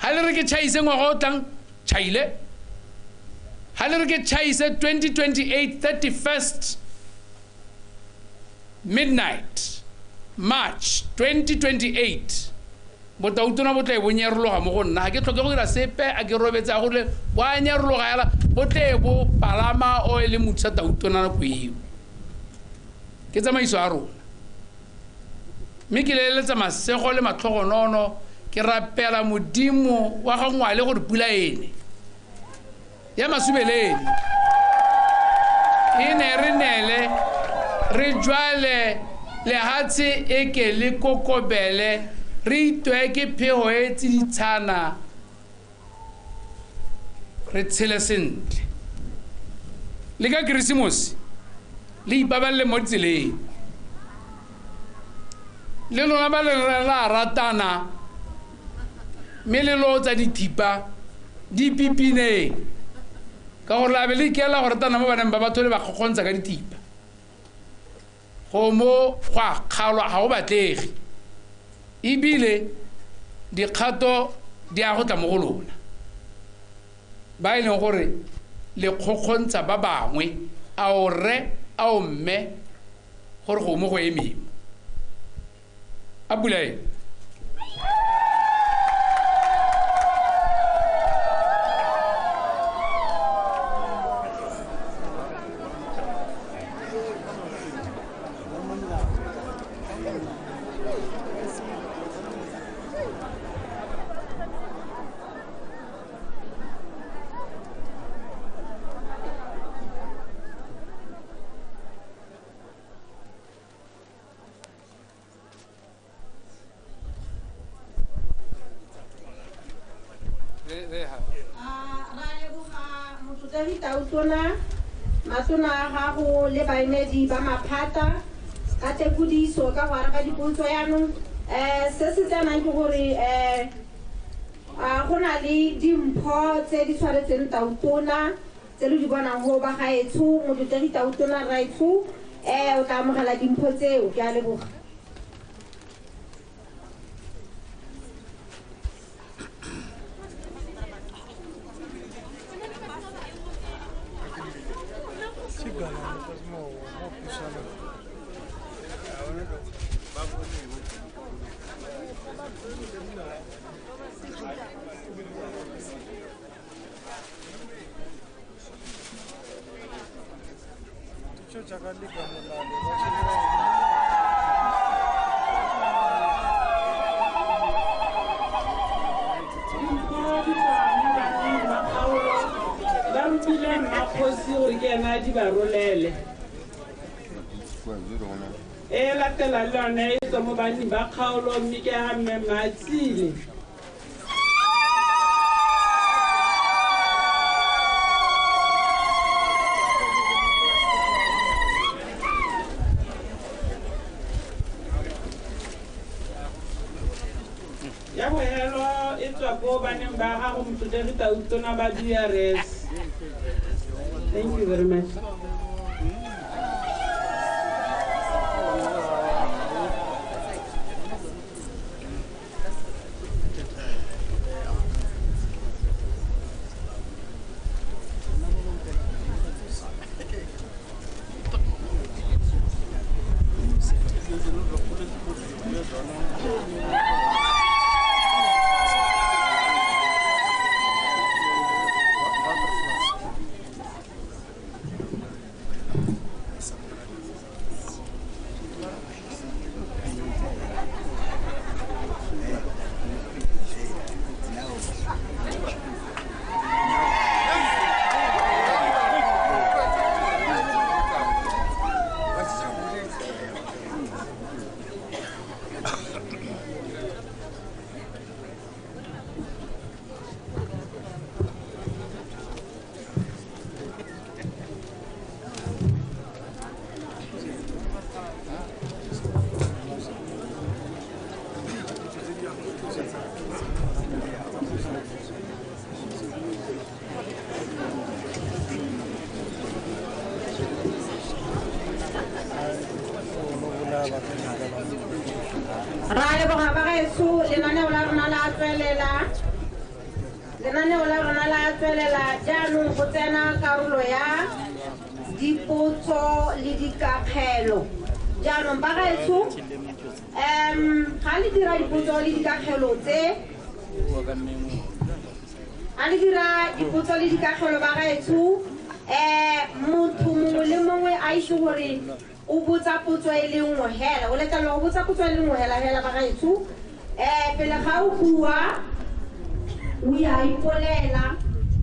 ga le re ke tšhaise ngwaga o tlang tšhaile ga le re ke tšhaise 2028 31st midnight March 2028 botautona bo tla bo nyerologa mo go nna ga ke tlhoke go dira sepe a ke robetse a gore bo a nyerologa hela bo tle bo palama o e le mothusa tautona nako eo ke tsamaiso ya rona mme ke leletsa masego le matlhogonono ke rapela modimo wa ga ngwale gore pula ene ya masubelele e ne re nele re jwale lehatshe e ke le kokobele re itwe ke phego e tsiditshana re tshele sentle le ka Keresemose le ipabalele mo tseleng le lona ba le la ratana mme le lotsa dithipa di pipineng ka gore la be le ikela go ratana mo baneng ba batho le ba kgokgontsha ka dithipa go mo go a kgaolwa ga go batlege ebile dikgato di a go tla mo go lona ba e leng gore Le kgokgontsha ba bangwe, a o rre, a o mme, gore go mo go emeng. A pula e. Matona a gago le baemedi ba maphata ka tekodiso ka go araba dipotso yanong. Se se tsenang ke gore go na le dimpho tse di tshwaretsweng tautona tse le di bonang go ba gaetsho motlotlegi tautona rraetsho, o tla amogela dimpho tseo. Ke a leboga. Ba romile mmakgosi gore ke ena a di ba rolele. E latela le yone e tswa mo banning ba kgaolo mme ke ga mme Matsile. Ya bohelo e tswa ko baneng ba gago motlotlegi tautona ba DRS. Thank you very much. Ra leboga ba gaetsho, lenaneo la rona la tswelela. Lenaneo la rona la tswelela jaanong go tsena karolo ya dipotso le dikakgelo. Jaanong ba gaetsho, ga le dira dipotso le dikakgelo tse, ga le dira dipotso le dikakgelo ba gaetsho, motho mongwe le mongwe a itse gore o botsa potso e le nngwe hela, o letlelelwa go botsa potso e le nngwe hela hela ba gaetsho. Pele ga o bua o a ipolela,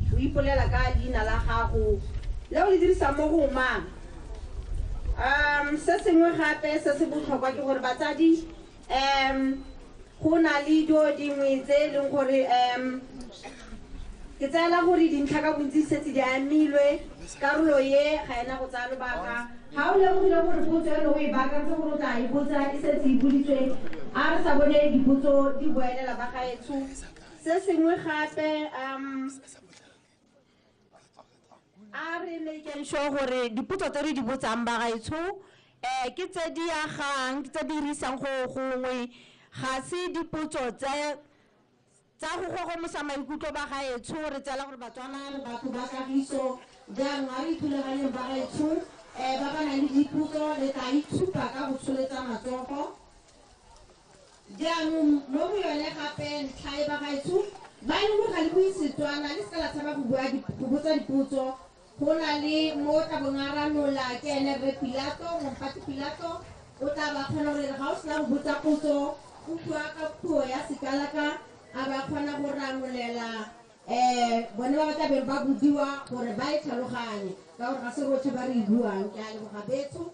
o ipolela ka leina la gago le o le dirisang mo go mang. Se sengwe gape se se botlhokwa ke gore batsadi, go na le dilo dingwe tse e leng gore ke tseela gore dintlha ka bontsi setse di amilwe, karolo ye ga ena go tsaya lobaka. Ga o lemogile gore potso eno o e baakantse gore o tla e botsa e setse e boditswe, a re sa bone dipotso di boelela ba gaetsho. Se sengwe gape, a re making sure gore dipotso tse re di botsang ba gaetsho, ke tse di agang, ke tse di risang go gongwe, ga se dipotso tse tsa go gogomosa maikutlo ba gaetsho. Re tseela gore Batswana re batho ba kagiso, Jaanong a re ithulaganyeng bagaetsho, ba ba nang le dipotso le tla itshupa ka go tsholetsa matsogo. Jaanong mo go yone gape ntlha e bagaetsho, ba e leng gore ga le bue Setswana le seka la tshaba go bua go botsa dipotso. Go na le mo o tla bong a ranola ke ene Rre Pilato, Mompati Pilato, o tla ba kgona gore ga o sena go botsa potso o bua ka puo ya Sekalaka, a ba kgona go ranolela bone ba ba tla beng ba bodiwa gore ba e tlhaloganye, ka gore ga se rotlhe ba re e buang. Ke a leboga betsho.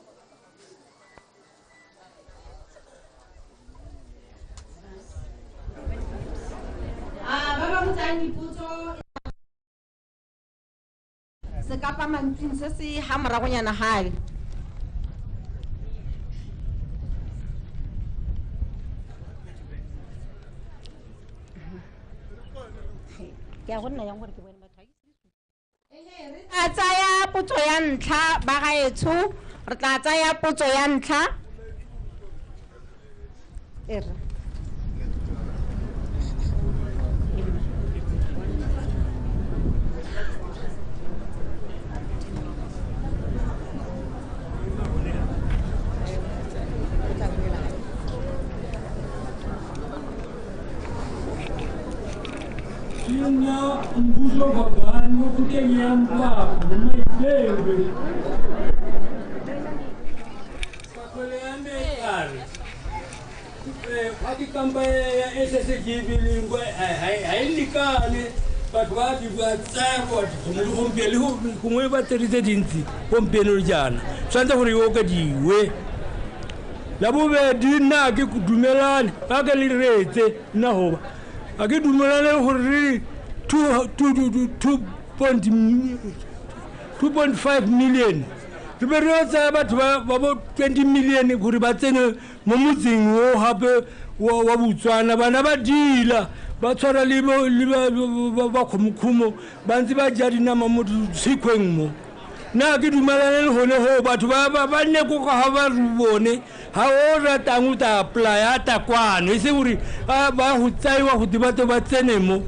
Ba ba botsang dipotso se kapa mantsweng se se ha moragonyana gae. Ke a go nna yang gore ke bone batho. Re tla tsaya potso ya ntlha bagaetsho, re tla tsaya potso ya ntlha. Nna mbuso babane mo kgoteng ya Mpapa mo Maitengwe. Tlhole ya me kare ga ke kampa ya SSG bileng ga e lekane, batho ba di ba tsaya gongwe le gompieno gongwe ba tsere tse dintsi gompieno le jaana, tshwanetse gore e okediwe. La bobedi, nna ke dumelane ba ke le reetse nna goba a ke dumelane gore re 2.5 million re be re tsaya batho ba bo 20 million gore ba tsene mo motseng o gape wa Botswana. Bana ba dila ba tshwana le ba kgomokhumo ba ntse ba ja dinama mo sekhweng mo. Nna ke dumelane le gone go batho ba nne ko ga ba re bone ga o ratang o ta apply-a ta kwano, e se gore ba go tsaiwa go batho ba tsene mo.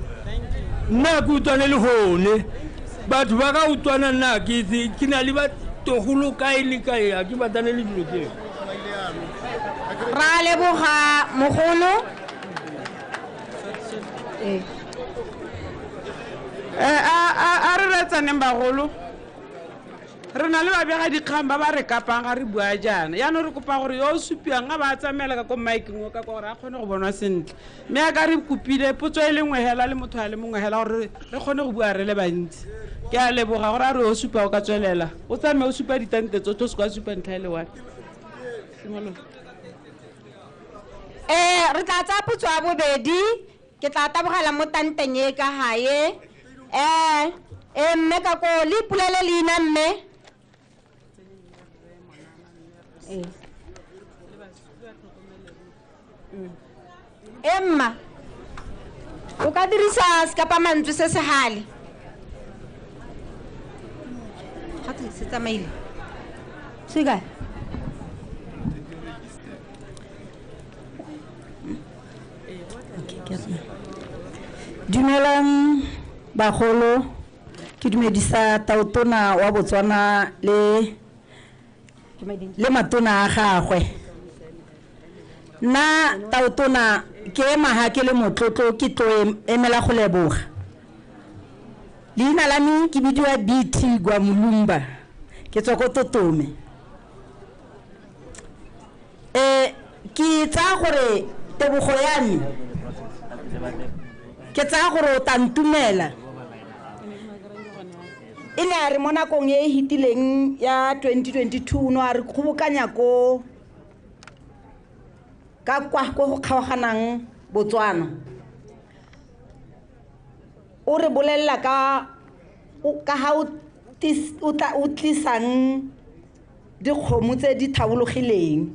Nna ke utlwane le gone batho ba ka utlwana, nna ke itse ke na le batogolo kae le kae, ga ke batlane le dilo tseo. Ra leboga mogolo. A re retsaneng bagolo, re na le babega dikgang ba ba re kapang ga re bua jaana. Jaanong re kopa gore yo o supiwang a ba a tsamaela ka ko miceng o ka kwa gore a kgone go bonwa sentle, mme a ka re kopile potso e le nngwe hela le motho a le mongwe hela gore re kgone go bua re le bantsi. Ke a leboga gore a re o supa o ka tswelela o tsamaye o supa ditante tsotlhe, o se ka supa ntlha e le one. Re tla tsaya potso ya bobedi, ke tla tabogela mo tanteng e ka gae. Mme ka ko le ipolele leina mme. Emma, o ka dirisa sekapamantswe se se gale. Gape se tsamaile. Se kae? Dumelang bagolo, ke dumedisa tautona wa Botswana le matona a gagwe. Nna tautona ke ema ha ke le motlotlo, ke tlo emela go leboga. Leina la me ke bidiwa BT Gwamulumba, ke tswa ko Totome. Ke tsaya gore tebogo ya me, ke tsaya gore o tla ntumela. E ne a re mo nakong e e fetileng ya 2022 no a re kgobokanya ko ka kwa ko go kgaoganang Botswana. O re bolelela ka ga o tlisang dikgomo tse di thabologileng,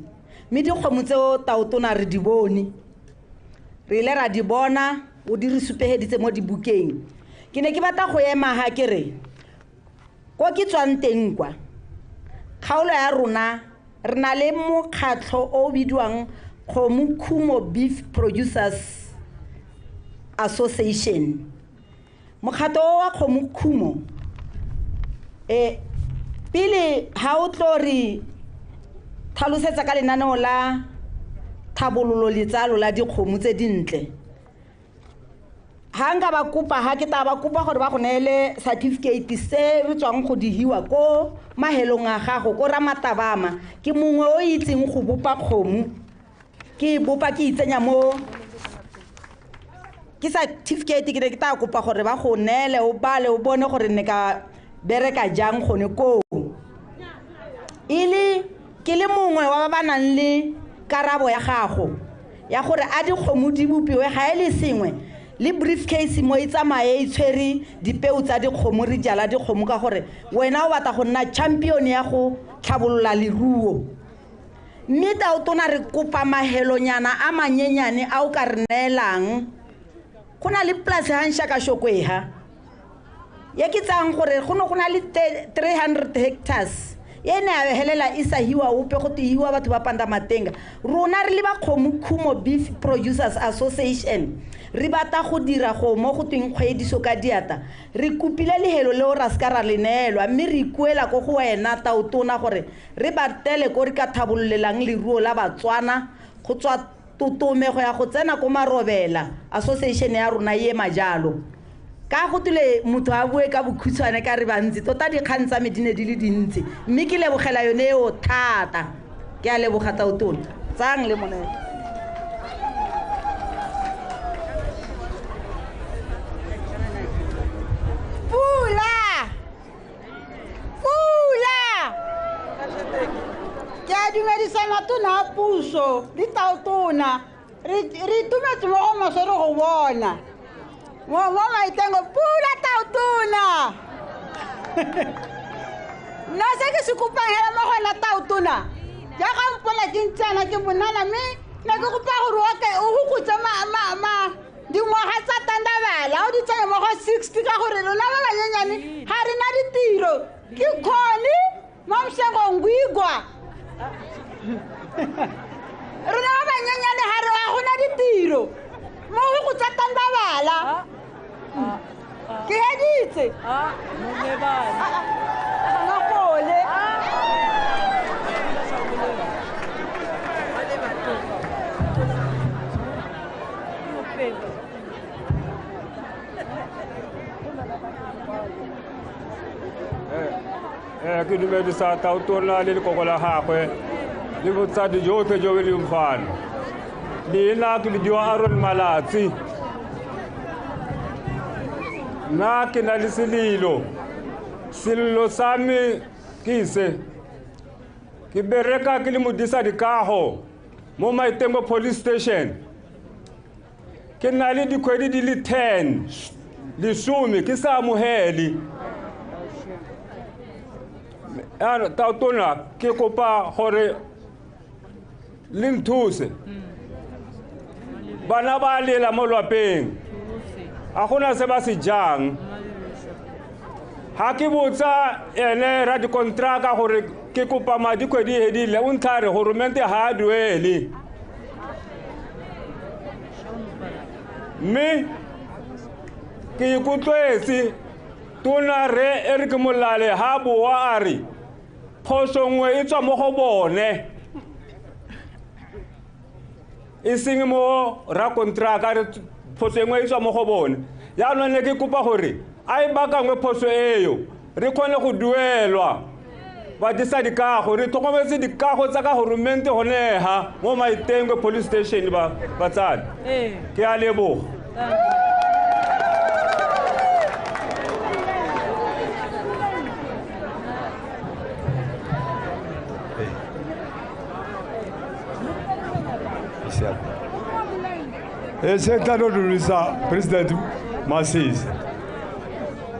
mme dikgomo tseo tautona re di bone, re ile ra di bona, o di re supegeditse mo dibukeng. Ke ne ke batla go ema ha ke re ko ke tswang teng kwa kgaolo ya rona re na le mokgatlho o bidiwang Kgomokhumo Beef Producers Association. Mokgatlho wa Kgomokhumo Pele ha o tlo re tlhalosetsa ka lenaneo la tlhabololo letsalo la dikgomo tse dintle, ha nka ba kopa, ha ke tla ba kopa gore ba go neele certificate se re tswang go di hiwa ko mahelong a gago ko Ramatabama. Ke mongwe o itseng go bopa kgomo, ke bopa ke itsenya mo ke certificate, ke ne ke tla kopa gore ba go neele o bale o bone gore ne ka bereka jang gone koo. E le ke le mongwe wa ba ba nang le karabo ya gago ya gore a dikgomo di bopiwe ga e le sengwe le briefcase mo e tsamaye e tshwere dipeo tsa dikgomo, re jala dikgomo ka gore wena o batla go nna champion ya go tlhabolola leruo. Mme tautona re kopa mahelonyana a manyenyane a o ka re neelang. Go na le polase ga Nshakashokweha ye ke tsayang gore go ne go na le 300 hectares e ne a helela e sa hiwa ope, go te hiwa batho ba Pandamatenga. Rona re le ba Kgomo Khumo Beef Producers Association re batla go dira go mo go tweng kgwediso ka diata. Re kopile lehelo leo ra se ka ra le neelwa, mme re ikuela ko go wena tautona gore re batele ko re ka thabololelang leruo la Batswana go tswa Totome go ya go tsena ko Marobela. Association ya rona e ema jalo. Ka go tule motho a bue ka bokhutshwane ka re bantsi tota dikgang tsa me di ne di le dintsi, mme ke lebogela yone eo thata. Ke a leboga tautona, tsang le monete. Pula! Pula! Ke a dumedisa matona a puso le tautona. Re itumetse mo go maswe re go bona. Mo Maitengo, pula tautona. Nna se ke se kopang hela mo go wena tautona, jaaka mpola ke ntsana ke bonana, mme ne ke kopa gore o hokotse dingwaga tsa tandabala o di tsenye mo go 60, ka gore rona ba banyenyane ga re na ditiro. Ke kgone mo Mosengong Ngwigwa, rona ba banyenyane ga re ga gona ditiro mo go tsa tandabala. Ke heditse makole. Ke dumedisa tautona le lekoko la gagwe le botsadi jotlhe jo bo leng fano. Leina ke bidiwa Aaron Malatsi. Nna ke na le selilo. Selilo sa me ke se, ke bereka ke le modisa dikago mo Maitengo Police Station. Ke na le dikgwedi di le 10 lesome ke sa amogele. Tautona ke kopa gore le nthuse. Bana ba lela mo lwapeng, a gona se ba se jang. Ha ke botsa ene radikontraka gore ke kopa madi kgwedi e hedile, o ntlha re goromente ha a duele. Mme ke ikutlwetse tona re Eric Molale ha boa a re phoso nngwe e tswa mo go bone, e seng mo rakontraka, re phoso nngwe e tswa mo go bone. Jaanong ne ke kopa gore a e baakangwe phoso eo, re kgone go duelwa badisa dikago. Re tlhokometse dikago tsa ka goromente gone ha mo Maitengo Police Station batsadi. Ke a leboga. Se tla no dumedisa President Masisi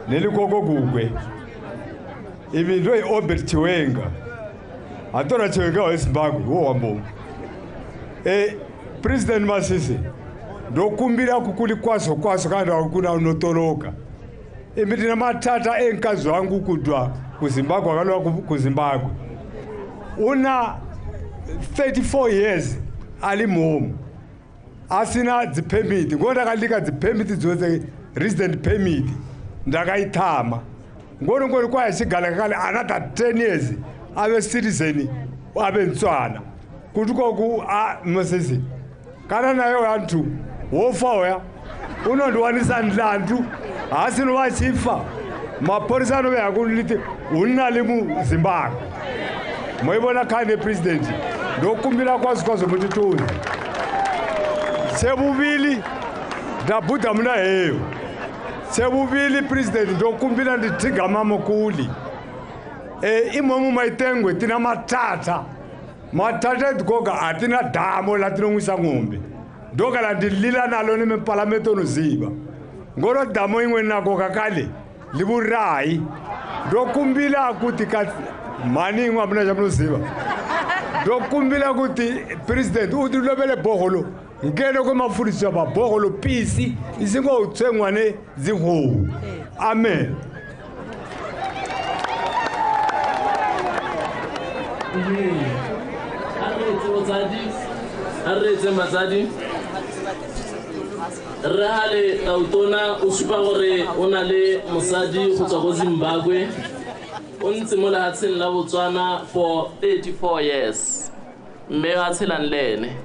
le lekoko kukwe ebile e Obert Chiwenga atora Chiwenga wa Zimbabwe wo wambo. President Masisi ndokumbira kukuli kwaso kwaso kana kuna unotoloka imi matata enkazi wangu kudwa kuZimbabwe akalwa kuZimbabwe una 34 years ali momo asina dzipermit ngo ndakalika dzipermit dzose resident permit ndakaitama Ngoni ngoni kwa xigalekale another 10 years ave citizen ave ntswana kuti koku a Masisi kana nayo yantu wofa oya unondiwanisa ndlandu hasi no va chifa mapurisa anoveya kunliti unna le mu Zimbabwe moibona khane president ndokumbira kwazi kwazo mutituni sebuvili ndabhuda muna heyo sebuvili president ndokumbira ndithiga mamukuli imomu maitengwe tina matata matata dikoga atina damo latinonwisa ng'ombe ndokala ndilila nalo ni mipalamento noziva ngoro damo imwe nako kakale livurayi ndokumbila kuti mani imwe amuna xa munoziva ndokumbila kuti president u tilovele boholo ngene kwemafurisa va boholo pisi isingo utsengwa ne zihowu amen. A re etse batsadi re hale tautona o supa gore o na le mosadi go tswa ko Zimbabwe o ntse mo lefatsheng la Botswana for 34 years mme a tshelang le ene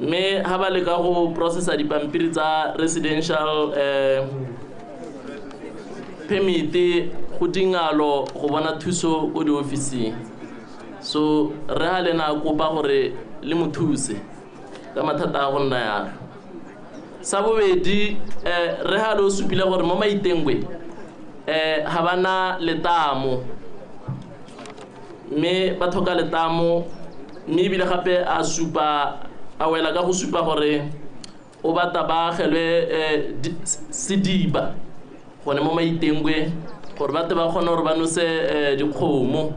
mme ha ba leka go processa dipampiri tsa residential permit go dingalo go bona thuso ko diofising. So re ha le na kopa gore le mo thuse ka mathata a go nna yalo. Sa bobedi re ha le o supile gore mo Maitengwe ha ba na letamo mme ba tlhoka letamo mme ebile gape a supa a wela ka go supa gore o batla ba agelwe sediba gone mo Maitengwe gore ba tle ba kgone gore ba nose dikgomo.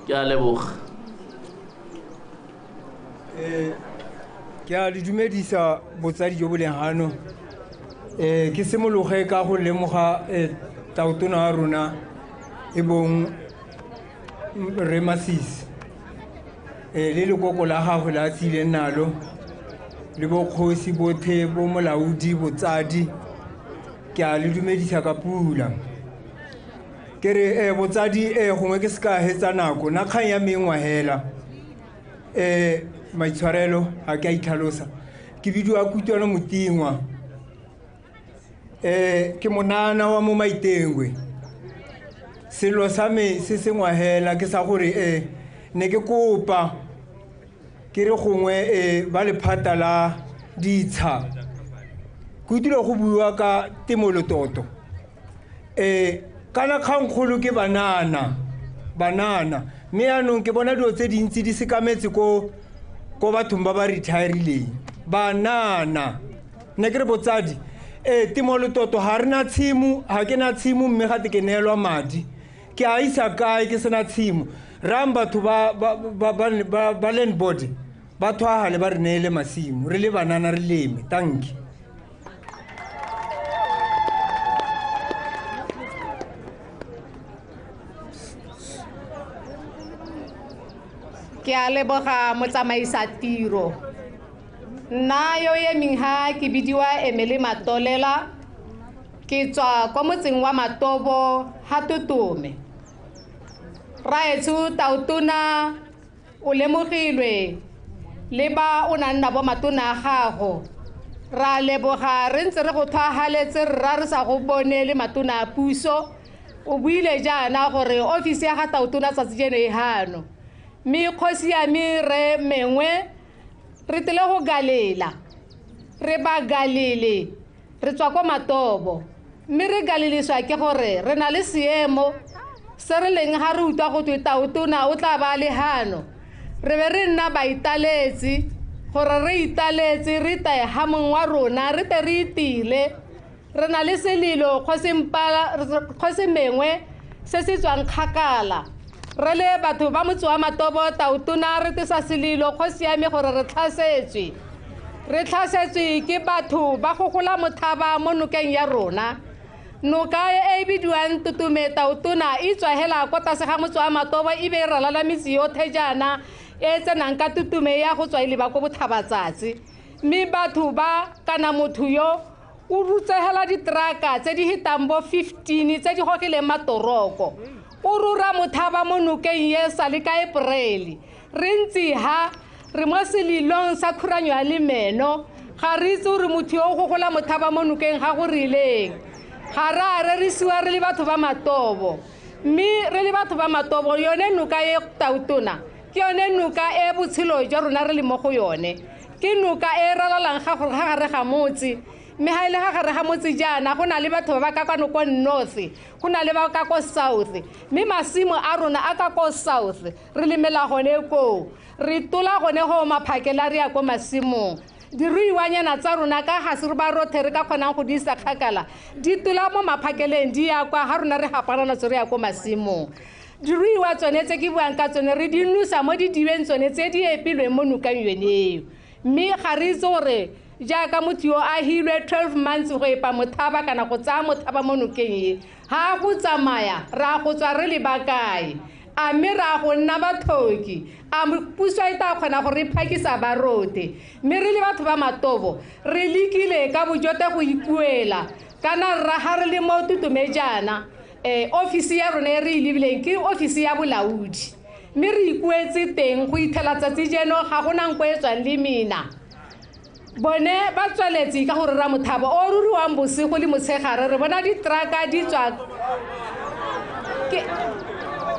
Ke a leboga. Ke a le dumedisa botsadi jo bo leng hano. Ke simologe ka go lemoga tautona wa rona e bong Rre Masisi le lekoko la gagwe la tsileng nalo le bokgosi bothe bo molaodi botsadi ke a le dumedisa ka pula. Ke re botsadi gongwe ke se ka hetsa nako nna kgang ya mengwa hela maitshwarelo ga ke a itlhalosa ke bidiwa Kutlwano Motingwa ke monana wa mo Maitengwe. Selo sa me se sengwe hela ke sa gore ne ke kopa ke re gongwe ba lephata la ditsha ke utlwile go buiwa ka temolototo kana kgangkgolo ke banana mme yaanong ke bona dilo tse dintsi di sekametse ko bathong ba ba retirileng banana. Ne ke re botsadi temolototo ga re na tshimo ga ke na tshimo mme gate ke neelwa madi ke a isa kae ke sena tshimo rang batho ba land board ba thwagale ba re neele masimo re le banana re leme. Tanki. Ke a leboga motsamaisa tiro. Nna yo emeng ha ke bidiwa Emele Matolela ke tswa kwa motseng wa Matobo ha Totome. Raetsho tautona o lemogilwe le ba o nang nabo matona a gago ra leboga re ntse re go tlhwahaletse rra re sa go bone le matona a puso. O buile jaana gore ofisi ya ga tautona tsatsi jeno e hano mme kgosi ya me re mengwe re tlile go galela re ba galele re tswa kwa Matobo mme re galeleswa ke gore re na le seemo se re leng ga re utlwa go twe tautona o tla ba le hano re be re nna baitaletsi gore re italetse re tae ha mongwe wa rona re te re itile re na le selilo kgosi mengwe se se tswang kgakala re le batho ba motse wa Matobo tautona re tesa selilo kgosi ya me gore re tlhasetswe ke batho ba gogola mothaba mo nokeng ya rona. Noka e bidiwang Tutume tautona e tswa hela kwa tlase ga motse wa Matobo e be e ralala metse yotlhe jaana e tsenang ka Tutume ya go tswa e leba ko bothabatsatsi mme batho ba kana motho yo O rutsegela diteraka tse di hetang bo 15 tse di gogileng matoroko. O rura mothaba mo nokeng ye sa le ka April. Re ntse ha re mo selilong sa khuranyo ya lemeno, ga re itse gore motho yo o gogola mothaba mo nokeng ga go rileng. Ga re a rerisiwa re le batho ba Matobo, mme re le batho ba Matobo yone noka e tautona ke yone noka e botshelo jwa rona re le mo go yone. Ke noka e ralalang ga gore ga gare ga motse, mme ga e le ga gare ga motse jaana go na le batho ba ba ka kwano ko north, go na le ba ka ko south, mme masimo a rona a ka ko south re lemela gone koo, re tola gone go maphakela re ya ko masimong. Diruiwanyana tsa rona ka ga se re ba rothe re ka kgonang go di isa kgakala, di tola mo maphakeleng di ya kwa ga rona re gapana natso re ya ko masimong. Diruiwa tsone tse ke buang ka tsone re di nosa mo didibeng tsone tse di epilweng mo nokeng yone eo, mme ga re itse gore jaaka motho yo a hilwe 12 months go epa mothaba kana go tsaya mothaba mo nokeng e, ga go tsamaya ra go tswa re le bakae, a mme ra go nna bathoki, a puso e tla kgona go re phakisa ba rote. Mme re le batho ba Matobo re lekile ka bojote go ikuela, kana rra ga re le mo Tutume jaana, ofisi ya rona e re e lebileng ke ofisi ya bolaodi, mme re ikuetse teng go ithela tsatsi jeno ga gona nko e tswang le mina. Bone ba tsweletse ka gore ra mothaba o ruriwang bosigo le motshegare re bona diteraka di tswa.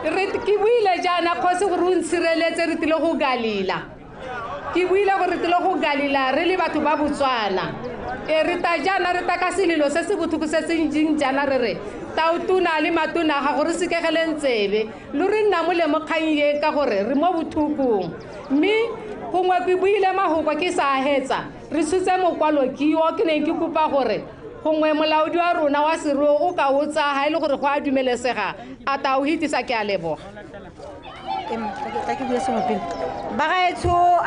Ke buile jaana kgosi gore o ntshireletse re tlile go galila. Ke buile gore re tlile go galila re le batho ba Botswana. E re ta jaana re ta ka selelo se se botlhoko se se ntseng jaana re re tautona le matona ga gore sekegeleng tsebe lo re nna molemo kgang e ka gore re mo bothokong. Mme gongwe ke buile mahoko ke sa hetsa, re tshotse mokwalo ke yo ke neng ke kopa gore gongwe molaodi wa rona wa seruo o ka o tsaya ga e le gore go a dumelesega a ta o hetisa. Ke a leboga. Bagaetsho,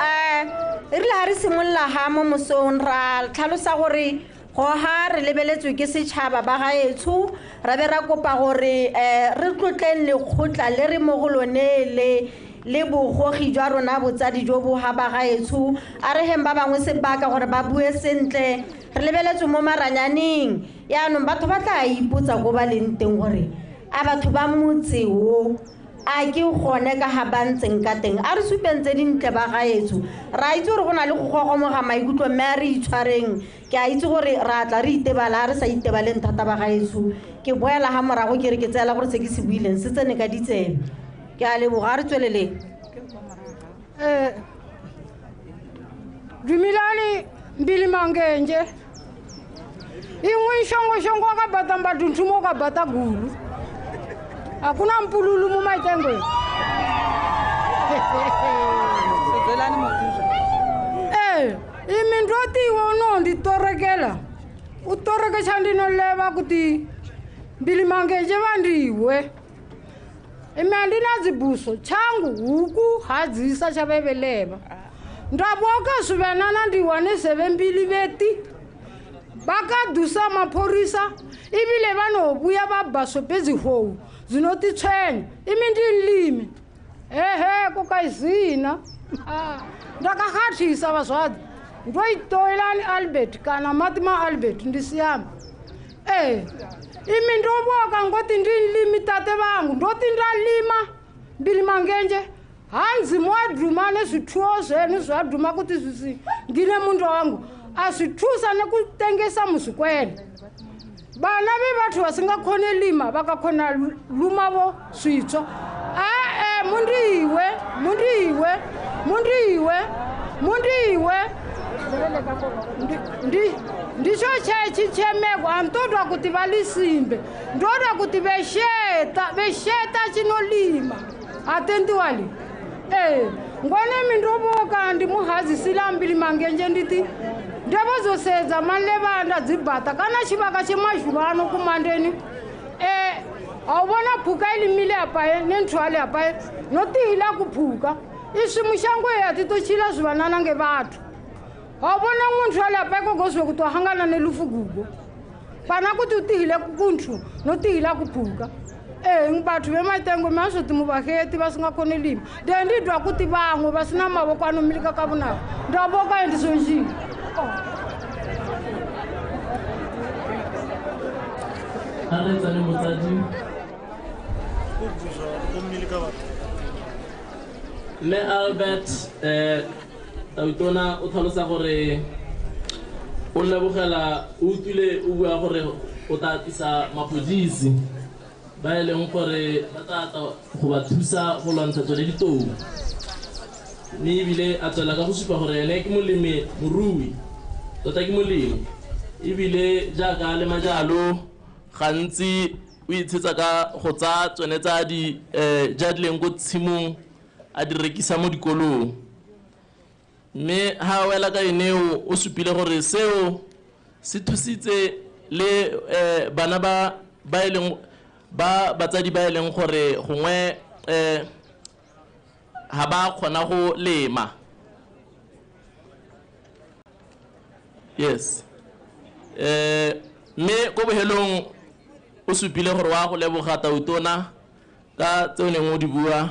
erile ga re simolola ga mo mosong ra tlhalosa gore go ha re lebeletswe ke setšhaba bagaetsho, ra be ra kopa gore re tlotleng lekgotla le re mo go lone le bogogi jwa rona botsadi jo bo ha bagaetsho, a re heng ba bangwe sebaka gore ba bue sentle. Re lebeletswe mo maranyaneng, yaanong batho ba tla ipotsa ko ba leng teng gore a batho ba motse o a ke gone ka ga ba ntseng ka teng. A re supeng tse dintle bagaetsho, ra itse gore go na le go gogomoga maikutlo mme a re itshwareng. Ke a itse gore ra tla re itebala, a re sa itebaleng thata bagaetsho. Ke boela ga morago ke re ke tseela gore se ke se buileng se tsene ka ditsebe. Ke a leboga, a re tsweleleng. Dumilani mbili mangenje ingwe shongo shongo akabata mbaduntumo akabata gulu hakuna mpululu mu maitengwe. Imi ndoti iwe unonditorekela utoreke chandinoleva kuti mbili mangenje vandiwe imi handina dzibuso changu huku hadzisa chaveveleva ndaboka swivenana ndiwane zeve mbili veti vakadusa maphorisa ivile vanovuya va ba swepezihou dzinotitshwenya imi ndilimi ehe kukaizina ndakakhathisa vazwadi ndoitoelani Albert kana mati ma Albert ndisiyama imi ndovoka ngoti ndilimi tate vangu ndoti ndalima mbili mangenje hanzi mwadhuma nezvithuo zvenu zvadhuma kuti zvisi ngine mundu wangu azvithusa nekutengesa muzvikwele vana vevathu vasingakhoni lima vakakhona lumavo switswa e-e mundiwe mundiwe mundiwe mundiwe ndicho chechi chemeko andodwa kuti valisimbe ndodwa kuti vesheta vesheta chinolima atendiwali ngone mindovoka ndimuhazisila mbili mangenje nditi ndavozosedza manlevanda dzibhata kana chivaka chemazhuva ano kumandeni auvona phuka ilimile apaye nenthwale apaye notihila kuphuka iswi mushango yatitochila zvivanana ngevathu auvona n'wunthwale apaye kogozwe kuti wahangana nelufugugo pana kuti utihile kunthu notihila kuphuka batho vemaitengo maswoti muvaheti vasingakhoni lima de ndidwa kuti vamwe vasina mavoko anomilika ka vunako ndavoka endisonjini. A re tsane motsadi. Mme Albert Tautona o tlhalosa gore o lebogela o utlwile o bua gore o tla tlisa mapodisi ba e leng gore ba tla tla go ba thusa go lwantsha tsone ditou, mme ebile a tswela ka go supa gore ene ke molemi morui, tota ke molemi, ebile jaaka a lema jalo gantsi o itshetsa ka go tsaya tsone tsa di jadileng ko tshimong a di rekisa mo dikolong. Mme ha wela ka eneo o supile gore seo se thusitse le bana ba e leng ba batsadi ba e leng gore gongwe ha ba kgona go lema. Yes. Mme ko bohelong o supile gore wa go leboga Tautona ka tse o neng o di bua.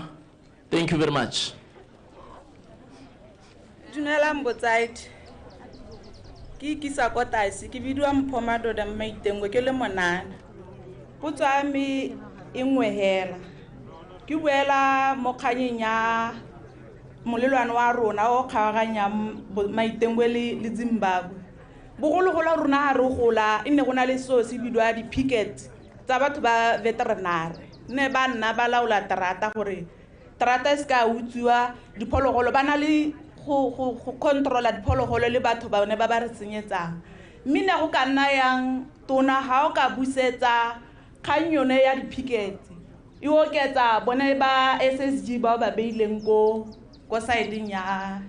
Thank you very much. Dumelang botsadi. Ke ikisa ko tlase, ke bidiwa Mpho Madoda Mmaitengwe, ke le monana. Potso ya me e nngwe hela. Ke buela mo kganyeng ya molelwane wa rona o kgaoganyang Maitengwe le Zimbabwe. Bogologolo rona ha re gola e ne go na le seo se bidiwa di-picket tsa batho ba veterinary. Ne ba nna ba laola terata gore terata e se ka utswiwa, diphologolo ba na le go controla diphologolo le batho ba bone ba ba re senyetsang. Mme ne go ka nna yang tona ha o ka busetsa kgang yone ya di-picket e oketsa bone ba SSG bao ba beileng ko saedeng ya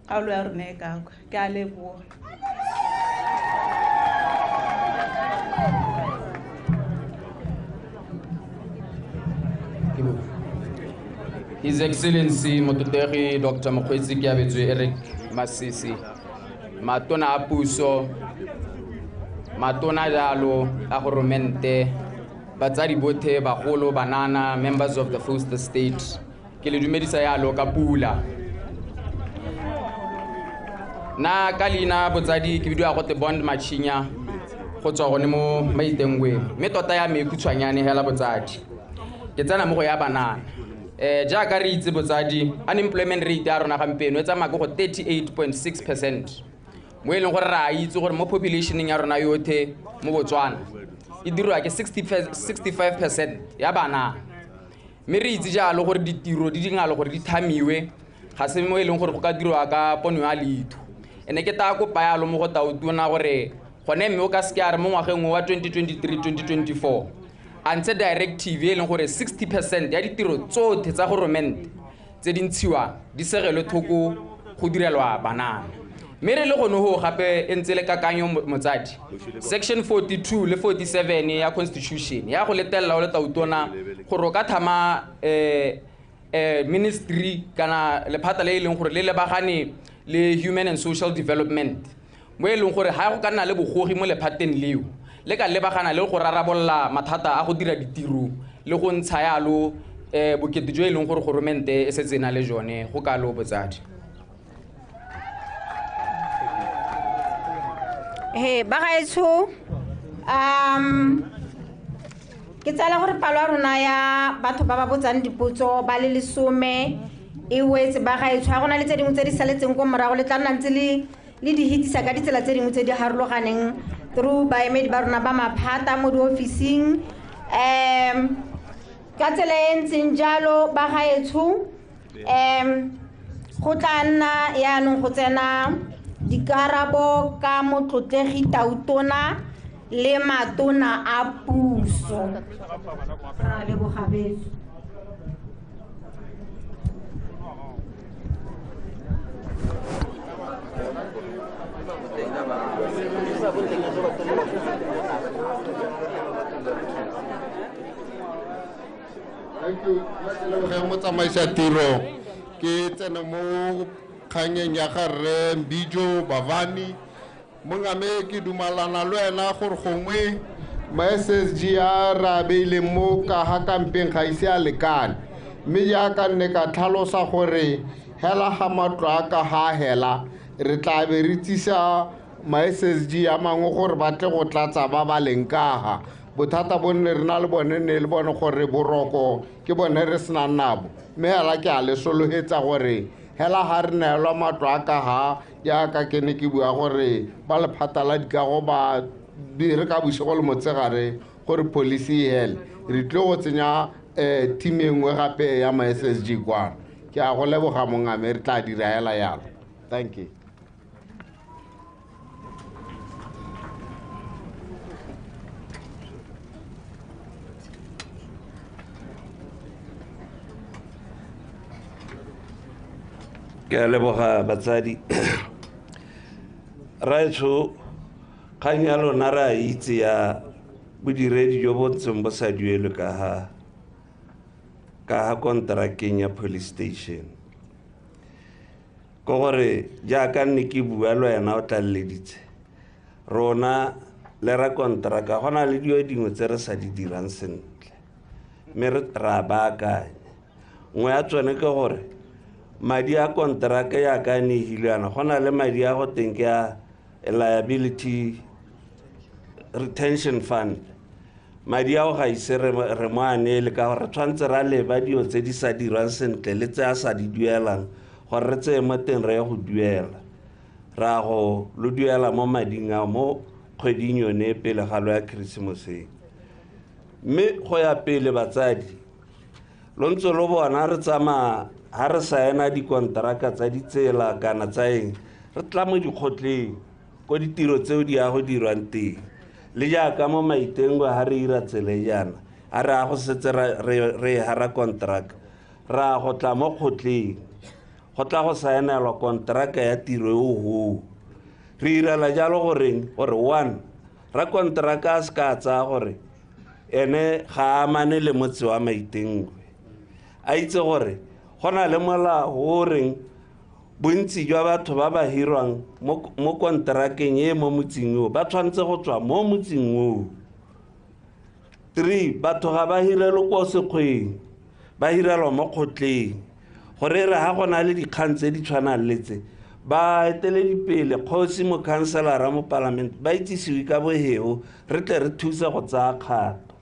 kgaolo ya rona e ka kwa. Ke a leboga. His Excellency Motlotlegi Dr. Mokgweetsi Keabetswe Eric Masisi, matona a puso, matona jalo a goromente, batsadi bothe, bagolo, banana, members of the First Estate, ke le dumedisa yalo ka pula. Na ka leina botsadi ke bidiwa gote Bond Machinya go tswa gone mo Maitengwe, mme tota ya me e khutshwanyane hela botsadi. Ke tsena mo go ya banana. Jaaka re itse botsadi, unemployment rate ya rona gampieno e tsamaya ko go 38.6%, mo e leng gore re a itse gore mo populationeng ya rona yothe mo Botswana e dirwa ke 65% ya banana. Mme re itse jalo gore ditiro di dingalo gore di thamiwe ga se mo e leng gore go ka dirwa ka pono ya leitho. Ene ke taya kopa yalo mo go Tautona gore gone mme o ka seke a re mo ngwageng wa 2023-2024 a ntshe directive e leng gore 60% ya ditiro tsotlhe tsa goromente tse di ntshiwang di segelwe thoko go direlwa banana. Mme re le gone go gape e ntse le kakanyo motsadi, section 42 le 47 ya constitution ya go letelela o le Tautona gore o ka thama ministry kana lephata le e leng gore le lebagane le human and social development, mo e leng gore ga go ka nna le bogogi mo lephateng leo le ka lebagana le go rarabolola mathata a go dira ditiro le go ntsha yalo bokete jo e leng gore goromente e setse e na le jone. Go ka lo botsadi. He bagaetsho, ke tsala gore palo ya rona ya batho ba ba botsang dipotso ba le 10 e wetse bagaetsho. Ha gona le tse dingwe tse di saletseng ko morago, le tla nna ntse le di hitisa ka ditsela tse dingwe tse di harologaneng through baemedi ba rona ba maphata mo diofising. Ka tsela e ntseng jalo bagaetsho, go tla nna yaanong go tsena dikarabo ka motlotlegi Tautona le matona a puso. Ra leboga betso. Thank you. Lebogang motsamaisa tiro. Ke tsena mo kganyeng ya ga rre Mbijo Bavani. Mongame ke dumalana le wena gore gongwe ma SSG a re a beileng mo ka ga kampeng ga ise a lekane, mme jaaka nne ka tlhalosa gore hela ga matlo a ka ga hela re tla be re tsisa ma SSG a mangwe gore ba tle go tlatsa ba ba leng ka ga. Bothata bo nne re na le bone ne le bone gore boroko ke bone re senang nabo, mme hela ke a le solohetsa gore hela ha re neelwa matlo a ka ha jaaka ke ne ke bua gore ba lephata la dikago ba dire ka bosigo le motshegare gore policy e hele, re tlile go tsenya team e nngwe gape ya ma SSG kwano. Ke a go leboga mongame, re tla dira hela yalo. Thank you. Ke a leboga batsadi. Raetsho, kgang ya lona re a itse ya bodiredi jo bo ntseng bo sa duelwe ka ha kontrakeng ya police station. Ke gore jaaka nne ke bua le wena o tlaleleditse, rona le ra kontraka go na le dilo dingwe tse re sa di dirang sentle, mme re a baakanya. Nngwe ya tsone ke gore madi a kontraka jaaka a negilwe yana, go na le madi a go teng ke a liability retention fund. Madi ao ga ise re mo a neele ka gore re tshwanetse ra leba dilo tse di sa dirwang sentle le tse a sa di duelang gore re tseye mo teng re ye go duela. Ra go lo duela mo mading ao mo kgweding yone pele ga lo ya Keresemoseng. Mme go ya pele batsadi, lo ntse lo bona re tsamaya ha re saena dikonteraka tsa ditsela kana tsa eng, re tla mo dikgotleng ko ditiro tseo di ya go dirwang teng. Le jaaka mo Maitengwe ha re ira tsela e jaana, a re a go setse re hara konteraka, ra go tla mo kgotleng go tla go saenelwa konteraka ya tiro eo hoo. Re irela jalo goreng, gore one, ra konteraka a se ka tsaya gore ene ga a amane le motse wa Maitengwe, a itse gore go na le molao o reng bontsi jwa batho ba ba hirwang mo kontrakeng e mo motseng oo ba tshwanetse go tswa mo motseng oo. 3, batho ga ba hirelwe ko sekgweng, ba hirelwa mo kgotleng. Gore e re ha go na le dikgang tse di tshwanang le tse, ba eteledipele, kgosi, mokhanselara mo palamente ba itsisiwe ka boheo, re tle re thuse go tsaya kgato.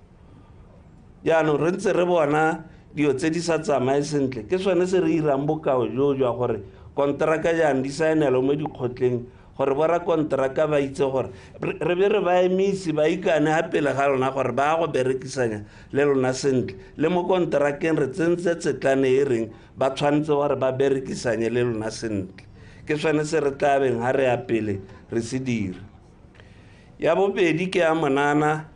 Jaanong re ntse re bona dilo tse di sa tsamaye sentle, ke sone se re irang bokao jo jwa gore kontraka jaanong di saenelwe mo dikgotleng gore bo rakontraka ba itse gore re be re ba emise, ba ikane ha pele ga lona gore ba go berekisanya le lona sentle. Le mo kontrakeng re tsentse tsetlane e reng ba tshwanetse gore ba berekisanye le lona sentle. Ke sone se re tla beng ha re ya pele re se dira. Ya bobedi ke ya monana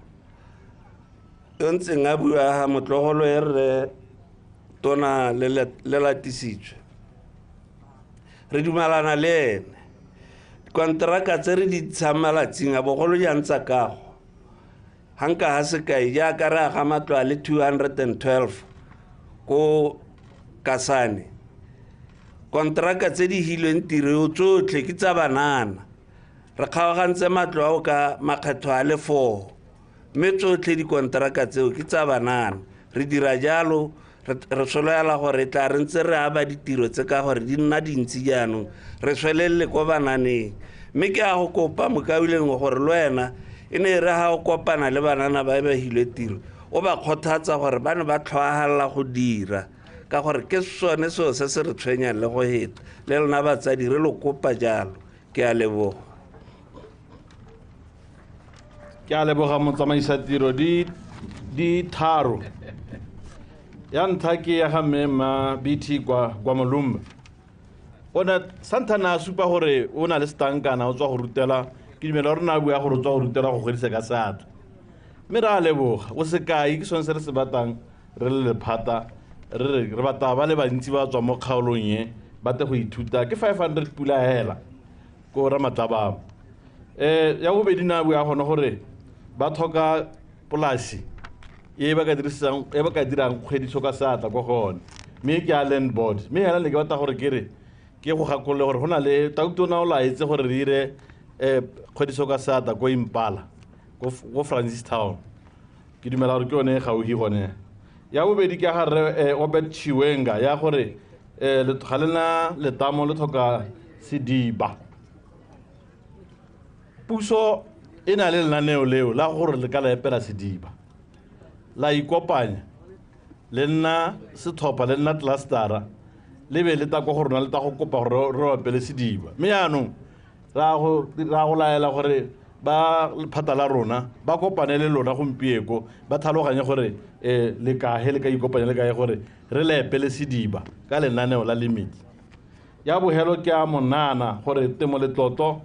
yo ntseng a bua ha motlogolo e re tona le latisitswe. Re dumalana le ene. Dikonteraka tse re di ntshang malatsing a bogolo jang tsa kago, ga nka ga sekai jaaka re aga matlo a le 212 ko Kasane, konteraka tse di hilweng tiro eo tsotlhe ke tsa banana. Re kgaogantse matlo ao ka makgetho a le 4, mme tsotlhe dikonteraka tseo ke tsa banana. Re dira jalo, re sologela gore tla re ntse re aba ditiro tse ka gore di nna dintsi jaanong, re tswelelele ko bananeng. Mme ke a go kopa mokaulengwe gore le wena e ne e re ha o kopana le banana ba ba hilwe tiro, o ba kgothatsa gore ba ne ba tlhoahalela go dira, ka gore ke sone seo se se re tshwenyang le go heta. Le lona batsadi re lo kopa jalo. Ke a leboga. Ke a leboga motsamaisa tiro di tharo. Ya ntlha ke ya ga mme ma BT kwa Molumba. O na santhana a supa gore o na le setankana o tswa go rutela, ke dumela gore na bua gore o tswa go rutela go godisa ka seatla. Mme re a leboga, o sekai ke sone se re se batlang re le lephata, re batla ba le bantsi ba tswa mo kgaolong e ba tle go ithuta, ke 500 pula hela ko Ramatlabama. Ya bobedi na bua gone gore ba tlhoka polasi e ba ka dirisang, e ba ka dirang kgwediso ka seatla ko gone, mme ke a land board. Mme hela ne ke batla gore ke re ke go gakolole gore go na le tautona o laetse gore re dire kgwediso ka seatla ko Impala, ko Francistown. Ke dumela gore ke yone e gaufi gone. Ya bobedi ke ya ga rre Obed Chiwenga ya gore ga lena letamo le tlhoka sediba. Puso E na le lenaneo leo la gore le ka la epela sediba, la ikopanya le nna setlhopha, le nna clustera, le be le ta ko go rona, le ta go kopa gore re opele sediba. Mme yaanong ra go laela gore ba lephata la rona ba kopane le lona gompieko, ba tlhaloganye gore le kae le ka ikopanya le kae gore re le epele sediba ka lenaneo la limit. Ya bogelo ke a monana gore temo letlotlo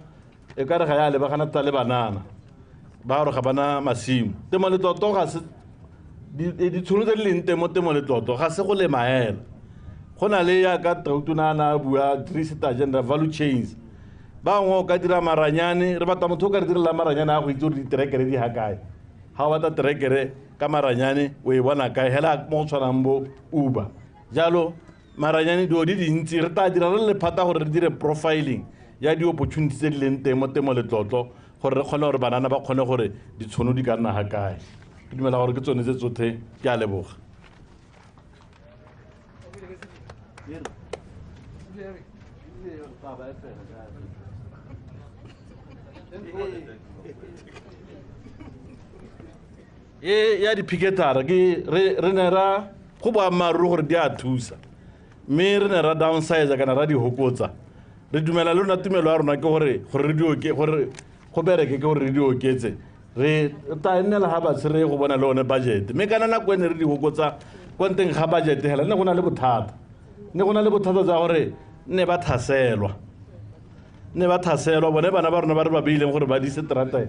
e ka re ga ya lebagana thata le banana ba gore ga bana masimo. Temo letlotlo ga se ditšhono tse di leng teng mo temo letlotlo ga se go lema hela, go na le yaka Tautona a na a bua three agenda value chains. Ba bangwe o ka dira maranyane, re batla motho o ka re direla maranyane a go itse gore diterekere di ga kae. Ga o batla terekere ka maranyane o e bona kae, hela mo go tshwanang bo Uber. Jalo maranyane dilo di dintsi re tla dira re le lephata gore re dire profiling ya di-opportunity tse di leng teng mo temo letlotlo gore re kgone gore banana ba kgone gore ditšhono di ka nna ga kae. Ke dumela gore ke tsone tse tsotlhe, ke a leboga. E ya di-picketara ke re ne ra go boammaaruri gore di a thusa, mme re ne ra downsize kana ra di hokotsa. Re dumela le rona tumelo ya rona ke gore gore go bereke ke gore re di oketse, re tla nnela ga batshe re go bona le one budget. Mme kana nako e ne re di hokotsa kwa nteng ga budget hela ne go na le bothata, ne go na le bothata jwa gore ne ba thaselwa, bone bana ba rona ba re ba beileng gore ba dise terata e,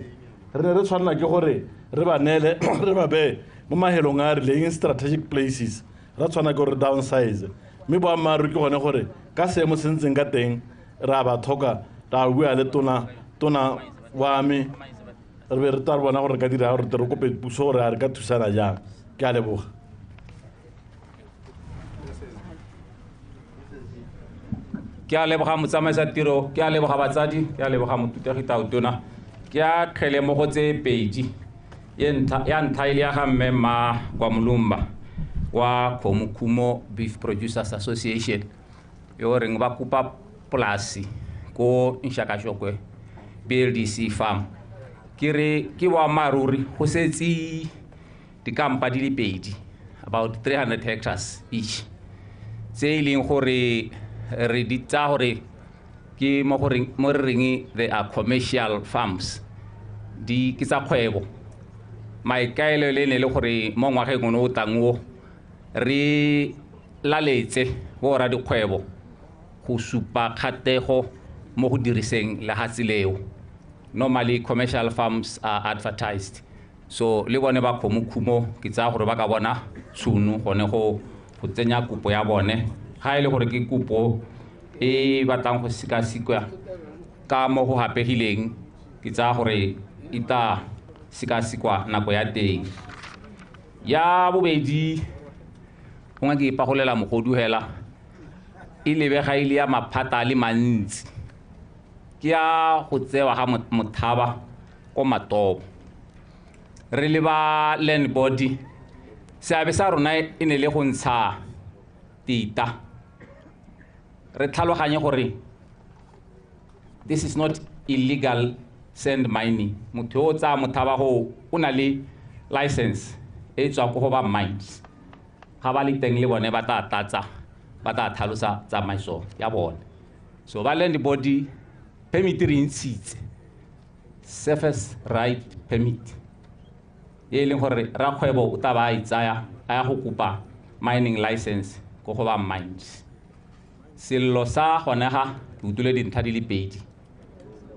re ne re tshwanela ke gore re ba neele re ba beye mo mahelong a a rileng, strategic places, ra tshwana ke gore downsize. Mme boammaaruri ke gone gore ka seemo se ntseng ka teng re a ba tlhoka, ra bua le tona wa me, re be re tla re bona gore re ka dira gore re kope puso gore a re ka thusana jang. Ke a leboga. Ke a leboga motsamaisa tiro, ke a leboga batsadi, ke a leboga motutegi Tautona. Ke a kgele mo go tse pedi, ya ntlha e le ya ga mme Mma kwa Molumba wa Kgomokhumo Beef Producers Association, yo reng ba kopa polasi ko Nshakashokwe BLDC farm. Ke re ke boammaaruri go setse dikampa di le pedi, about 300 hectares each, tse e leng gore re di tsaya gore ke mo re reng they are commercial farms, di ke tsa kgwebo. Maikaelelo le ne le gore mo ngwageng ono o tlang o re laletse borra dikgwebo go supa kgatego mo go diriseng lehatshe leo. Normally commercial farms are advertised, so le bone ba Kgomokhumo ke tsaya gore ba ka bona tšhono gone go tsenya kopo ya bone. Ga e le gore ke kopo e batlang go sekasekwa ka mo go hapegileng, ke tsaya gore e tla sekasekwa nako ya teng. Ya bobedi, gongwe ke ipagolela mogodu hela, e lebega e le ya maphata a le mantsi, ke ya go tsewa ga mothaba ko Matobo. Re le ba land body, seabe sa rona e ne le go ntsha tita. Re tlhaloganye gore this is not illegal sand mining. Motho yo o tsaya mothaba go o na le license e tswang ko go ba mines. Ga ba le teng le bone ba tla tlatsa, ba tla tlhalosa tsamaiso ya bone. So ba land body permit re ntshitse, surface right permit, e leng gore rakgwebo o tla ba a e tsaya a ya go kopa mining license ko go ba mines. Sello sa gone ga ke utlwile dintlha di le pedi.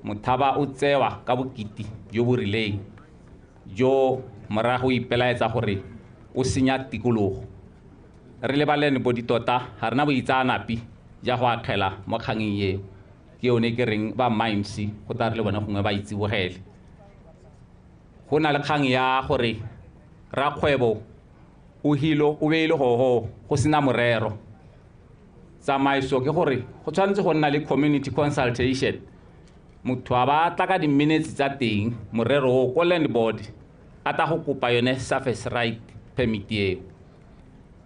Mothaba o tsewa ka bokete jo bo rileng, jo morago o ipelaetsa gore o senya tikologo. Re le ba land body tota ga rena boitseanape ja go akgela mo kgangeng eo. Ke yone ke reng ba mines go tla re le bone gongwe ba itsibogele. Go na le kgang ya gore rakgwebo o hilo o beile gogo go sena morero. Tsamaiso ke gore go tshwanetse go nna le community consultation. Motho a ba tla ka di-minutes tsa teng morero o ko land board a tla go kopa yone surface right permit eo.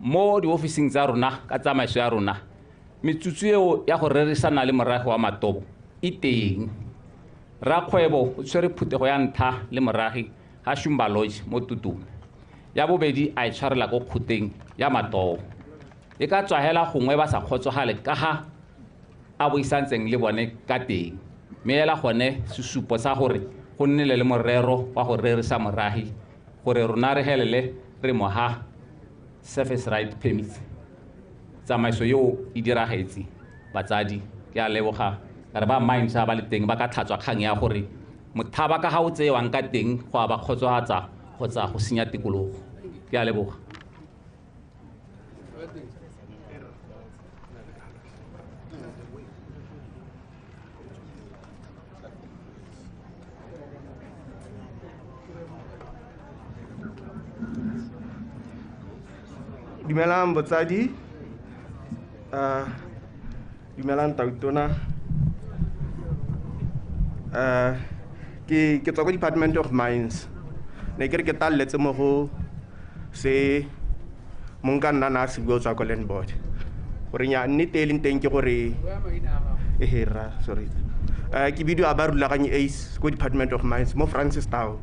Mo diofising tsa rona ka tsamaiso ya rona, metsotso eo ya go rerisana le morago wa Matobo e teng. Rakgwebo o tshwere phuthego ya ntlha le moragi ga Shumba Lodge mo Tutume. Ya bobedi a e tshwarela ko kgoteng ya Matoo. E ka tswa hela gongwe ba sa kgotsogale ka ga a buisantseng le bone ka teng. Mme hela gone sesupo sa gore go nnile le morero wa go rerisa moragi gore rona re helele re mo ha surface right permit. Tsamaiso eo e diragetse batsadi ke a leboga ka re ba mines ba le teng ba ka tlhatswa kgang ya gore mothaba ka ga o tsewang ka teng go a ba kgotsofatsa kgotsa go senya tikologo. Ke a leboga. Dumelang botsadi, dumelang tautona. Ke tswa ko Department of Mines. Ne ke re ke talletse mo go se mong ka nna na se bua tswa ko land board. Gore nya nnete e leng teng ke gore ra sorry. Ke bidiwa ba rulaganye Ace ko Department of Mines mo Francistown.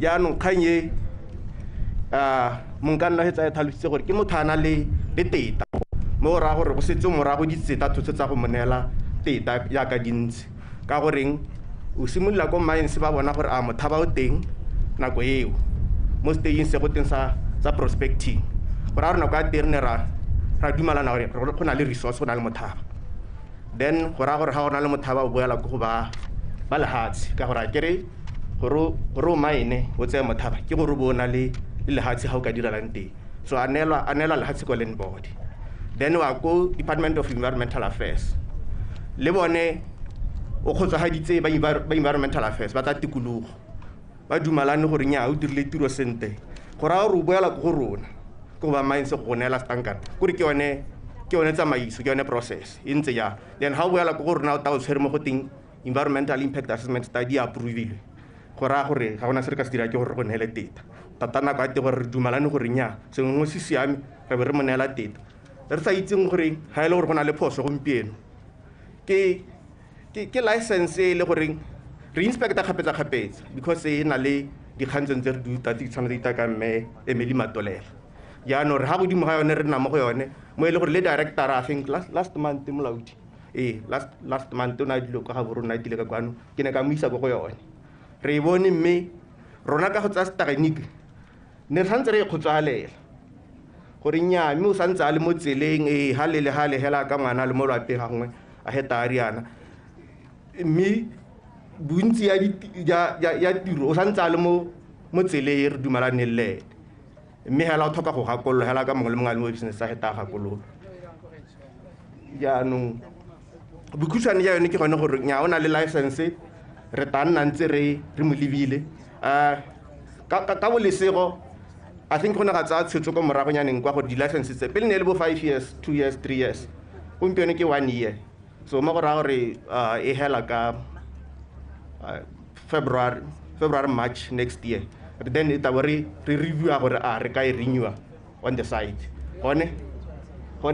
Jaanong kgang e mong ka nna hetsa e tlhalositse gore ke motho a na le teta mo go raya gore go setse morago ditseta tsotlhe tsa go mo neela teta jaaka dintsi. Ka goreng o simolola ko mines ba bona gore a mothaba o teng nako eo mo stageng se go teng sa prospecting. Go raya gore nako ya teng re ne ra dumalana gore go na le resource, go na le mothaba. Then go raya gore ga go na le mothaba o boela ko go ba lehatshe, ka gore a kere gore o mine o tseye mothaba ke gore o bo o na le lehatshe ga o ka direlang teng. So a neelwa lehatshe ko land board. Then wa ko Department of Environmental Affairs. Le bone o kgotsogaditse ba Environmental Affairs ba tsa tikologo. Ba dumalane gore nya o dirile tiro sentle. Go raya gore o boela ko go rona ko ba mines go go neela setankana. Kore ke yone tsamaiso, ke yone process e ntse jalo. Then ga o boela ko go rona o tla o tshwere mo go teng Environmental Impact Assessment Study approve-ilwe. Go raya gore ga gona se re ka se dira ke gore re go neele teta. Tata nako ya teng gore re dumalane gore nya sengwe se siame re be re mo neela teta. Re sa itseng gore ga e le gore go na le phoso gompieno. Ke license e le goreng re inspecta kgapetsa-kgapetsa because e na le dikgang tse ntse re di utlwa tse di tshwana le ka mme Emily Matolela. Jaanong re ga godimo ga yone re nna mo go yone mo e le gore le director I think last month molaodi. Last month o ne a dilo kwa ga bo rona a dile ka kwano ke ne ka mo isa ko go yone. Re e bone mme rona ka go tsaya setegeniki ne re santse re e kgotsofalela gore nnyaa mme o santse a le mo tseleng ha le le ha le hela ka ngwana le mo lwapeng ga gongwe a heta a riana. Mme bontsi ya tiro o santse a le mo tseleng e re dumalaneng le ene. Mme hela o tlhoka go gakololwa hela ka mongwe le mongwe a le mo business sa heta a gakololwa. Jaanong bokhutshwane ja yone ke gone gore nnyaa o na le license re tla nna ntse re mo lebile. Ka bolesego I think go ne ga tsaya tshwetso ko moragonyaneng kwa gore di-license tse pele ne e le bo 5 years, 2 years, 3 years. Gompieno ke 1 year. So mo go raya gore e hela ka February, March next year. Then e tla bo re review-a gore a re ka e renew-a on the side. Gone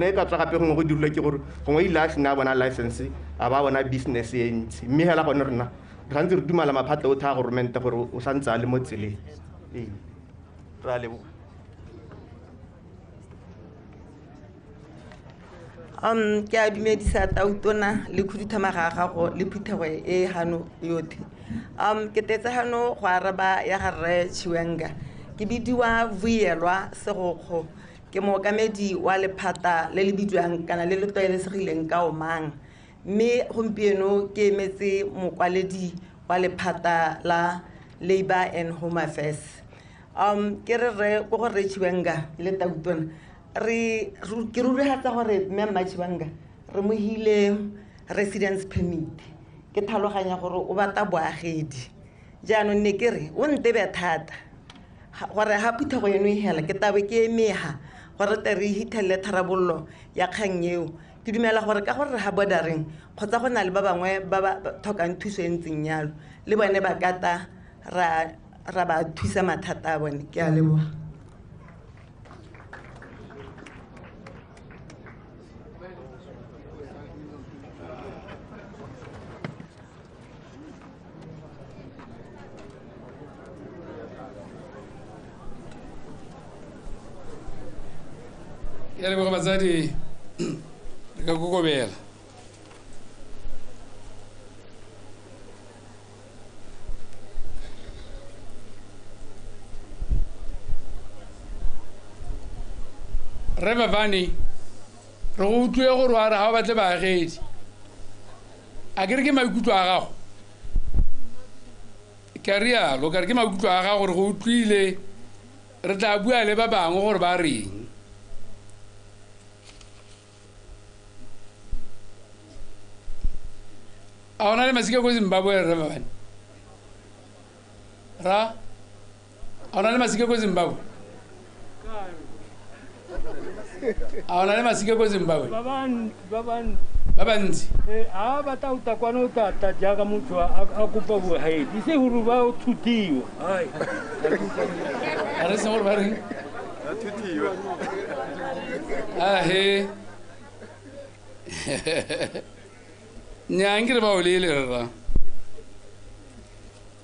e ka tswa gape gongwe go dirilwe ke gore gongwe ile a sena a bona license a ba bona business e ntsi. Mme hela gone rona re santse re dumela maphata otlhe a goromente gore o santse a le mo tseleng. Re a leboga. Ke a dumedisa tautona le khuduthamaga ya gago le phuthego e hano yotlhe. Ke tetse hano go araba ya ga rre Chiwenga. Ke bidiwa Vuyelwa Segokgo. Ke mookamedi wa lephata le le bidiwang kana le le tlwaelesegileng ka Omang. Mme gompieno ke emetse mokwaledi wa lephata la Labour and Home Affairs. Ke re rre ko go rre Chiwenga le tautona re ke rurihatsa gore mme Mma Chiwenga re mo hile residence permit. Ke tlhaloganya gore o batla boagedi. Jaanong ne ke re o ntebe thata gore ha phuthego eno e hela ke tabe ke emega gore tle re hitlhelele tharabololo ya kgang eo. Ke dumela gore ka gore re ha bordereng kgotsa go na le ba bangwe ba ba tlhokang thuso e ntseng jalo le bone ba ka ta ra ba thusa mathata a bone. Ke a leboga. Ya leboga batsadi re ka kokobela. Re Bavani re go utlwe gore wa re ga o batle baagedi. A ke re ke maikutlo a gago. Ke a rialo, ka re ke maikutlo a gago gore go utlwile re tla bua le ba bangwe gore ba reng. A ona le masika ko Zimbabwe re Bavani? Ra? A ona le masika ko Zimbabwe? A ona le masika ko Zimbabwe? Ba bantsi. A batla o tla kwano o tla tla jaaka motho a kopa bohaedi. Se gore ba o thutiwa. Ai. A re se gore ba reng? Ba thutiwa. Ah he. Nnyaa nke re ba o lele rra.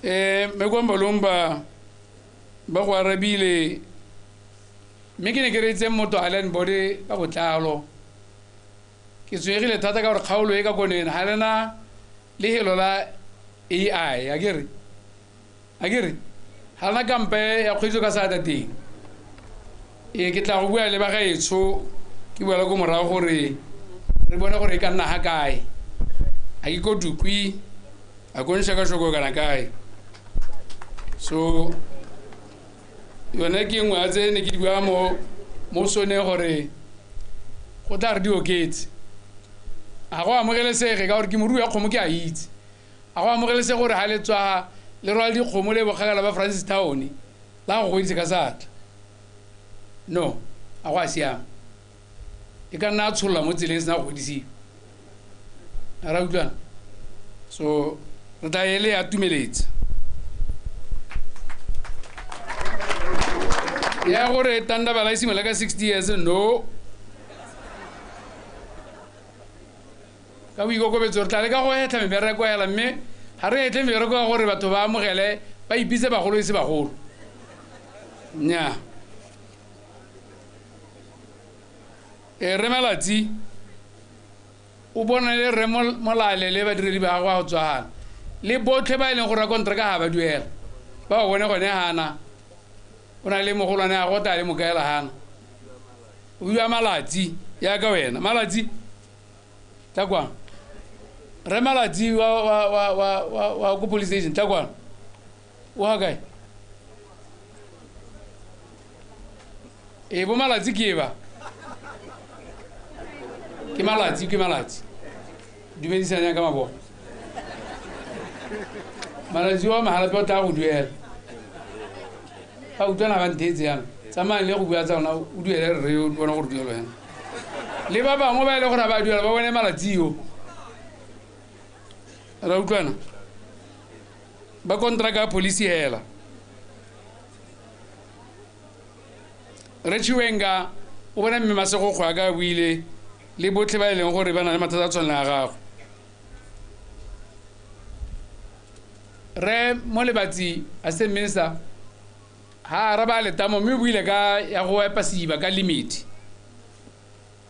Me kwa Mbalomba ba go arabile mme ke ne ke reetse motho a land board ka botlalo. Ke tshwenyegile thata ka gore kgaolo e ka kone ga lena lehelo la AI a ke re ga lena kampe ya kgweetso ka seatla teng. Ee ke tla go bua le ba gaetsho ke bua le ko morago gore re bone gore e ka nna ga kae. A ke ko Dukwi a ko Nshakashoko kana kae. So yone ke nngwe ya tse ne ke di bua mo sone gore go tla re di oketse. A go amogelesege ka gore ke morui wa kgomo ke a itse. A go amogelesege gore ga le tswa le rwala dikgomo le bokgakala ba Francis Town la go godise ka seatla. No, a go a siama. E ka nna a tsholola mo tseleng e sena go godisiwa. A ra utlwana? So re tla e le ya tumeletsa. Ya gore Tandabala e simolola ka 60 years, no. Ka boikokobetso re tla leka go hetlha mebereko hela mme ga re hetlhe mebereko ka gore batho ba amogele ba ipitse bagolo e se bagolo. Nnyaa. Rre Malatsi o bona le Rre Molale le badiredi ba gagwe go tswa gana le botlhe ba e leng gore rakonteraka ga ba duela ba ba bone gone gana o na le mogolwane a go tla le mokaela gana o bua Malatsi yaka wena Malatsi tla kwano. Rre Malatsi wa ko police station tla kwano. O ga kae? Ee bo Malatsi ke ba. Ke Malatsi. Dumedisanyang ka mabogo. Malatsi wa Mahalapye o tla go duela. Fa utlwana ba ntheetse yana. Tsamayang le go bua tsa lona o duele rre o bona gore duelo wena. Le ba bangwe ba e le gore ba duela ba bone Malatsi yo. Ra utlwana? Ba kontraka ya police hela. Rre Chiwenga o bona mme Masego go ya ka buile le botlhe ba e leng gore ba na le mathata a tshwanela a gagwe. Rre Molebatsi assistant minister ha araba letamo mme o buile ka ya go epa sediba ka limit.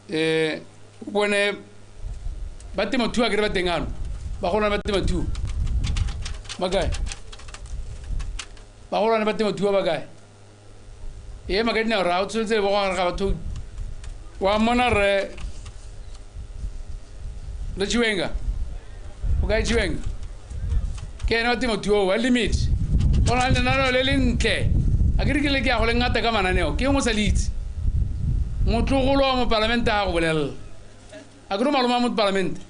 O bone ba temothuo a kere ba teng ano bagolwane ba temothuo ba kae? Bagolwane ba temothuo ba kae? E ema ka dinao rra o tsholetse lebogo gare ga batho wa mmona rre le Chiwenga. O kae Chiwenga? Ke ene wa temothuo wa limit. Go na le lenaneo le le ntle. A ke re ke le ke ya go le ngata ka mananeo ke eng o sa le itse? Motlogolo wa mopalamente a go bolelela. A ke re malome a mopalamente?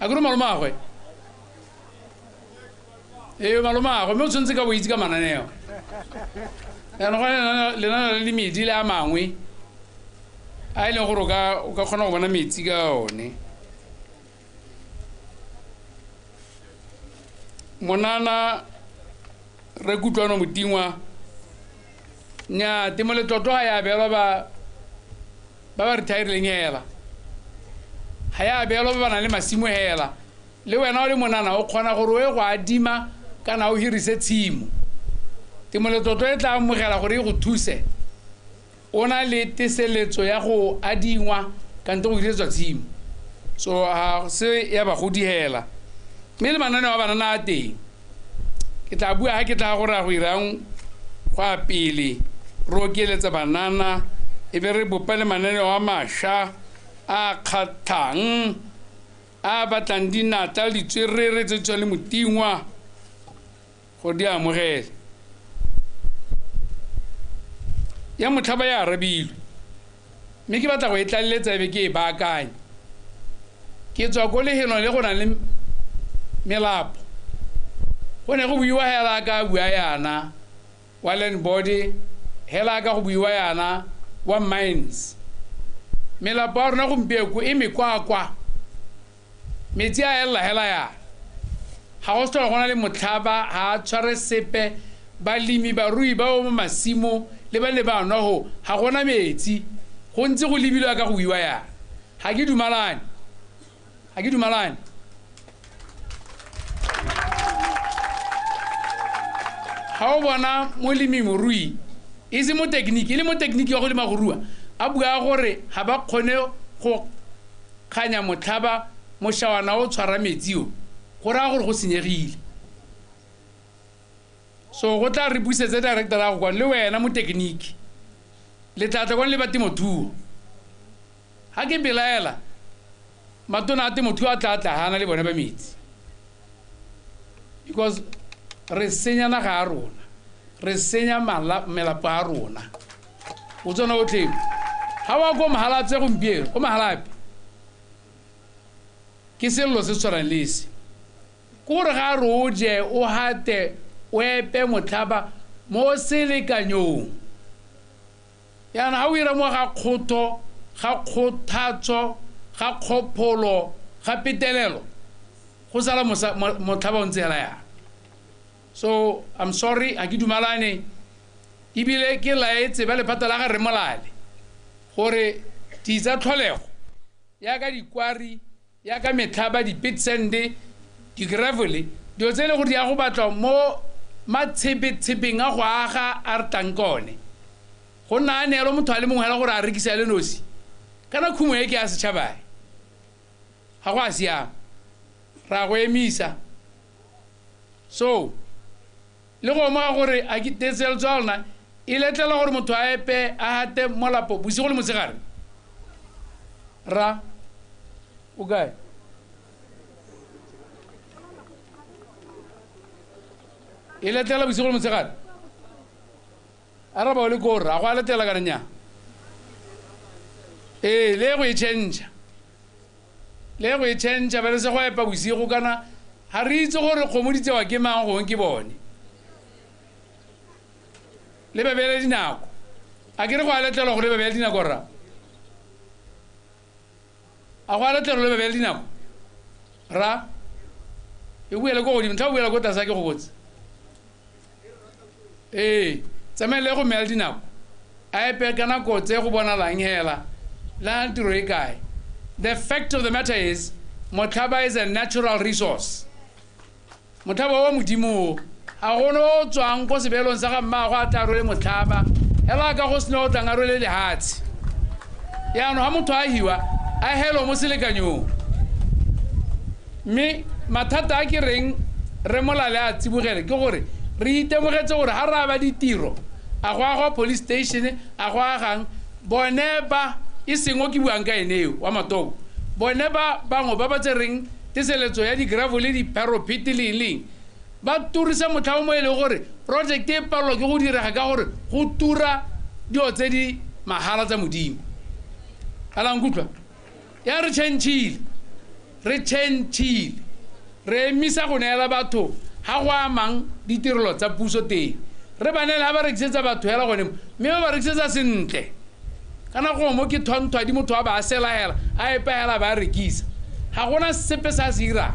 A ke re malome a gwe? Ee malome a gwe mme o tshwanetse ka bo itse ka mananeo. Jaanong go na lenaneo le limit le a mangwe a e leng gore o ka kgona go bona metsi ka one. Monana Rre Kutlwano Motingwa nnyaa temo letlotlo ga ya beelwa ba ba retirileng hela. Ga ya beelwa ba ba nang le masimo hela. Le wena o le monana o kgona gore o ye go adima kana o hirise tshimo. Temo letlotlo e tla amogela gore e go thuse. O na le teseletso ya go adingwa kante go diretswa tshimo. So ga se ya bagodi hela. Mme le mananeo a banana a teng. Ke tla bua ha ke tla go ra go irang go a pele re okeletsa banana e be re bopa le mananeo a mašwa a kgatlhang a batlang dinatla le ditswerere tse di tshwanang le motingwa gore di amogele. Ya motlhaba ya arabilwe mme ke batla go e tlaleletsa e be ke e baakanya. Ke tswa ko lehelong le go nang le melapo. Go ne go buiwa hela ka bua yana wa land board, hela ka go buiwa yana wa mines. Melapo ya rona gompieno e mekwakwa, metsi a elela hela yana. Ga go se go na le motlhaba, ga a tshware sepe. Balemi barui ba mo masimo le ba ne ba nwa go ga gona metsi, go ntse go lebilwe ka go buiwa yana. Ga ke dumalane, ga ke dumalane. Ga o bona molemi morui e se mo technique, e le mo technique ya go lema go rua, a bua gore ga ba kgone go kganya motlhaba mošawana o tshwara metsi o, go raya gore go senyegile. So go tla re busetse director ya go kwane le wena mo technique, le tla tla kwane le ba temothuo. Ga ke belaela matona a temothuo a tla tla gana le bone ba metsi, because re senya naga ya rona, re senya melapo a rona. O tsona otlhe ga wa ko Mahalapye gompieno, ko Mahalapye ke sello se tshwanang le se. Ke gore ga re o je o hate o epe motlhaba mo selekanyong. Yana ga o ira mo ga kgotho, ga kgothatso, ga kgopholo, ga petelelo, go sala motlhaba o ntse hela yana. So I'm sorry, a ke dumalane ebile ke laetse ba lephata la ga Rre Molale gore ditsa tlholego yaka dikwari, yaka metlhaba, dipitsende, di-gravel, dilo tse e le gore di ya go batlwa mo matshepetshepeng a go aga a re tlang ka one. Go nna a neelwa motho a le mongwe hela gore a rekise a le nosi, kana khumo e ke ya setšhaba, ga go a siama, ra go emisa. So le go omoga gore a ke teseletso ya lona e letlela gore motho a epe a hate molapo bosigo le motshegare. Ra o kae? E letlela bosigo le motshegare? Araba o le ko rra, go a letela kana nnyaa? Ee, le go e change, le go e change ba le se go epa bosigo, kana ga re itse gore kgomo di tsewa ke mang gongwe ke bone. Le ba beele dinako, a ke re go a letlelwa gore le ba beele dinako rra? A go a letlelwa le ba beele dinako rra? E buele ko godimo, ntlha o buela ko tlase a ke go botse. Ee, tsamaye le go meela dinako, a epe ka nako tse go bonalang hela la tiro e kae. The fact of the matter is, motlhaba is a natural resource. Motlhaba wa modimo o, ga gone o tswang ko sebelong sa ga mmaagwe a tla rwele motlhaba, hela ka go sena o tlang a rwele lehatshe. Yaanong ga motho a hiwa, a helwa mo selekanyong. Mme mathata a ke reng Rre Molale a tsibogele ke gore re itemogetse gore ga re aba ditiro, a go agwa police station, a go agang bone ba e seng o ke buang ka ene eo wa Matobo, bone ba bangwe ba ba tsereng teseletso ya di-gravel le di-parapet le eng le eng, ba turisa motlhaba mo e leng gore project e palelwa ke go direga ka gore go tura dilo tse di mahala tsa modimo. A la nkutlwa? Ya re change-ile, re change-ile, re emisa go neela batho ga go amang ditirelo tsa puso teng. Re ba neele ga ba rekisetsa batho hela gone mo, mme ba ba rekisetsa sentle. Kana gongwe mo ke thwanthwadi motho a ba a sela hela, a epa hela ba a rekisa. Ga gona sepe se a se irang.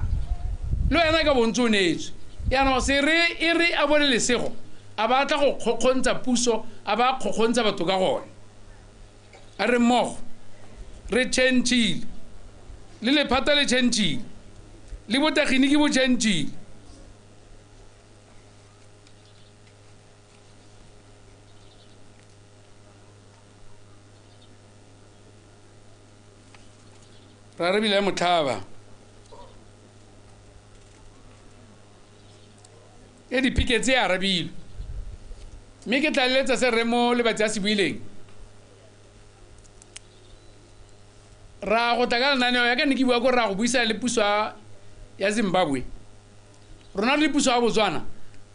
Le wena ka bontsi o neetswe. Yaanong se re e re a bone lesego, a ba tla go kgokgontsha puso, a ba kgokgontsha batho ka gone. A re mmogo, re change-ile, le lephata le change-ile, le botegeniki bo change-ile. Ra re bile motlhaba. E dipiketse e arabile. Mme ke tla leletsa se re mo lebatsi a se buileng. Ra go tla ka lenaneo ya ka ne ke bua ko ra go buisana le puso ya Zimbabwe. Rona le puso ya Botswana.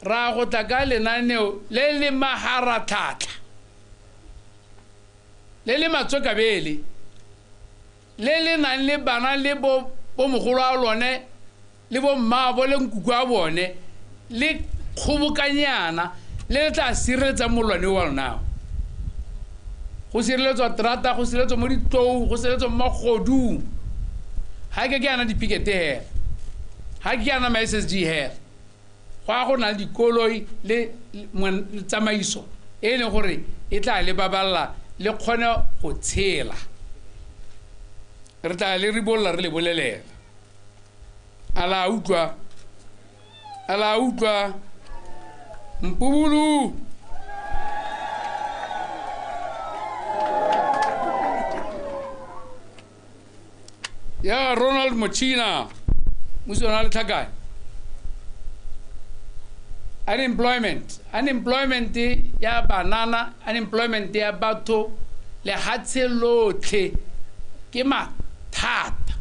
Ra go tla ka lenaneo le le maharatlhatlha. Le le matsokabele. Le le nang le bana le bo mogolo a lone le bo mmaabo le nkuku a bone le kgobokanyana le le tla sireletsa molwane wa lona. Go sireletswa terata, go sireletswa mo ditlou, go sireletswa mo magodung. Ga ke ana dipikete hela. Ga ke ana ma SSG hela. Go a go na le dikoloi le tsamaiso e leng gore e tla le baballa le kgone go tshela. Re tla le ribolla re le bolelela. A la utlwa. A la utlwa. Mpubulu. Ya Ronald Mochina. Musi ona le tlhakae. Unemployment. Unemployment ya banana, unemployment ya batho lehatshe lotlhe ke mathata.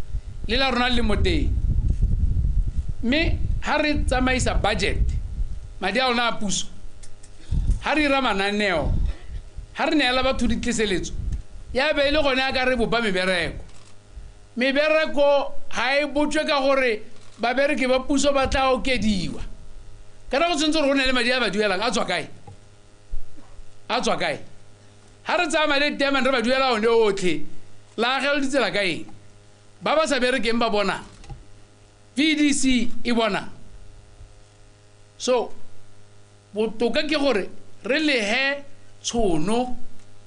Le la rona le mo teng. Mme ha re tsamaisa budget, madi a rona a puso, ha re ira mananeo, ha re neela batho ditleseletso, ya be e le gone a ka re bopa mebereko. Mebereko ha e botswe ka gore babereki ba puso ba tla okediwa. Kana go tshwanetse gore go nne le madi a ba duelang, a tswa kae? A tswa kae? Ha re tsaya madi a teamane re ba duela one otlhe, la agelwa ditsela ka eng? Ba ba sa berekeng ba bona. VDC e bona. So, botoka ke gore re lehe tshono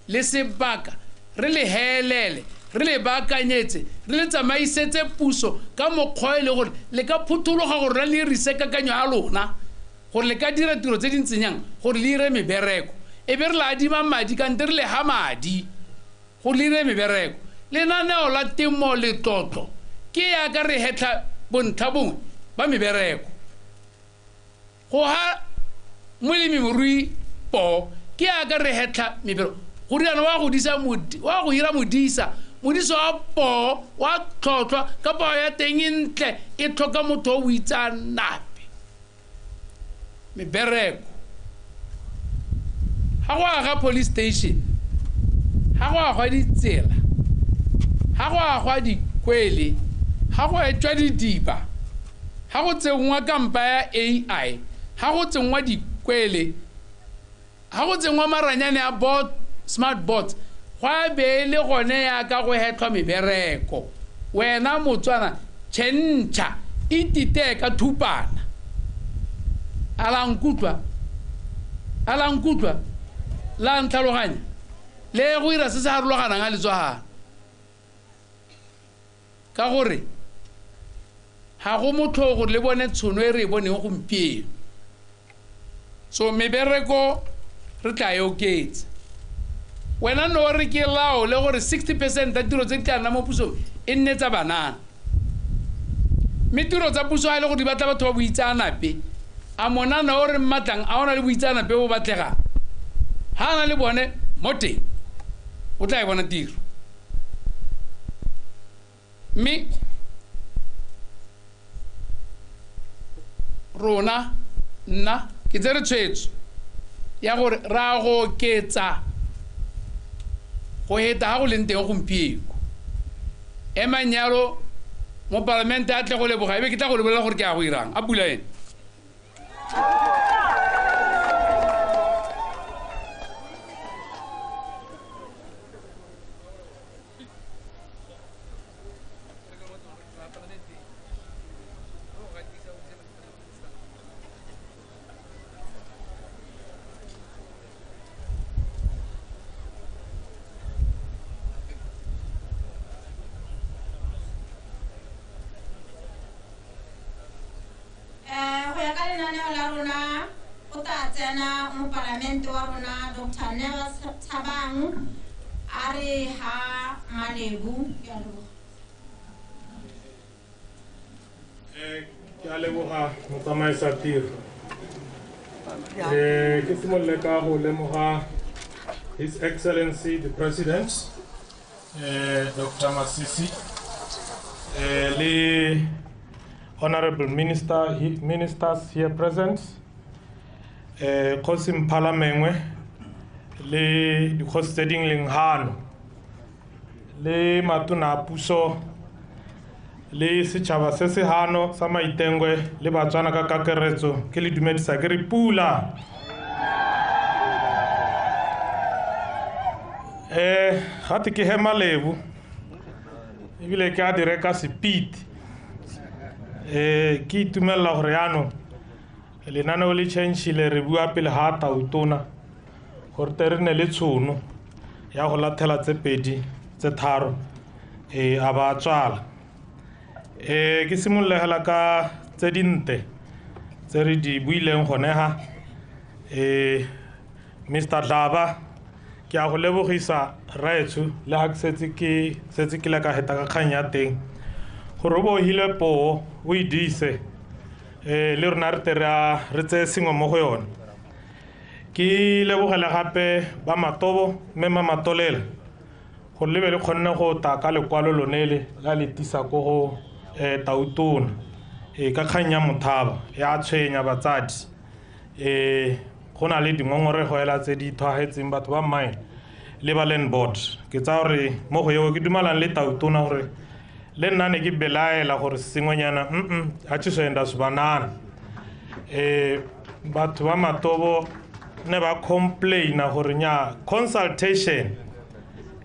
le sebaka, re le helele, re le baakanyetse, re le tsamaisetse puso ka mokgwa e le gore le ka phuthologa gore le rise kakanyo ya lona, gore le ka dira tiro tse di ntseng yang, gore le ire mebereko. E be re la adima madi kante re le ha madi gore le ire mebereko. Lenaneo la temo letlotlo ke yaka re hetlha bontlha bongwe ba mebereko. Go ha molemi morui po ke yaka re hetlha mebereko. Go riana wa go disa wa go hira modisa, modisa wa po wa tlhotlhwa ka pao ya teng e ntle e tlhoka motho o itsaanape. Mebereko. Ha go aga police station, ha go agwa ditsela, ha go agwa dikwele, ha go etšwa didiba, ha go tsenngwa kampa ya AI, ha go tsenngwa dikwele, ha go tsenngwa maranyane a bot, smart bot, go a be e le gone yaka go hetlhwa mebereko. Wena Motswana tšhentšha ititee ka thupana. A la nkutlwa? A la nkutlwa? La ntlhaloganya? Le go ira se se harologanang a letswagana. Ka gore ga go motlhogo gore le bone tshono e re e boneng gompieno. So mebereko re tla e oketsa. Wena no re ke lao le gore 60% ya tiro tse di tla nna mo pusong e nne tsa banana. Mme tiro tsa puso ha e le gore di batla batho ba boitseanape, a monana o re mmatlang a ona le boitseanape bo batlegang. Ha a na le bone mo teng o tla e bona tiro. Mme rona nna ke tsere tshwetso ya gore ra go oketsa go heta ha go leng teng gompieno. Emang yalo mo palamente a tle go leboga, ebe ke tla go le bolela gore ke a go irang. A pula ene. Mopalamente wa rona Dr. Neo Tshabang a re ha Malebu. Ke a leboga. Ke a leboga motsamaisa tiro. Ke simolole ka go lemoga His Excellency the President, Dr. Masisi, le Honorable Minister, ministers here present, Kgosi Mphalamengwe le dikgosi tse dingwe leng hano, le matona a puso le setšhaba se se hano sa Maitengwe le Batswana ka kakaretso, ke le dumedisa ke re pula. Gate ke hema lebo ebile ke a di reka speed. Ke itumelela gore jaanong lenaneo le change-ile, re bua pele ga tautona gore te re nne le tšhono ya go lathela tse pedi tse tharo, a ba tswala. Ke simolole hela ka tse dinte tse re di buileng gone ha. Mr. Dlaba, ke a go lebogisa rraetsho le ha ke setse ke le ka heta ka kgang ya teng gore o bo o hile poo o e dise, le rona re tle re tseye sengwe mo go yone. Ke lebogele gape ba Matobo mme Mamatolela gore le be le kgonne go ta ka lekwalo lone le la le tisa ko go tautona, ka kgang ya mothaba ya tshwenya batsadi. Go na le dingongorego hela tse di tlhagetseng batho ba mine le ba land board. Ke tsaya gore mo go eo ke dumalana le tautona gore le nna ne ke belaela gore sengwenyana ga tšhiso enda se banana. Batho ba Matobo ne ba complaina gore nya consultation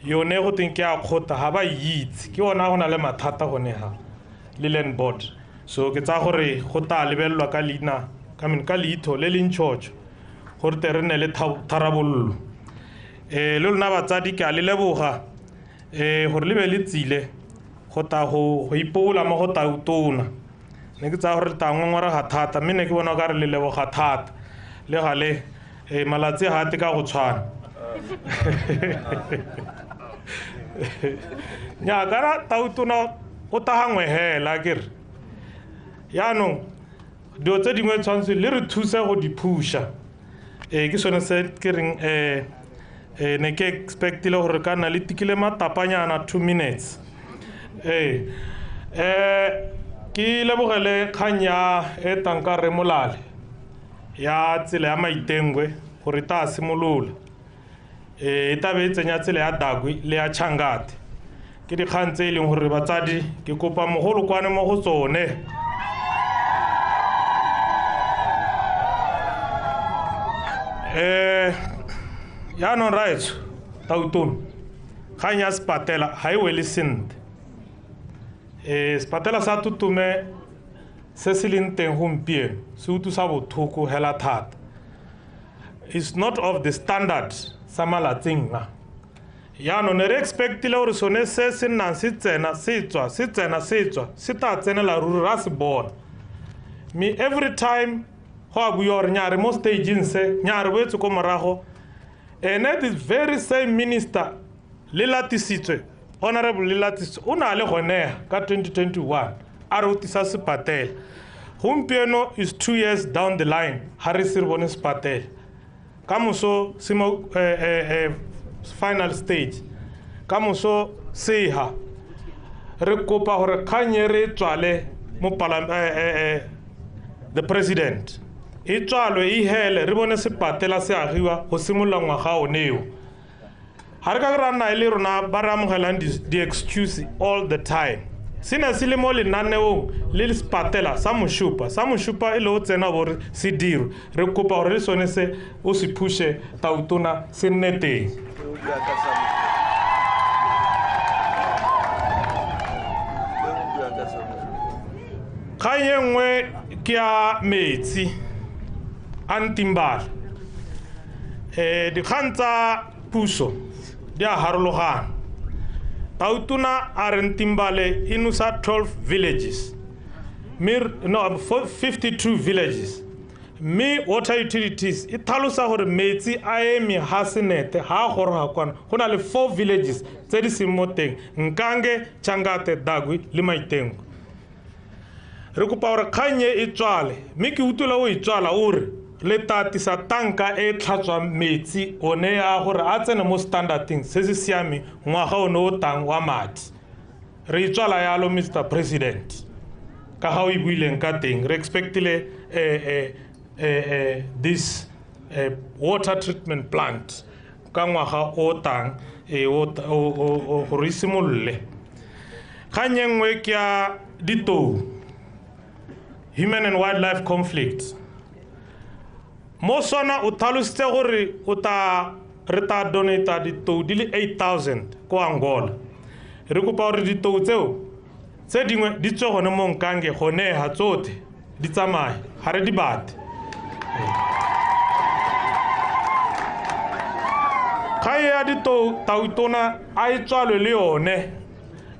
yone go teng ke a kgotha ga ba itse, ke ona go na le mathata gone ha le land board. So ke tsaya gore go tla lebelelwa ka leina ka leitho le le ntšhotšho gore te re nne le tharabololo. Le lona batsadi ke a le leboga gore le be le tsile go ta go ipola mo go tautona. Ne ke tsaya gore tla ngongorega thata, mme ne ke bona ka re le leboga thata le gale malatsi ga a te ka go tshwana. Nya kana tautona o tagangwe hela ke re yaanong dilo tse dingwe tshwanetse le re thuse go di phusha. Ke sone se ke reng ne ke expectile gore ka nna le tikile matapanyana 2 minutes. Ke lebogele kgang ya e tang ka re Molale ya tsela ya Maitengwe gore ta simolola. E tla be e tsenya tsela ya Dagwe le ya Changate. Ke dikgang tse e leng gore batsadi ke kopa mogolo kwane mo go tsone. Jaanong raetsho tautona, kgang ya sepatela ga e wele sentle. Sepatela sa Tutume se se leng teng gompieno se utlwisa botlhoko hela thata. It's not of the standard sa malatsing a. Jaanong ne re expectile gore sone se se nnang se tsena se tswa se tsena se tswa se tla tsenela ruri ra se bona. Mme every time go a buiwa gore nya re mo stageng se, nya re boetse ko morago, ene the very same minister le latisitswe, Honorable le latisitswe, o na le gone ka 2021 a re o tisa sepatela. Gompieno is 2 years down the line ga re se re bone sepatela. Ka moso se mo final stage, ka moso seha re kopa gore kgang e re tswale mo the president e tswalwe e hele re bone sepatela se agiwa go simolola ngwaga one eo. Ga re ka ra nna e le rona ba re amogelang di-excuse all the time. Se ne se le mo lenaneong le sepatela sa Moshupa, e le o tsena gore se dirwe. Re kopa gore le sone se o se phushe tautona se nne teng. Kgang e nngwe ke ya metsi a Ntimbala. Dikgang tsa puso di a harologana. Tautona a re Ntimbale e nosa 12 villages, 52 villages. Mme water utilities e tlhalosa gore metsi a eme ha senete ha a goroga kwana. Go na le 4 villages tse di seng mo teng, Nkange, Changate, Dagwe le Maitengo. Re kopa gore kgang e e tswale, mme ke utlwile o e tswala o re le tatisa tanka e tlhatswang metsi one a gore a tsene mo standardeng se se siameng ngwaga one o tang wa madi. Re e tswala yalo, Mr President, ka ga o e buileng ka teng. Re expectile this water treatment plant ka ngwaga o tang gore e simolole. Kgang e nngwe ke ya ditou, human and wildlife conflict. Mo sona o tlhalositse gore o ta re ta donata ditou di le 8000 ko Angola. Re kopa gore ditou tseo tse dingwe di tswe gone mo Nkange, gone ga tsotlhe di tsamaye, ga re di bate. Kgang ya ditou tautona a e tswalwe le yone,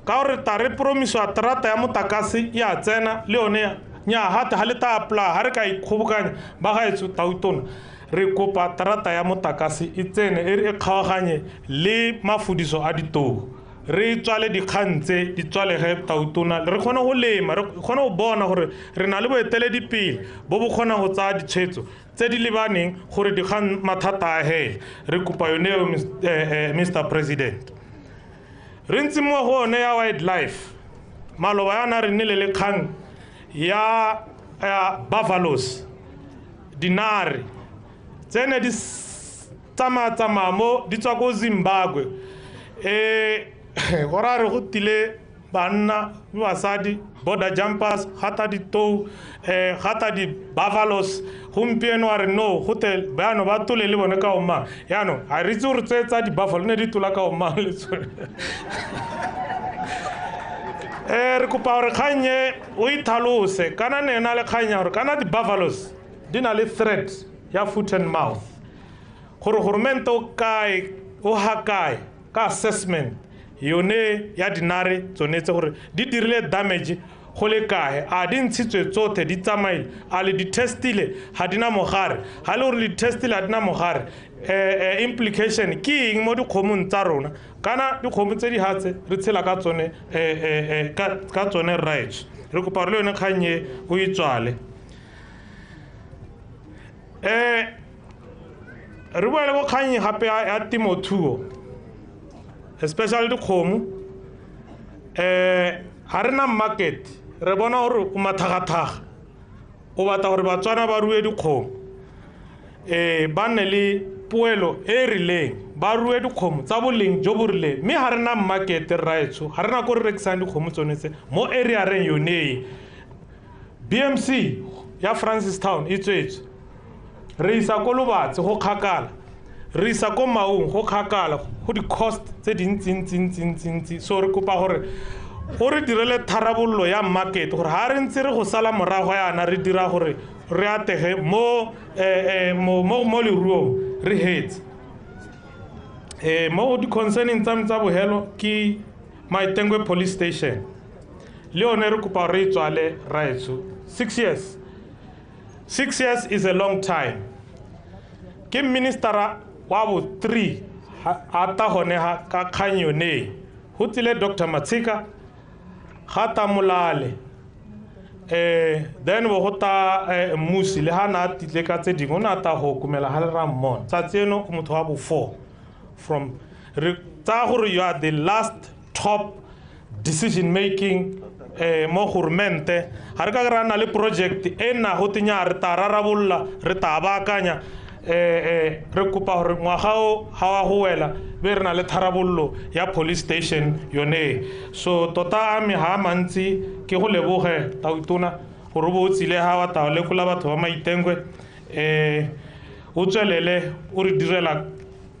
ka gore ta re promiswa terata ya motlakase ya tsena le yone. Nya hate ha le ta apply, ha re ka ikgobokanya ba gaetsho tautona, re kopa terata ya motlakase e tsene e re e kgaoganye le mafudiso a ditou. Re tswale dikgang tse di tswalege tautona, re kgone go lema, re kgone go bona gore re na le boeteledipele bo bo kgonang go tsaya ditshwetso tse di lebaneng gore dikgang mathata a hele. Re kopa yone eo, Mr President. Re ntse mo go one ya wildlife, maloba yana re nnile le kgang ya buffaloes, dinare tse ne di tsamaya-tsamaya mo di tswa ko Zimbabwe. Go ra re go tile banna le basadi, border jumpers, gata ditou, gata di-buffaloes. Gompieno a re no, gote jaanong ba tole le bone ka omang. Jaanong ga re itse gore tse tsa di-buffalo ne di tola ka omang le tsone. Re kopa gore kgang e o itlhalose, kana ne na le kgang ya gore kana di-buffaloes di na le threat ya foot and mouth, gore goromente o kae, o ha kae ka assessment yone ya dinare tsone tse gore di dirile damage go le kae, a di ntshitswe tsotlhe di tsamaile, a le di testile ga di na mogare, ga le gore le di testile ga di na mogare, implication ke eng mo dikgomong tsa rona, kana dikgomo tse di hatse re tshela ka tsone ka tsone rraetsho. Re kopa gore le yone kgang e o e tswale. Re boele ko kgang gape ya temothuo, especially dikgomo. Ga re na market, re bona gore o mathagathaga, o batla gore Batswana ba rue dikgomo, ba nne le poelo e rileng, ba rue dikgomo tsa boleng jo bo rileng, mme ga re na market rraetsho, ga re na ko re rekisang dikgomo tsone tse mo area reng yone e. BMC ya Francistown e tswetswe, re isa ko Lobatse go kgakala, re isa ko Maung go kgakala, go di-cost tse dintsi-ntsi-ntsi-ntsi. So re kopa gore go re direle tharabololo ya market, gore ga re ntse re go sala morago yana re dira gore re atege mo mo leruong re hetse. Mo di-concerning tsa me tsa bogelo ke Maitengwe Police Station, le yone re kopa gore e tswale rraetsho. 6 years. 6 years is a long time. Ke ministera wa bo 3 a ta gone ha ka kgang yone. Go tsile Dr Matsheka, ga ta Molale, then bo go ta Mmusi, le ha na a title ka tse dingwe o ne a ta go okomela ga le ra mmona. Tsatsi eno o motho wa bo 4 from re tsaya gore you are the last top decision making mo goromente. Ga re ka ra nna le project e nna go tenya re ta rarabolola, re ta baakanya, re kopa gore ngwaga o ga wa go wela be re na le tharabololo ya police station yone. So tota a me ga a mantsi, ke go leboge tautona gore o bo o tsile ga wa ta lekola batho ba Maitengwe, o tswelele o re direla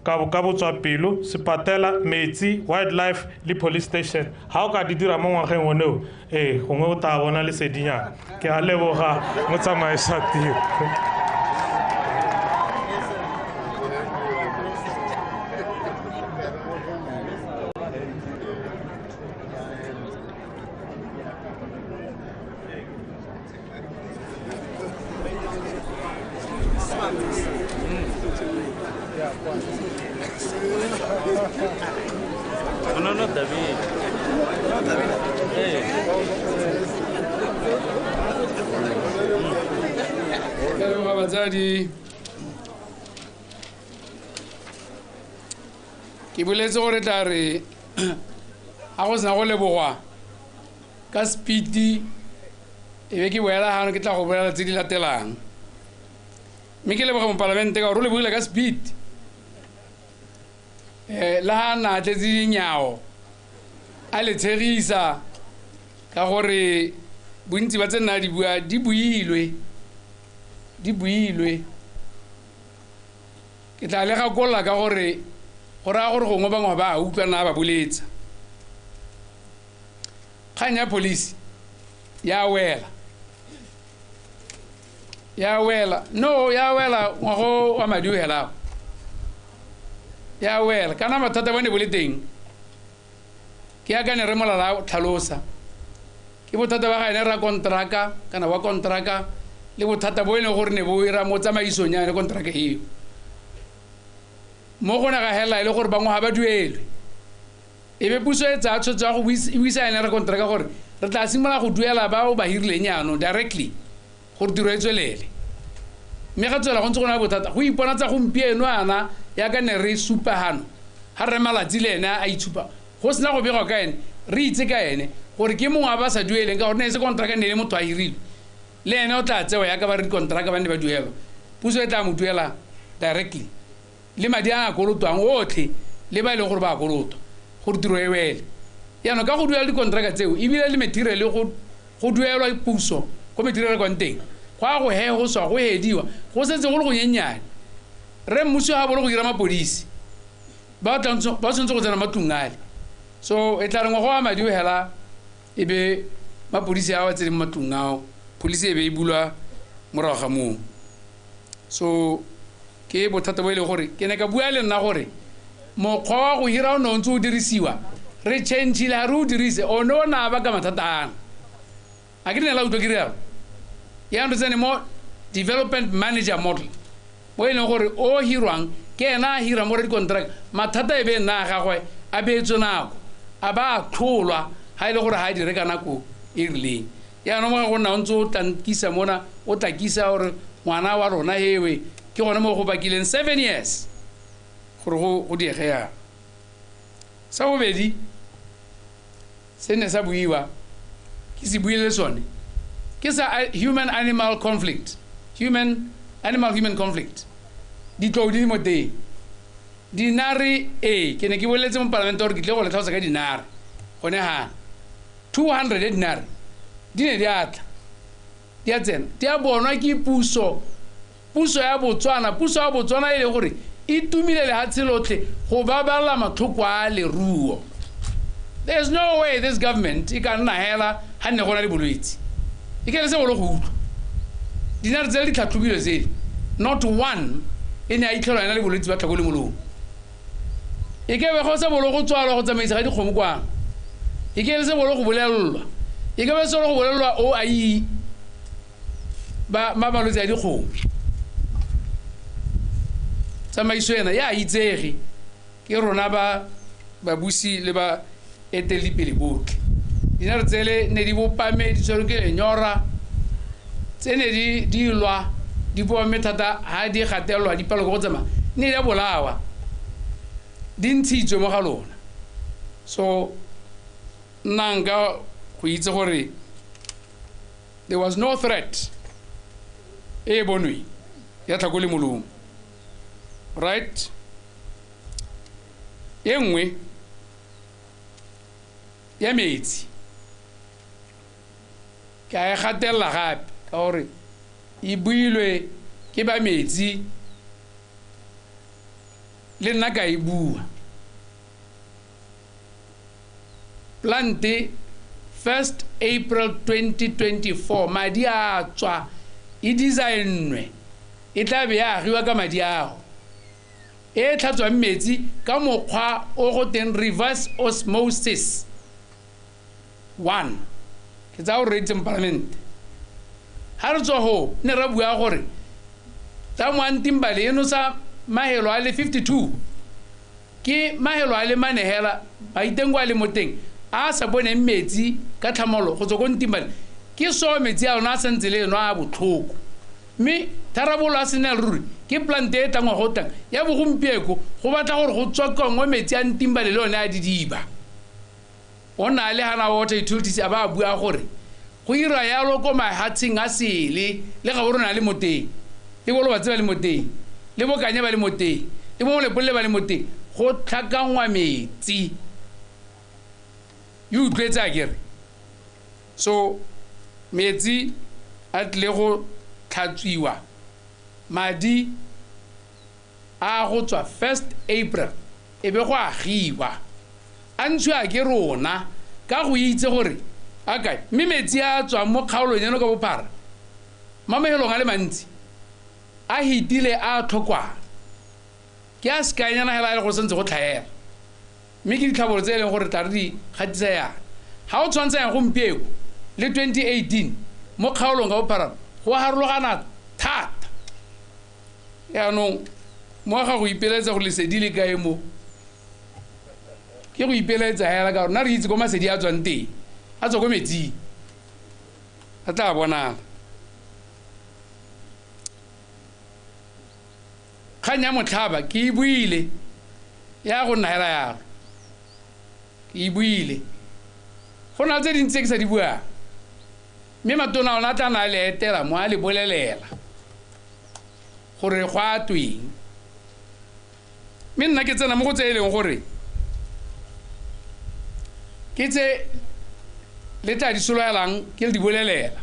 ka botswapelo, sepatela, metsi, wildlife le police station. Ga o ka di dira mo ngwageng one o, gongwe o tla bona lesedinyana. Ke a leboga motsamaisa tiro. No, no, David. Ke leboga batsadi. Ke boletse gore tla re ga go sena go lebogwa ka speed e be ke boela gano ke tla go bolela tse di latelang. Mme ke leboga mopalamente ka gore o lebogile ka speed. Le ga na a tletse dinyao a le tshegisa ka gore bontsi ba tse nna di bua di builwe. Ke tla le gakolola ka gore go raya gore gongwe bangwe ba a utlwa na ba boletsa. Kgang ya police ya wela. No, ya wela ngwago wa madi o helago. Ya wela kana mathata bone bo le teng. Ke ya ka ne re molala tlhalosa. Ke bothata ba ga ene ra kontraka kana wa kontraka le bothata bo e leng gore ne bo ira mo tsamaisong ya kontraka eo. Mo go na ga hela e le gore bangwe ga ba duelwe. E be puso e tsaya tshwetso ya go buisa ene re kontraka gore re tla simolola go duela bao ba hirileng jaanong directly gore tiro e tswelele. Mme ga tswela go ntse go na bothata go iponatsa gompieno ana yaka ne re supa gano ga rre Malatsi le ene a itshupa go sena go begwa ka ene re itse ka ene gore ke mongwe a ba sa dueleng ka gore ne e se kontraka ne e le motho a hirilwe le ene o tla tsewa yaka ba re dikontraka ba ne ba duelwa. Puso e tla mo duela directly le madi a kolotwang otlhe le ba e leng gore ba kolotwa gore tiro e wele. Jaanong ka go duela dikontraka tseo ebile le material go duelwa puso ko material kwang teng go a go hegoswa go hediwa go setse go le go nyenyane. Re mmuso ga bolo go dira mapodisi ba tshwanetse go tsena matlong ale. So e tla re ngwaga wa madi o hela e be mapodisi a ba tseneng matlong ao police e be e bulwa morago ga moo. So ke bothata bo e leng gore ke ne ka bua le nna gore mokgwa wa go hira o ne o ntse o dirisiwa re change-ile ga re o dirise o ne o na baka mathata ano. A ke ne la utlwa ke rialo. Jaanong re tsene mo development manager model mo e leng gore o hirwang ke ena a hirang mo re dikontraka mathata e be nna a gagwe a beetswe nako a ba a tlholwa ga e le gore ga a dire ka nako e rileng. Jaanong mo ga go nna o ntse o tlankisa mona o tlakisa gore ngwana wa rona ewe ke gone mo go bakileng 7 years gore go diege yang. Sa bobedi se ne sa buiwa ke se buile le sone ke sa human animal conflict, human animal human conflict. Ditlou di mo teng dinare e ke ne ke boletse mo palamente gore ke tle go le tlhalosa ka dinare gone ga 200 dinare di ne di atla di a tsena di a bonwa ke puso ya Botswana. Puso ya Botswana e le gore e tumile lehatshe lotlhe go baballa matlhoko a leruo. There's no way this government e ka nna hela ga nne go na le bolwetse e ke le se go le go utlwa. Dinare tsele di tlhatlhobilwe tsele not one e ne a itlhelwa ena le bolwetse ba tlhako le molomo. E ke be go sa bolo go tswalwa go tsamaisa ga dikgomo kwano. E ke le se bolo go bolelelwa. E ke be se go bolelelwa o a i ba malwetse a dikgomo. Tsamaiso ena ya itsege ke rona ba babusi le ba eteledipele botlhe. Dinare tsele ne di bopame di tshwerwe ke lenyora tse ne di lwa di bopame thata ha di gatelelwa di palelwa ke go tsamaya ne di a bolawa di ntshitswe mo ga lona. So nna nka go itse gore there was no threat e bonwe ya tlhako le molomo. Right? E nngwe ya metsi ke a e gatelela gape ka gore e builwe ke ba metsi le nna ka e bua. Plante 1st April 2024 madi a tswa e designwe e tla be ya agiwa ka madi ao e tlhatswang metsi ka mokgwa o go teng reverse osmosis 1. Ke tsaya gore re itseng palamente ga re tswa go ne ra bua gore tamo a Ntimbale e nosa mahelo a le 52 ke mahelo a le mane hela maitengo a le mo teng a sa boneng metsi ka tlhamolo go tswa ko Ntimbale Ke so metsi a lona a santse le eno a botlhoko. Mme tharabololo a sena ruri ke plant e tlang go tlang ya bogompieko go batla gore go tswakangwe metsi a ntimbale le one a didiba. O na le hana water utilities a ba bua gore go ira yalo ko mahatsheng a sele le ga bo rona le moteng le bo ba tseba le moteng le bo kanye ba le moteng le bo Molepolole ba le moteng go tlhakangwa metsi. You utlwetse akere. So metsi a tle go tlhatswiwa madi a go tswa 1 April e be go agiwa a ntshiwa ke rona ka go itse gore okay mme metsi a tswang mo kgaolong eno ka bophara mamehelong a le mantsi a hitile a tlhokwang ke a sekanyana hela e le go santse go tlhaela mme ke ditlhabolo tse e leng gore tla re di gatisa yana ga o tshwantsha yang gompieko le 2018 mo kgaolong ka bophara go harologana thata. Yaanong mo ga go ipeletsa go lesedi le kae mo ke go ipeletsa hela ka gore nna re itse ko masedi a tswang teng a tswa ko metsing a tla bonala. Kgang ya motlhaba ke e buile ya go nna hela yalo ke e buile go na tse dintsi tse ke sa di buang mme matona ona tla na le etela mo a le bolelela gore go a tweng. Mme nna ke tsena mo go tse e leng gore ke tse le tla di soloelang ke le di bolelela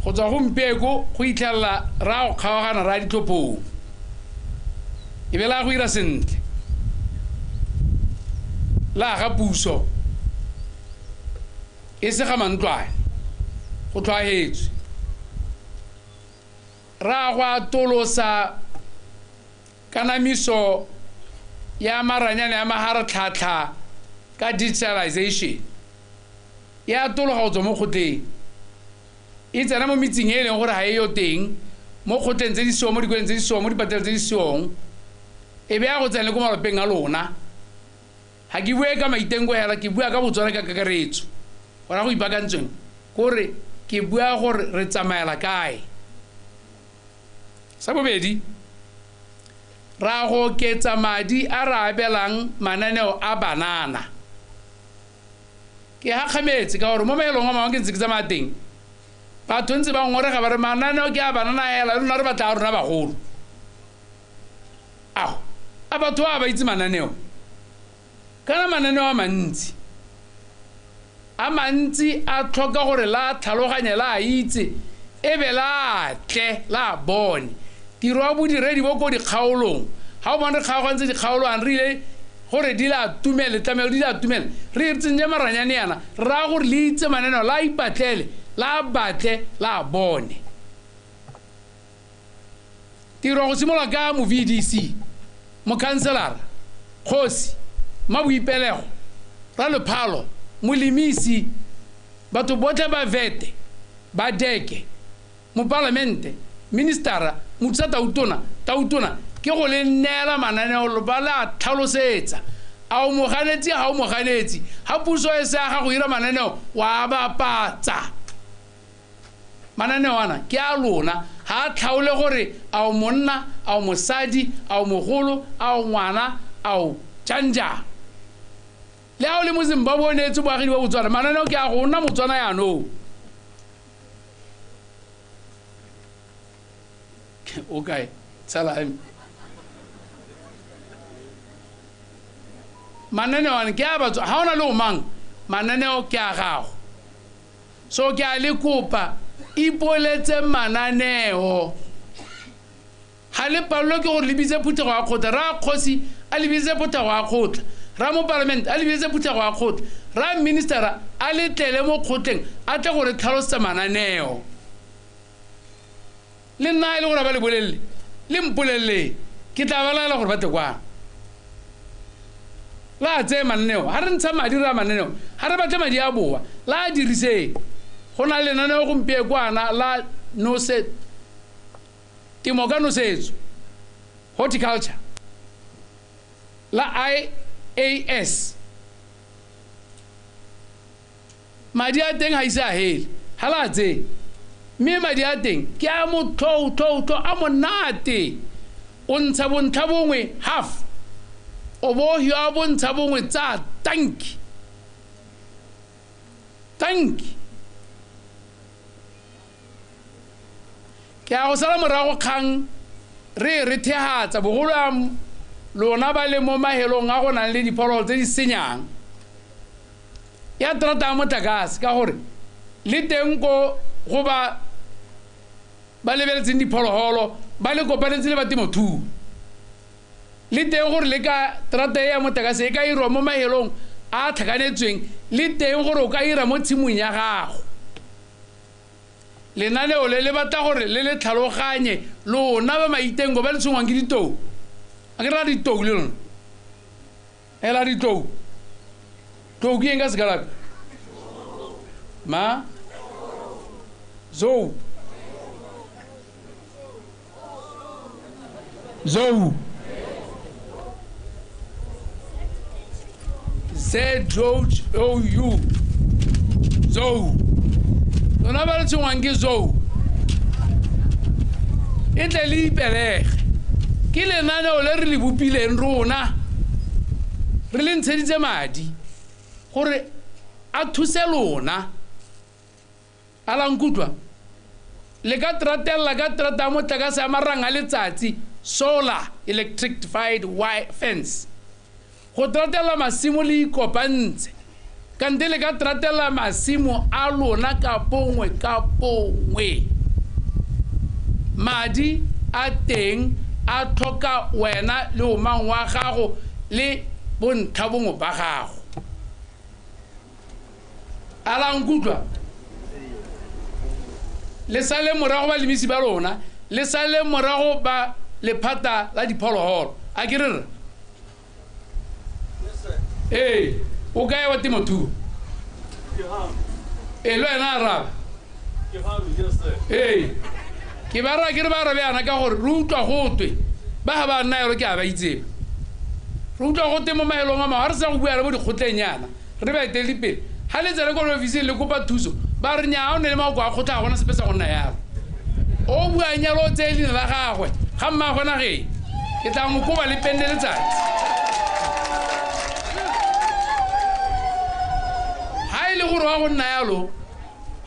go tswa gompieko go itlhelela ra go kgaogana ra ditlhophong e be la go ira sentle la ga puso e se ga mantlwane go tlhwaetswe ra go atolosa kanamiso ya maranyane ya maharatlhatlha ka digitalization e atologa go tswa mo kgotleng e tsena mo metseng e leng gore ga e yo teng mo kgotleng tse di seong mo dikoleng tse di seong mo dipatleleng tse di seong e be ya go tsena le ko malapeng a lona. Ga ke bue ka maitengo hela ke bua ka Botswana ka kakaretso gona go ipakantsweng kore ke bua gore re tsamaela kae. Sa bobedi ra go oketsa madi a re abelang mananeo a banana. Ke hakgametse ka gore mo maelong a mangwe ke ntse ke tsamaya teng batho ntse ba ngorega ba re mananeo ke a banana hela rona re batla a rona bagolo. Ao a batho ba itse mananeo kana mananeo a mantsi a tlhoka gore la tlhaloganye la itse e be la tle la bone tiro ya bodiredi bo ko dikgaolong ga o bone re kgaogantse dikgaolo ang re ile gore di la tumele tlamelo di la tumele re tsenye maranyane yana ra gore le itse mananeo la ipatlele la batle la bone. Tiro go simolola ka mo VDC mo councillor kgosi maboipelego ra lephalo molemisi batho botlhe ba vete ba deke mopalamente ministera mothusa tautona ke go le neela mananeo ba la tlhalosetsa a o moganetsi ga o moganetsi ga puso e se ya gago ira mananeo wa bapatsa mananeo ana ke a lona ga a tlhaole gore a o monna a o mosadi a o mogolo a o ngwana a o jang le a o le mo Zimbabwe o neetse boagedi ba Botswana mananeo ke a go nna Motswana yaanong. O kae tsala mananeo ane ke a batho ga o na le o mang mananeo ke a gago. So ke a le kopa ipoletse mananeo ga le palelwe ke gore le bitse phuthego ya kgotla ra kgosi a le bitse phuthego ya kgotla ra mopalamente a le bitse phuthego ya kgotla ra ministera a le tlele mo kgotleng a tle gore tlhalosetsa mananeo. Le nna e le gore ba le bolelele le mpolelele ke tla ba laela gore ba tle kwano la tseye mananeo ga re ntsha madi re a mananeo ga re batle madi a boa la a diriseng. Go na le lenaneo gompieko kwana la nose temo ka nosetso horticulture la IAS madi a teng ga ise a hele Ga la tse mme madi a teng ke a motlhoutlhoutlho a monate o ntsha bontlha bongwe half o bo hiwa bontsha bongwe tsa tanki tanki. Ke a go sala morago kgang re re thehatsa bogolo a lona ba le mo mahelong a go nang le diphologolo tse di senyang ya terata ya motlakase ka gore le teng ko go ba ba lebeletseng diphologolo ba le kopanetse le ba temothuo le teng gore le ka terata ya motlakase e ka irwa mo mahelong a tlhakanetsweng le teng gore o ka ira mo tshimong ya gago. Lenaneo le le batla gore le le tlhaloganye lona ba maitengo ba le tshwengwang ke ditou a ke ra ditou le lona ela ditou tlou ke eng ka sekalaka ma zou zou Z-O-U zou lona ba le tshwengwang ke zou e tle le ipelege ke lenaneo le re le bopileng rona re le ntsheditse madi gore a thuse lona a la nkutlwa le ka tratella ka terata ya motlakase ya marang a letsatsi solar electrified fence go tratella masimo le ikopantse kante le ka tratella masimo a lona ka bongwe ka bongwe. Madi a teng a tlhoka wena le omang wa gago le bontlha bongwe ba gago. A la nkutlwa le sale morago balemisi ba lona le sale morago ba lephata la diphologolo a ke re re ee o kae wa temothuo ee le wena araba ee ke ba raya ke re ba arabe yana ka gore re utlwa gotwe ba ga ba nna yalo ke a ba itseba re utlwa gote mo maelong a mangwe ga re sa go bua le bo dikgotleng yana re ba etelele pele ga le tsene ko ofising le kopa thuso ba re nyaa o ne le maoko a kgotla ga gona sepe sa go nna yalo o buang yalo o tseye leina la gagwe ga mmaagwe nageng ke tla mo koba le penne letsatsi. Ga e le gore wa go nna yalo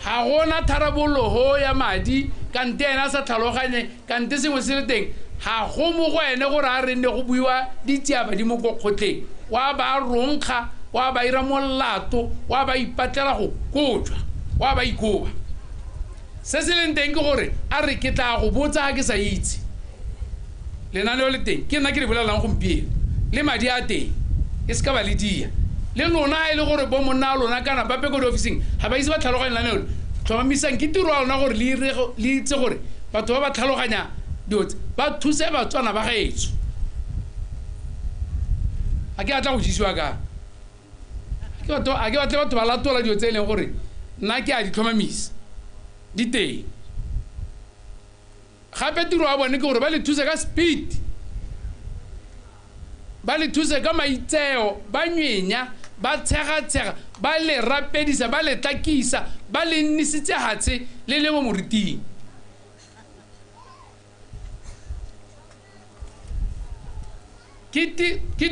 ga gona tharabololo ya madi kante ena a sa tlhaloganye kante sengwe se le teng ga go mo go ene gore a re nne go buiwa ditsiaba di mo ko kgotleng wa ba ronkga wa ba ira molato wa ba ipatlela go kojwa wa ba ikoba. Se se leng teng ke gore a re ke tla go botsa ga ke sa itse lenaneo le teng ke nna ke le bolelelang gompieno le madi a teng e se ka ba le dia le lona e le gore bo monna a lona kana ba pe ko diofising ga ba ise ba tlhaloganye lenaneo le tlhomamisang ke tiro ya lona gore le itse gore batho ba ba tlhaloganya dilo tse ba thuse Batswana ba gaetsho. Ga ke a tla go jesiwa ka a ke batle batho ba latola dilo tse e leng gore nna ke a di tlhomamisa di teng. Gape tiro ya bone ke gore ba le thuse ka speed ba le thuse ka maitseo ba nywenya ba tshegatshega ba le rapedisa ba le tlakisa ba le nnisitse hatshe le le mo moriting. Ke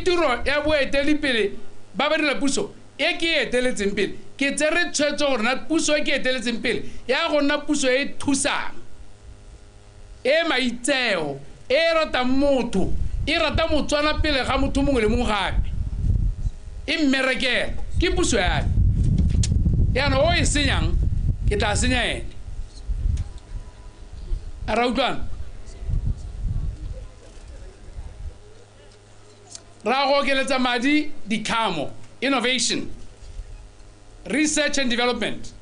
tiro ya boeteledipele ba ba dira puso e ke e eteletseng pele ke tsere tshwetso gore na puso e ke eteletseng pele ya go nna puso e thusang e maitseo e ratang motho e rata Motswana pele ga motho mongwe le mongwe gape e mmerekela ke puso ya me yaanong o e senyang ke tla senya ene. A ra utlwana ra go okeletsa madi ditlhamo innovation research and development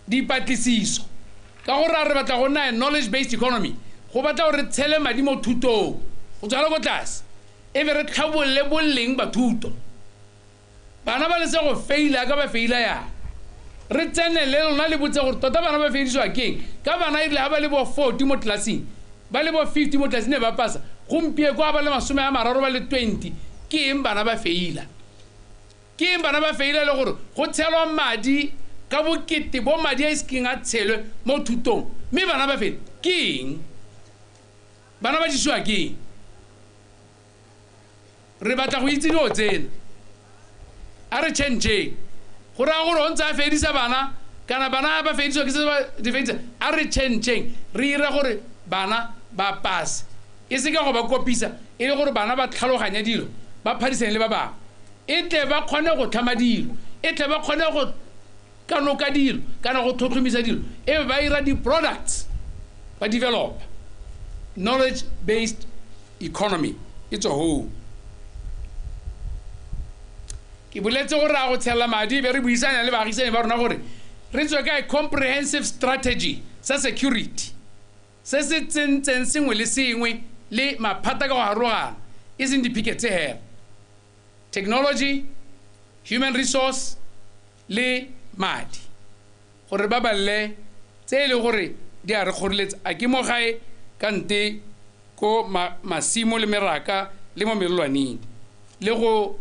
dipatlisiso ka gore a re batla go nna knowledge based economy go batla gore re tshele madi mo thutong go tswala ko tlase e be re tlhabolole boleng ba thuto bana ba lese go faila ka ba faila yang re tsene le lona le botse gore tota bana ba failisiwa keng ka bana erile ga ba le bo 40 mo tlelaseng ba le bo 50 mo tlelaseng ne ba pasa gompieno kwa ba le 30 ba le 20 ke eng bana ba faila ke eng bana ba faila le gore go tshelwa madi Ka bokete bo madi a isekeng a tshelwe mo thutong, mme bana ba fele ke eng? Bana ba jesiwa ke eng? Re batla go itse dilo tsena. A re change-eng. Go raya gore o ntse a fedisa bana, kana bana ba fedisiwa ke se ba di fedisa. A re change-eng, re ire gore bana ba pass. E se ka go ba kopisa, e le gore bana ba tlhaloganye dilo, ba phadisane le ba bangwe. E tle ba kgone go tlhama dilo, e tle ba kgone go kanoka dilo, kana go tlhotlhomisa dilo, e be ba ira di-products, ba develop. Knowledge-based economy, e tswa hoo. Ke boletse gore a go tshela madi, be re buisana le baagisani ba rona gore re tswe ka comprehensive strategy sa security se se tsentseng sengwe le sengwe le maphata ka go harologana, e seng di-pickets hela. Technology, human resource le madi, gore ba balle tse e leng gore di a re kgoreletsa. A ke mo gae ka nte ko masimo le meraka le mo melelwaneng, le go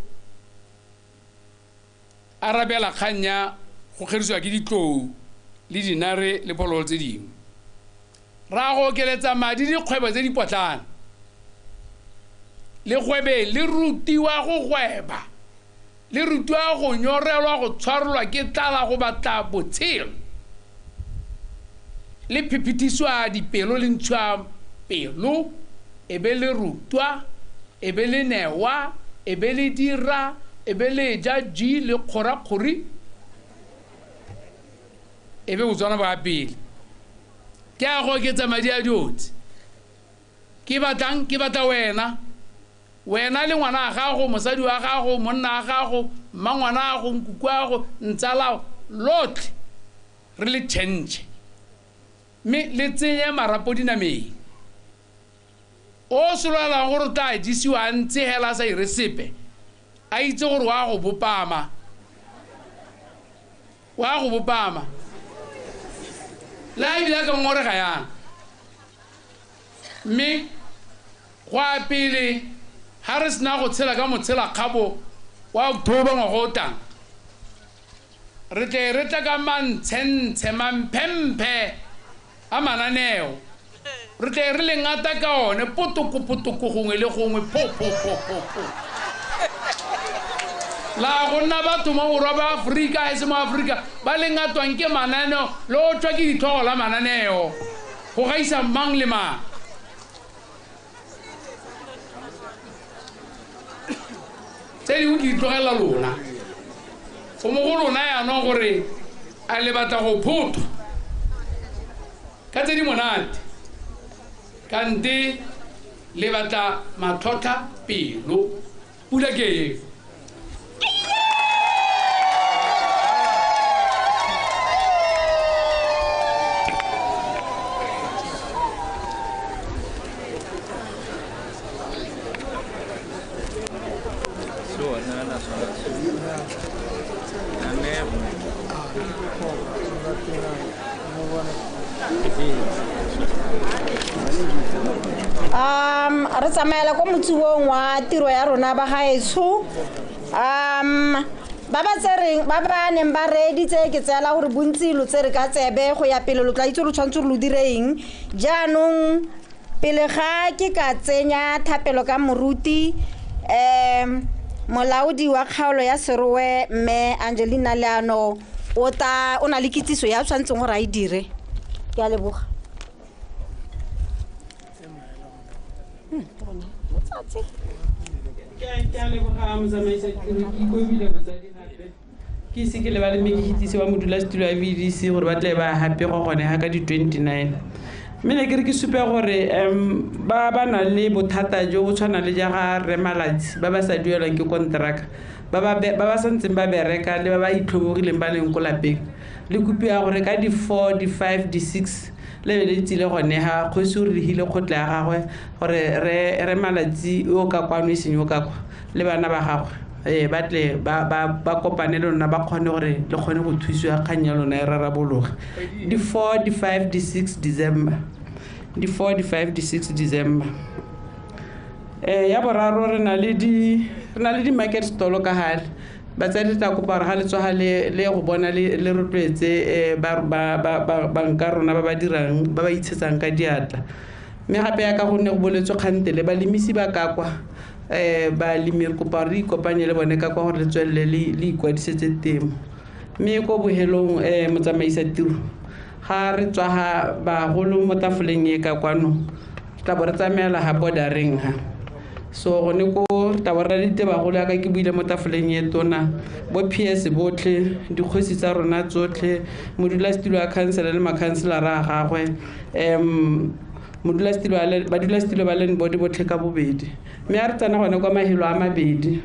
arabela kgang ya go kgerisiwa ke ditlou le dinare le phologolo tse dingwe. Ra go okeletsa madi dikgwebo tse di potlana, le gwebe le rutiwa go gweba, le rutiwa go nyorelwa go tshwarelwa ke tlala go batla botshelo, le phiphitiswa dipelo le ntshiwa pelo, e be le rutwa, e be le newa, e be le dira, e be le ja ji le kgorakgori, e be Botswana ba pele. Ke a go oketsa madi a diotse. Ke batlang, ke batla wena. Wena le ngwana wa gago, mosadi wa gago, monna wa gago, mmangwana wa gago, nkuku wa gago, ntsalao, lotlhe re le change. Mme le tsenye marapo dinameng. O sololelwang gore o tla jesiwa a ntse hela a sa ire sepe, a itse gore wa go bopama. Wa go bopama. Le a ebile a ka ngorega yana. Mme go a pele ha re sena go tshela ka motshela kgabo wa October ngwaga o tlang, re tle re tla ka mantshentshe, mamphemphe a mananeo, re tle re le ngata ka one potoko potoko gongwe le gongwe, pho pho pho pho pho. La go nna batho mo borwa ba Aforika, e se mo Aforika, ba le ngatwang ke mananeo, le o tswa ke ditlhogo la mananeo go gaisa mang le mang. Tse dingwe ke di tlogelela lona, go mo go lona yaanong gore a le batla go phothwa ka tse di monate, kante le batla matlhotlha pelo. Pula ke e. Re tsamaela ko motsubong wa tiro ya rona ba gaetsho. Ba ba tsereng, ba ba neng ba reeditse, ke tseela gore bontsi lo tsere ka tsebe go ya pele, lo tla itse gore tshwanetse lo dire eng. Jaanong pele ga ke ka tsenya thapelo ka moruti, molaodi wa kgaolo ya Serowe mme Angelina Leano o ta o na le kitsiso ya tshwanetseng gore a e dire. Ke a leboga. Ke a leboga motsamaisa tiro, ke ikobile botsadi gape. Ke ise ke lebale mme ke hitise wa modulasetulo wa VDC gore ba tle ba hape go gone ga ka di-29. Mme ne ke re ke supe gore ba ba nang le bothata jo bo tshwanang le ja ga Rre Malatsi, ba ba sa duelwang ke konteraka, ba ba santseng ba bereka le ba ba itlhobogileng ba leng ko lapeng, le kopiwa gore ka di-4, di-5, di-6 le be le tsile gone ga kgosi o re kgotla ya gagwe gore Rre Malatsi o ka kwano e seng o ka kwa le bana ba gagwe, ba tle ba kopane le lona, ba kgone gore le kgone go thusiwa kgang ya lona e rarabologe. Di-4, di-5, di-6 December, di-4, di-5, di-6 December. Ya boraro re na le di-market stall ka gale. Batsadi tla kopa gore ga le tswa le go bona le rotloetse banka rona ba ba dirang ba ba itshetsang ka diatla. Mme gape yaka go ne go boletswe kgantele balemisi ba ka kwa balemi re kopa gore re ikopanye le bone ka kwa gore le tswelele le ikwadisetse temo. Mme ko bohelong motsamaisa tiro ga re tswa ga bagolo mo tafoleng e ka kwano tla bo re tsamaela ga bordereng ha. So gone ko tla bo re raditse bagolo yaka ke buile mo tafoleng e tona bo PS botlhe, dikgosi tsa rona tsotlhe, modulasetulo wa khansele le makhanselara a gagwe, badulasetulo ba land board botlhe ka bobedi. Mme a re tsena gone kwa mahelo a mabedi,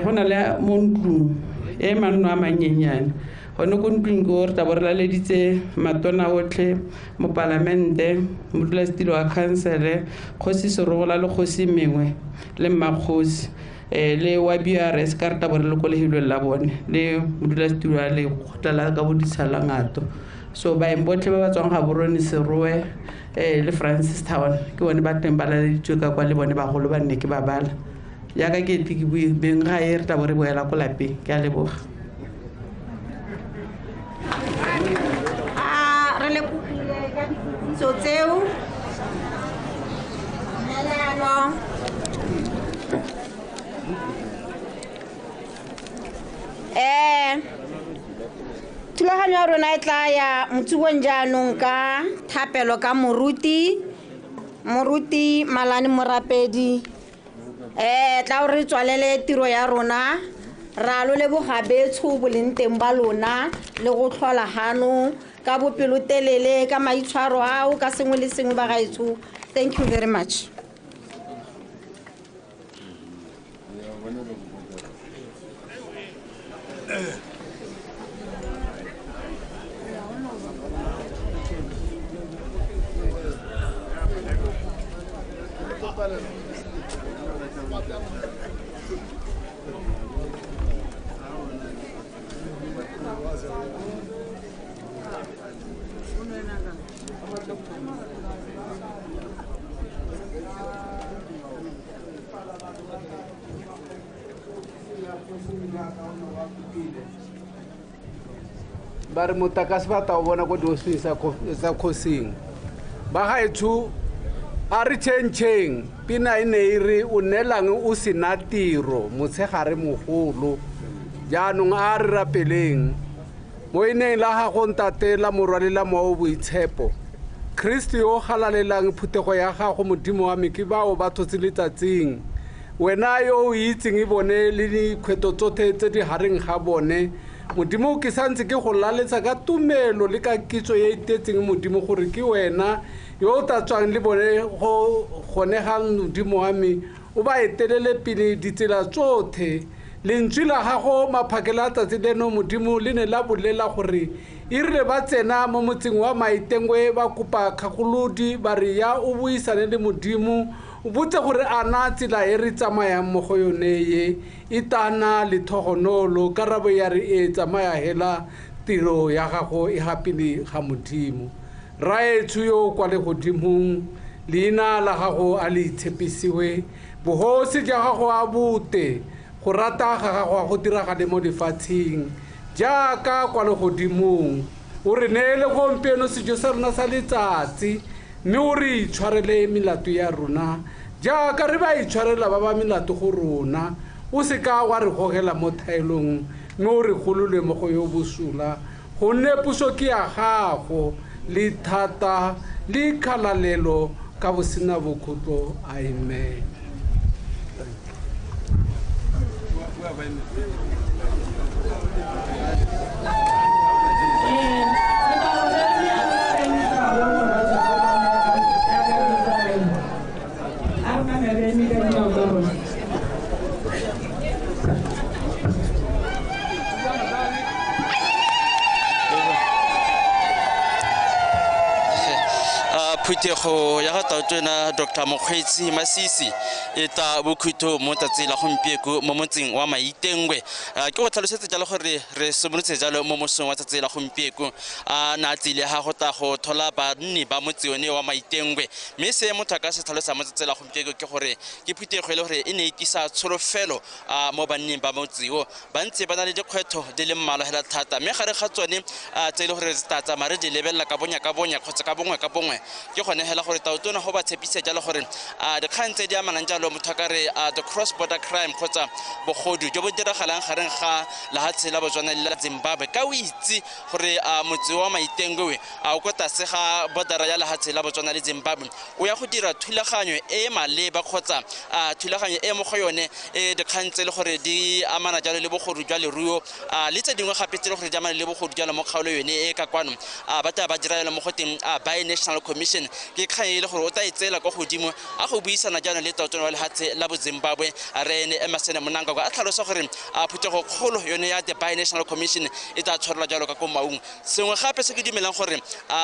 go na le mo ntlong e manno a manyenyane. Gone ko ntlong ko re tla bo re laleditse matona otlhe, mopalamente, modulasetulo wa khansele, kgosi Serogola le kgosi mengwe le mmakgosi, le wa BRS ka re tla bo re le ko lehelong la bone le modulasetulo wa lekgotla la kaboditsha la Ngato. So baeng botlhe ba ba tswang Gaborone, Serowe le Francistown ke bone ba teng ba laleditswe ka kwa le bone bagolo ba nne ke ba bala. Jaaka ke tle ke bue beng ga e re tla bo re boela ko lapeng. Ke a leboga. Re lebogile ka dikitsiso tseo. Thulaganyo ya rona e tla ya motsubong jaanong ka thapelo ka moruti Malane Morapedi. Tla re tswalele tiro ya rona, ra lo leboga betsho boleng teng ba lona le go tlhola hano ka bopelotelele ka maitshwaro ao ka sengwe le sengwe ba gaetsho. Thank you very much. Ba re motakase ba tla o bona ko diofising tsa kgosing. Ba gaetsho a re tšhentšheng pina e ne e re o neelang o sena tiro motshegare mogolo. Jaanong a re rapeleng mo eneng la gago ntate la morwa le la mowa o boitshepo. Kriste yo galalelang phuthego ya gago Modimo wa me ke bao ba thotse letsatsing. Wena yo o itseng e bone le dikgweto tsotlhe tse di gareng ga bone. Modimo ke santse ke go laletsa ka tumelo le ka kitso e itetseng Modimo gore ke wena yo o tla tswang le bone go gonegang Modimo wa me o ba etelele pele ditsela tsotlhe. Lentswe la gago maphakela a tsatsi leno Modimo le ne la bolela gore e rile ba tsena mo motseng wa Maitengwe ba kopa kgakolodi ba re ya o buisane le Modimo o botse gore a na tsela e re tsamayang mo go yone ye e tana le thogonolo. Karabo ya re e tsamaya hela tiro ya gago e ga pele ga Modimo. Raetsho yo kwa legodimong leina la gago a le itshepisiwe, bogosi jwa gago a bote, go rata ga gago a go diragale mo lefatsheng jaaka kwa legodimong. O re neele gompieno sejo sa rona sa letsatsi, mme o re itshwarele melato ya rona jaaka re ba itshwarela ba ba melato go rona. O seka wa re gogela mo thaelong, mme o re golole mo go yo bosula, gonne puso ke ya gago le thata le kgalalelo ka bosena bokhutlo. Amen. Phuthego ya ga Tautona Dr. Mokgweetsi Masisi e tla bokhutlo mo tsatsi la gompieko mo motseng wa Maitengwe. Ke go tlhalosetse jalo gore re simolotse jalo mo mosong wa tsatsi la gompieko a na tsile ha go tla go thola banni ba motse one wa Maitengwe, mme se motho a ka se tlhalosa mo tsatsi la gompieko ke gore ke phuthego e le gore e ne e tlisa tsholofelo mo banning ba motse o. Ba ntse ba na le dikgwetlho di le mmalwa hela thata, mme gare ga tsone tse e le gore re tla tsamaya re di lebelela ka bonya ka bonya kgotsa ka bongwe ka bongwe, ke gone hela gore Tautona go ba tshepise jalo gore dikgang tse di amanang jalo motho a ka re the cross border crime kgotsa bogodu jo bo diragalang gareng ga lehatshe la Botswana le la Zimbabwe, ka o itse gore motse wa Maitengwe a o ko tlase ga bordera ya lehatshe la Botswana le Zimbabwe, o ya go dira thulaganyo e maleba kgotsa thulaganyo e mo go yone e dikgang tse le gore di amana jalo le bogodu jwa leruo le tse dingwe gape tse le gore di amana le bogodu jalo mo kgaolo yone e ka kwano, ba tla ba dira yalo mo go teng Bi-National Commission. Ke kgang e le gore o tla e tseela kwa godimo a go buisana jaanong le Tautona wa lehatshe la bo Zimbabwe re ene Emmerson Mnangagwa, a tlhalosa gore phuthego kgolo yone ya the Bi-National Commission e tla tshwarelwa jalo ka ko Maung. Sengwe gape se ke dumelang gore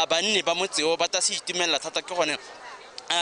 banni ba motse o ba tla se itumelela thata ke gone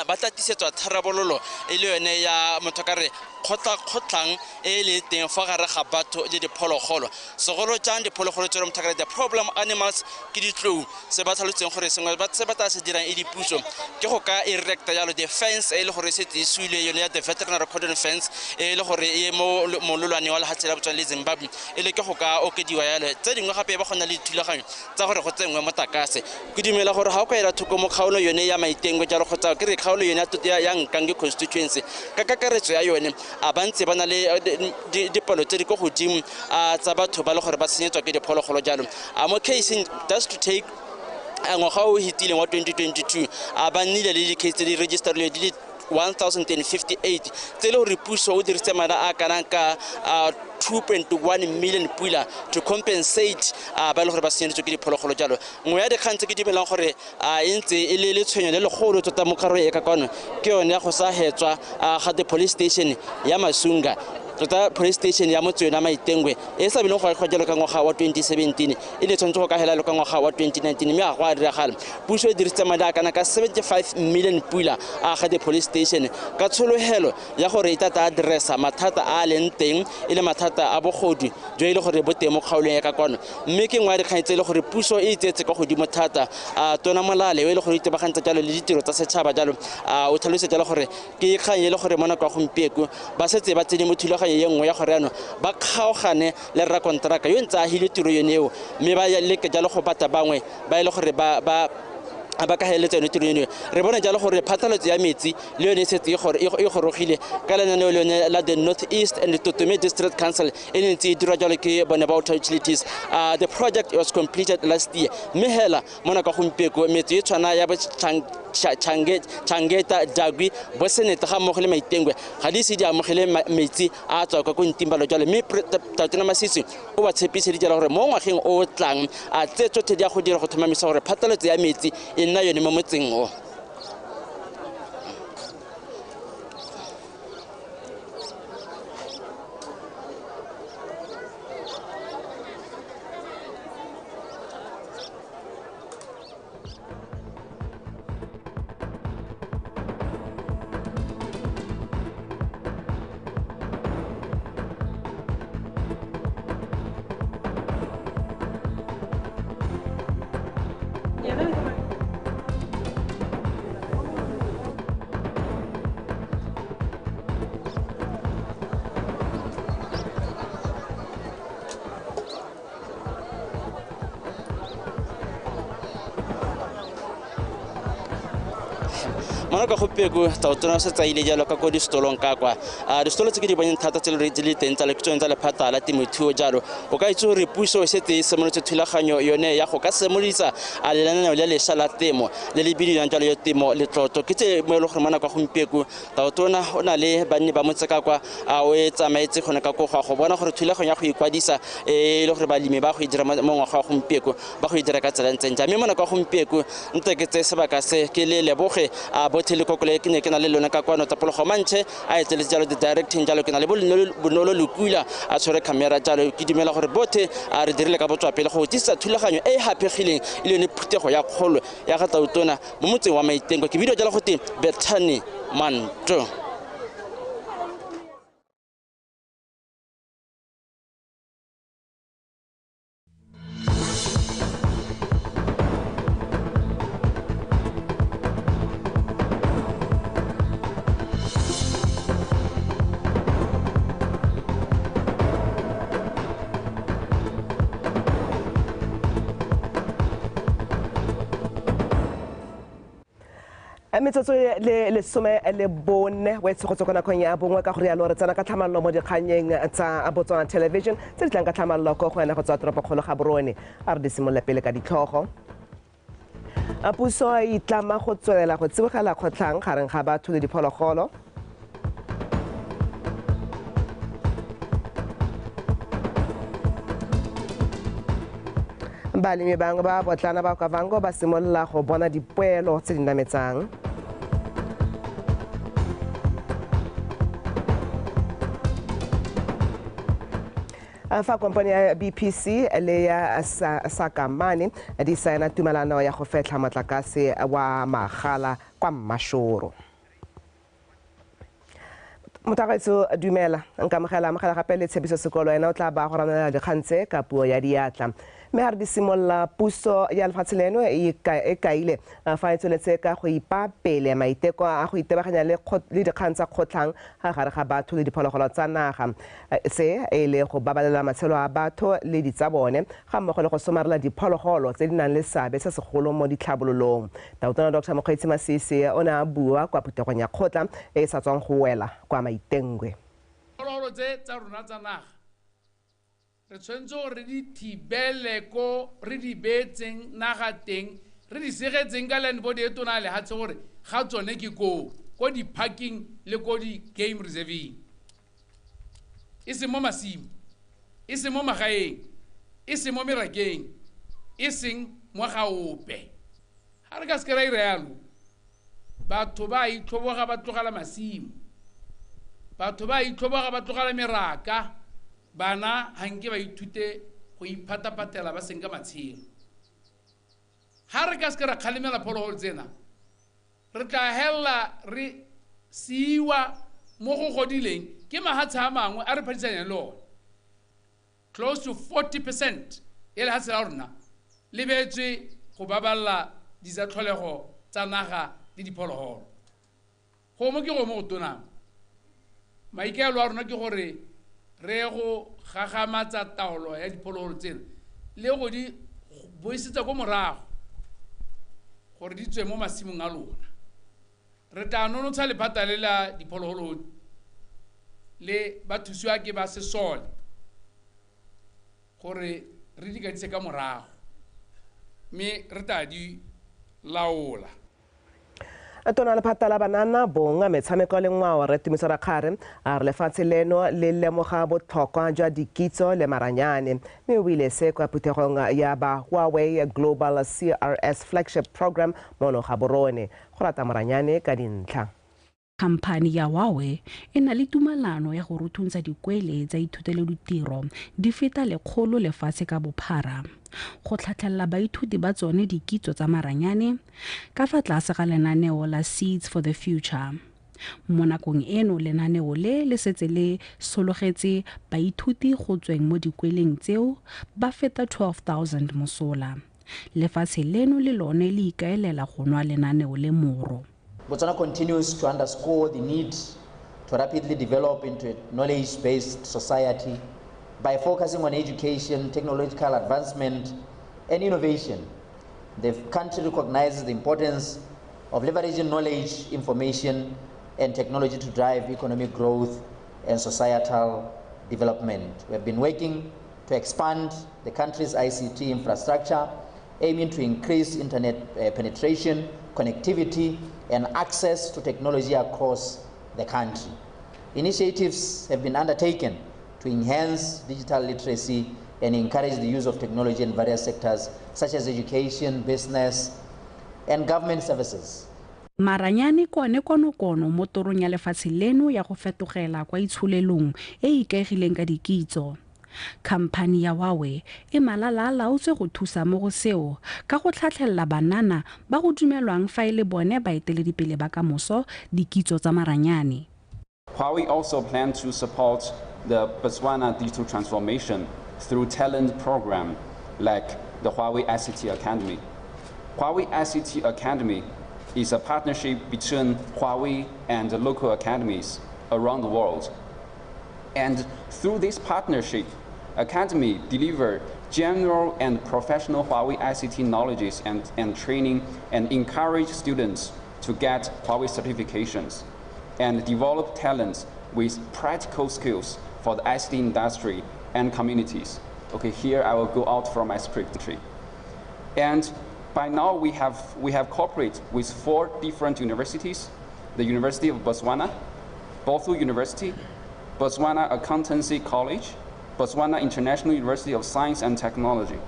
ba tla tlisetswa tharabololo e le yone ya motho ka re kgotla-kgotlang e le teng fa gare ga batho le diphologolo, segolo jang diphologolo tse motho ka re the problem animals ke ditlou. Se ba tlhalotseng gore sengwe se ba tla se dirang e dipuso ke go ka erecta jalo the fence e le gore e setse e suile yone ya the veterinary cordon fence e le gore e mo mololwane wa lehatshe la Botswana le Zimbabwe, e le ke go ka okediwa yalo. Tse dingwe gape ba gona le dithulaganyo tsa gore go tsenngwe motakase. Ke dumela gore ga o ka ela thoko mo kgaolo yone ya Maitengwe jalo kgotsa ke re kgaolo yone ya Nkange constituency ka kakaretso ya yone, a ba ntse ba na le dipalo tse di ko godimo tsa batho ba le gore ba senyetswa ke diphologolo jalo. Mo caseng just to take ngwaga o hitileng wa 2022, a ba nnile le di-case tse di registerilwe di le 1058 tse le gore puso o dirisitse madi a kanang ka 2.1 million pula to compensate ba le gore ba senyeditswe ke diphologolo jalo. Nngwe ya dikgang tse ke dumelang gore e ntse e le letshwenyo le legolo tota mo kgarolo e ka kwano ke yone ya go sa hetswa ga the police station ya Masunga, tota police station ya motse yona Maitengwe e sa bileng go agwa jalo ka ngwaga wa 2017, e ne tshwanetse go ka hela ka ngwaga wa 2019, mme ga go a diragala. Puso e dirisitse madi a kana ka 75 million pula a ga the police station ka tshologelo ya gore e tata addressa mathata a leng teng e le mathata a bogodu jo e le gore bo teng mo kgaolong ya ka kwano. Mme ke nngwe ya dikgang tse e le gore puso e itseetse kwa godimo thata. Tona Molale o e le gore itebagantse jalo le ditiro tsa setšhaba jalo, o tlhalositse jalo gore ke kgang e le gore mo nako ya gompieko ba setse ba tsene mo thulaganyo ye nngwe ya gore jaanong ba kgaogane le rrakonteraka yo ntse a hile tiro yone eo, mme ba leke jalo go batla bangwe ba e le gore ba ka heletsa yone tiro eno. Re bona jalo gore phatlalatso ya metsi le yone e setse e gorogile ka lenaneo le yone la the North East and the Tutume District Council e ne ntse e dirwa jalo ke bone ba Water Utilities. The project was completed last year, mme hela mo nako ya gompieko metsi e tshwana ya bo Changeta, Dagwi, bo Senete ga mmogo le Maitengwe ga di ise di amogele metsi a tswa kwa ko Ntimbalo jalo. Mme Tautona Masisi o ba tshepiseditse jalo gore mo ngwageng o o tlang a tse tsotlhe di ya go dira go tlhomamisa gore phatlalatso ya metsi e nna yone mo motseng o. Mo ka gompieko Tautona o setse a ile jalo ka ko disetolong ka kwa. Disetolo tse ke di boneng thata tse di le teng tsa tsone tsa lephata la temothuo jalo, o ka itse gore puso e setse e simolotse thulaganyo yone ya go ka simolodisa lenaneo le lešwa la temo le le bidiwang jalo yo Temo Letlotlo. Ke tse mo e le gore mo nako ya gompieko Tautona o na le banni ba motse ka kwa, o e tsamaetse gone ka ko go bona gore thulaganyo ya go ikwadisa e le gore balemi ba go e dira mo ngwaga wa gompieko ba go e dira ka tsela e ntseng jang. Mme mo nako ya gompieko nte ke tseye sebaka se ke le leboge Bothe le kokole ke ne ke na le lone ka kwano Tapologo Mantshe a eteletse jalo the directing jalo ke na le Bonolo Lekula a tshwere camera jalo. Ke dumela gore bothe a re dirile ka botswapele go tsisa thulaganyo e e haphegileng e le yone phuthego ya kgolo ya ga Tautona mo motseng wa Maitengwe. Ke bidiwa jalo gote Bethany Manto. Metsotso le 14 wa tshogo ka nakong ya bongwe ka gore yalo re tsena ka tlhamallo mo dikganyeng tsa Botswana Television tse di tlang ka tlhamallo ko go ena go tswa toropokgolo ga Borone. A re di simolola pele ka ditlhogo. Puso e itlama go tswelela go tsibogela kgotlhang gareng ga batho le diphologolo. Balemi bangwe ba botlana ba Okavango ba simolola go bona dipoelo tse di nametsang. Fa kompane ya BPC le ya Sakamane di saena tumelano ya go fetlha motlakase wa magala kwa Mmashoro. Motagaetso dumela, nka amogela gape le Tshepiso Sekolo, ena o tla ba go ranela dikgang tse ka puo ya diatla. Mme ha re di simolola, puso ya lefatshe leno e kaile fa e tsweletse ka go ipa pele maiteko a go itebaganya le dikgang tsa kgotlhang ga gare ga batho le diphologolo tsa naga. Se e le go babalela matshelo a batho le ditsa bone ga mmogo le go somarela diphologolo tse di nang le seabe se segolo mo ditlhabololong. Tautona Dr. Mokgweetsi Masisi o ne a bua kwa phuthegong ya kgotla e e sa tswang go wela kwa Maitengwe. Diphologolo tse tsa rona tsa naga re tshwanetse gore re di thibele ko re di beetseng naga teng, re di segetseng ka land board e tona lehatshe gore ga tsone ke koo ko di-parking le ko di-game reserving, e seng mo masimo, e seng mo magaeng, e seng mo merakeng, e seng mo gaope. Ga re ka seke ra ira yalo, batho ba itlhoboga ba tlogela masimo, batho ba itlhoboga ba tlogela meraka, bana ga nke ba ithute go iphataphatela ba seng ka matshelo. Ga re ka seke ra kgalemela phologolo tsena, re tla hella re siiwa mo go godileng ke mahatshe a mangwe a re phadisanyang le one. Close to 40% ya lehatshe la rona le beetswe go baballa ditsa tlholego tsa naga le diphologolo. Gomo ke gomo go tonang. Maikaelelo a rona ke gore re go gagamatsa taolo ya diphologolo tsena le go di boisetsa ko morago gore di tswe mo masimong a lona. Re tla nonotsha lephata le la diphologolo le ba thusiwa ke ba sesole gore re di kadise ka morago, mme re tla di laola. Tona lephata la banana bong metshameko le ngwao re Tumiso Rakgare a re lefatshe leno le lemoga botlhokwa jwa dikitso le maranyane, mme o ile se kwa phuthegong ya ba Huawei Global CRS Flagship Program mono Gaborone go rata maranyane ka dintlha. Khamphane ya Huawei e na le tumalano ya go ruthuntsha dikwele tsa ithutelo ditiro di feta 100 lefatshe ka bophara go tlhatlhelela baithuti ba tsone dikitso tsa maranyane ka fa tlase ga lenaneo la Seeds for the Future. Mo nakong eno lenaneo le le setse le sologetse baithuti go tsweng mo dikweleng tseo ba feta 12,000 mosola. Lefatshe leno le lone le ikaelela go nwa lenaneo le moro. Botswana continues to underscore the need to rapidly develop into a knowledge-based society by focusing on education, technological advancement, and innovation. The country recognizes the importance of leveraging knowledge, information, and technology to drive economic growth and societal development. We have been working to expand the country's ICT infrastructure, aiming to increase internet penetration, connectivity, and access to technology across the country. Initiatives have been undertaken to enhance digital literacy and encourage the use of technology in various sectors such as education, business, and government services. Maranyane ke one konokono mo torong ya lefatshe leno ya go fetogela kwa itsholelong e e ikaegileng ka dikitso. Khamphani ya Huawei e malala a laotswe go thusa mo go seo ka go tlhatlhelela banana ba go dumelwang fa e le bone baeteledipele ba kamoso dikitso tsa maranyane. Huawei also plan to support the Botswana digital transformation through talent program like the Huawei ICT Academy. Huawei ICT Academy is a partnership between Huawei and the local academies around the world. And through this partnership, Academy deliver general and professional Huawei ICT knowledges and training and encourage students to get Huawei certifications and develop talents with practical skills for the ICT industry and communities. Okay, here I will go out from my script tree. And by now we have cooperated with 4 different universities: the University of Botswana, Botho University, Botswana Accountancy College, Botswana International University of Science and Technology.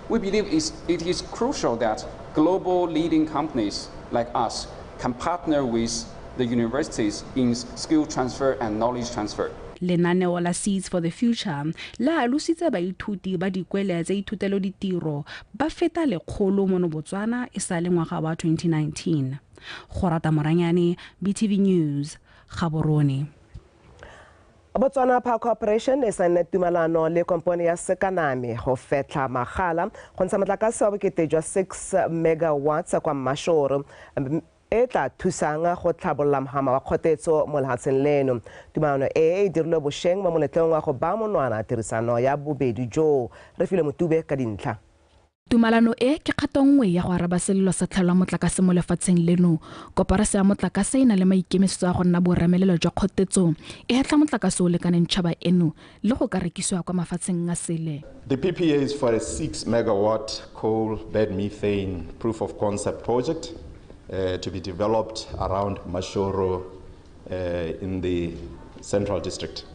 We believe it is crucial that global leading companies like us can partner with the universities in skill transfer and knowledge transfer. Lenaneo la Seeds for the Future la alositse baithuti ba dikwele tsa ithutelo ditiro ba feta 100 mono Botswana e sa le ngwaga wa 2019. Gorata Moranyane, BTV News, Gaborone. Botswana Power Corporation e saenne tumalano le kompone ya Sekaname go fetlha magala go ntsha motlakase wa bokete jwa 6 megawatts kwa Mmashoro e tla thusang go tlhabolola mohama wa kgotetso mo lefatsheng leno. Tumalano e e dirilwe bošeng mo moletlong wa go baya monwana tirisano ya bobedi joo. Re file Motube ka dintlha. Tumalano e ke kgato nngwe ya go araba selelo sa tlhaelo ya motlakase mo lefatsheng leno. Koporase ya motlakase e na le maikemisetso a go nna boremelelo jwa kgotetso, e hetla motlakase o lekaneng tšhaba eno le go ka rekisiwa kwa mafatsheng a sele. The PPA is for a 6 megawatt coal bed methane proof of concept project to be developed around Mashoro in the Central District.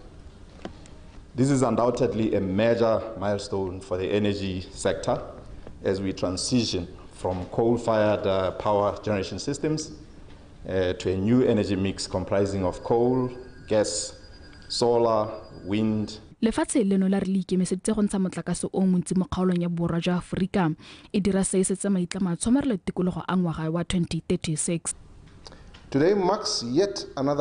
This is undoubtedly a major milestone for the energy sector as we transition from coal-fired power generation systems to a new energy mix comprising of coal, gas, solar, wind. Lefatshe leno la re le ikemiseditse go ntsha motlakase o montsi mo kgaolong ya borwa jwa Aforika. E dira se e setse maitlamo a tshomarelo tikologo a ngwaga wa 2036. Today marks yet another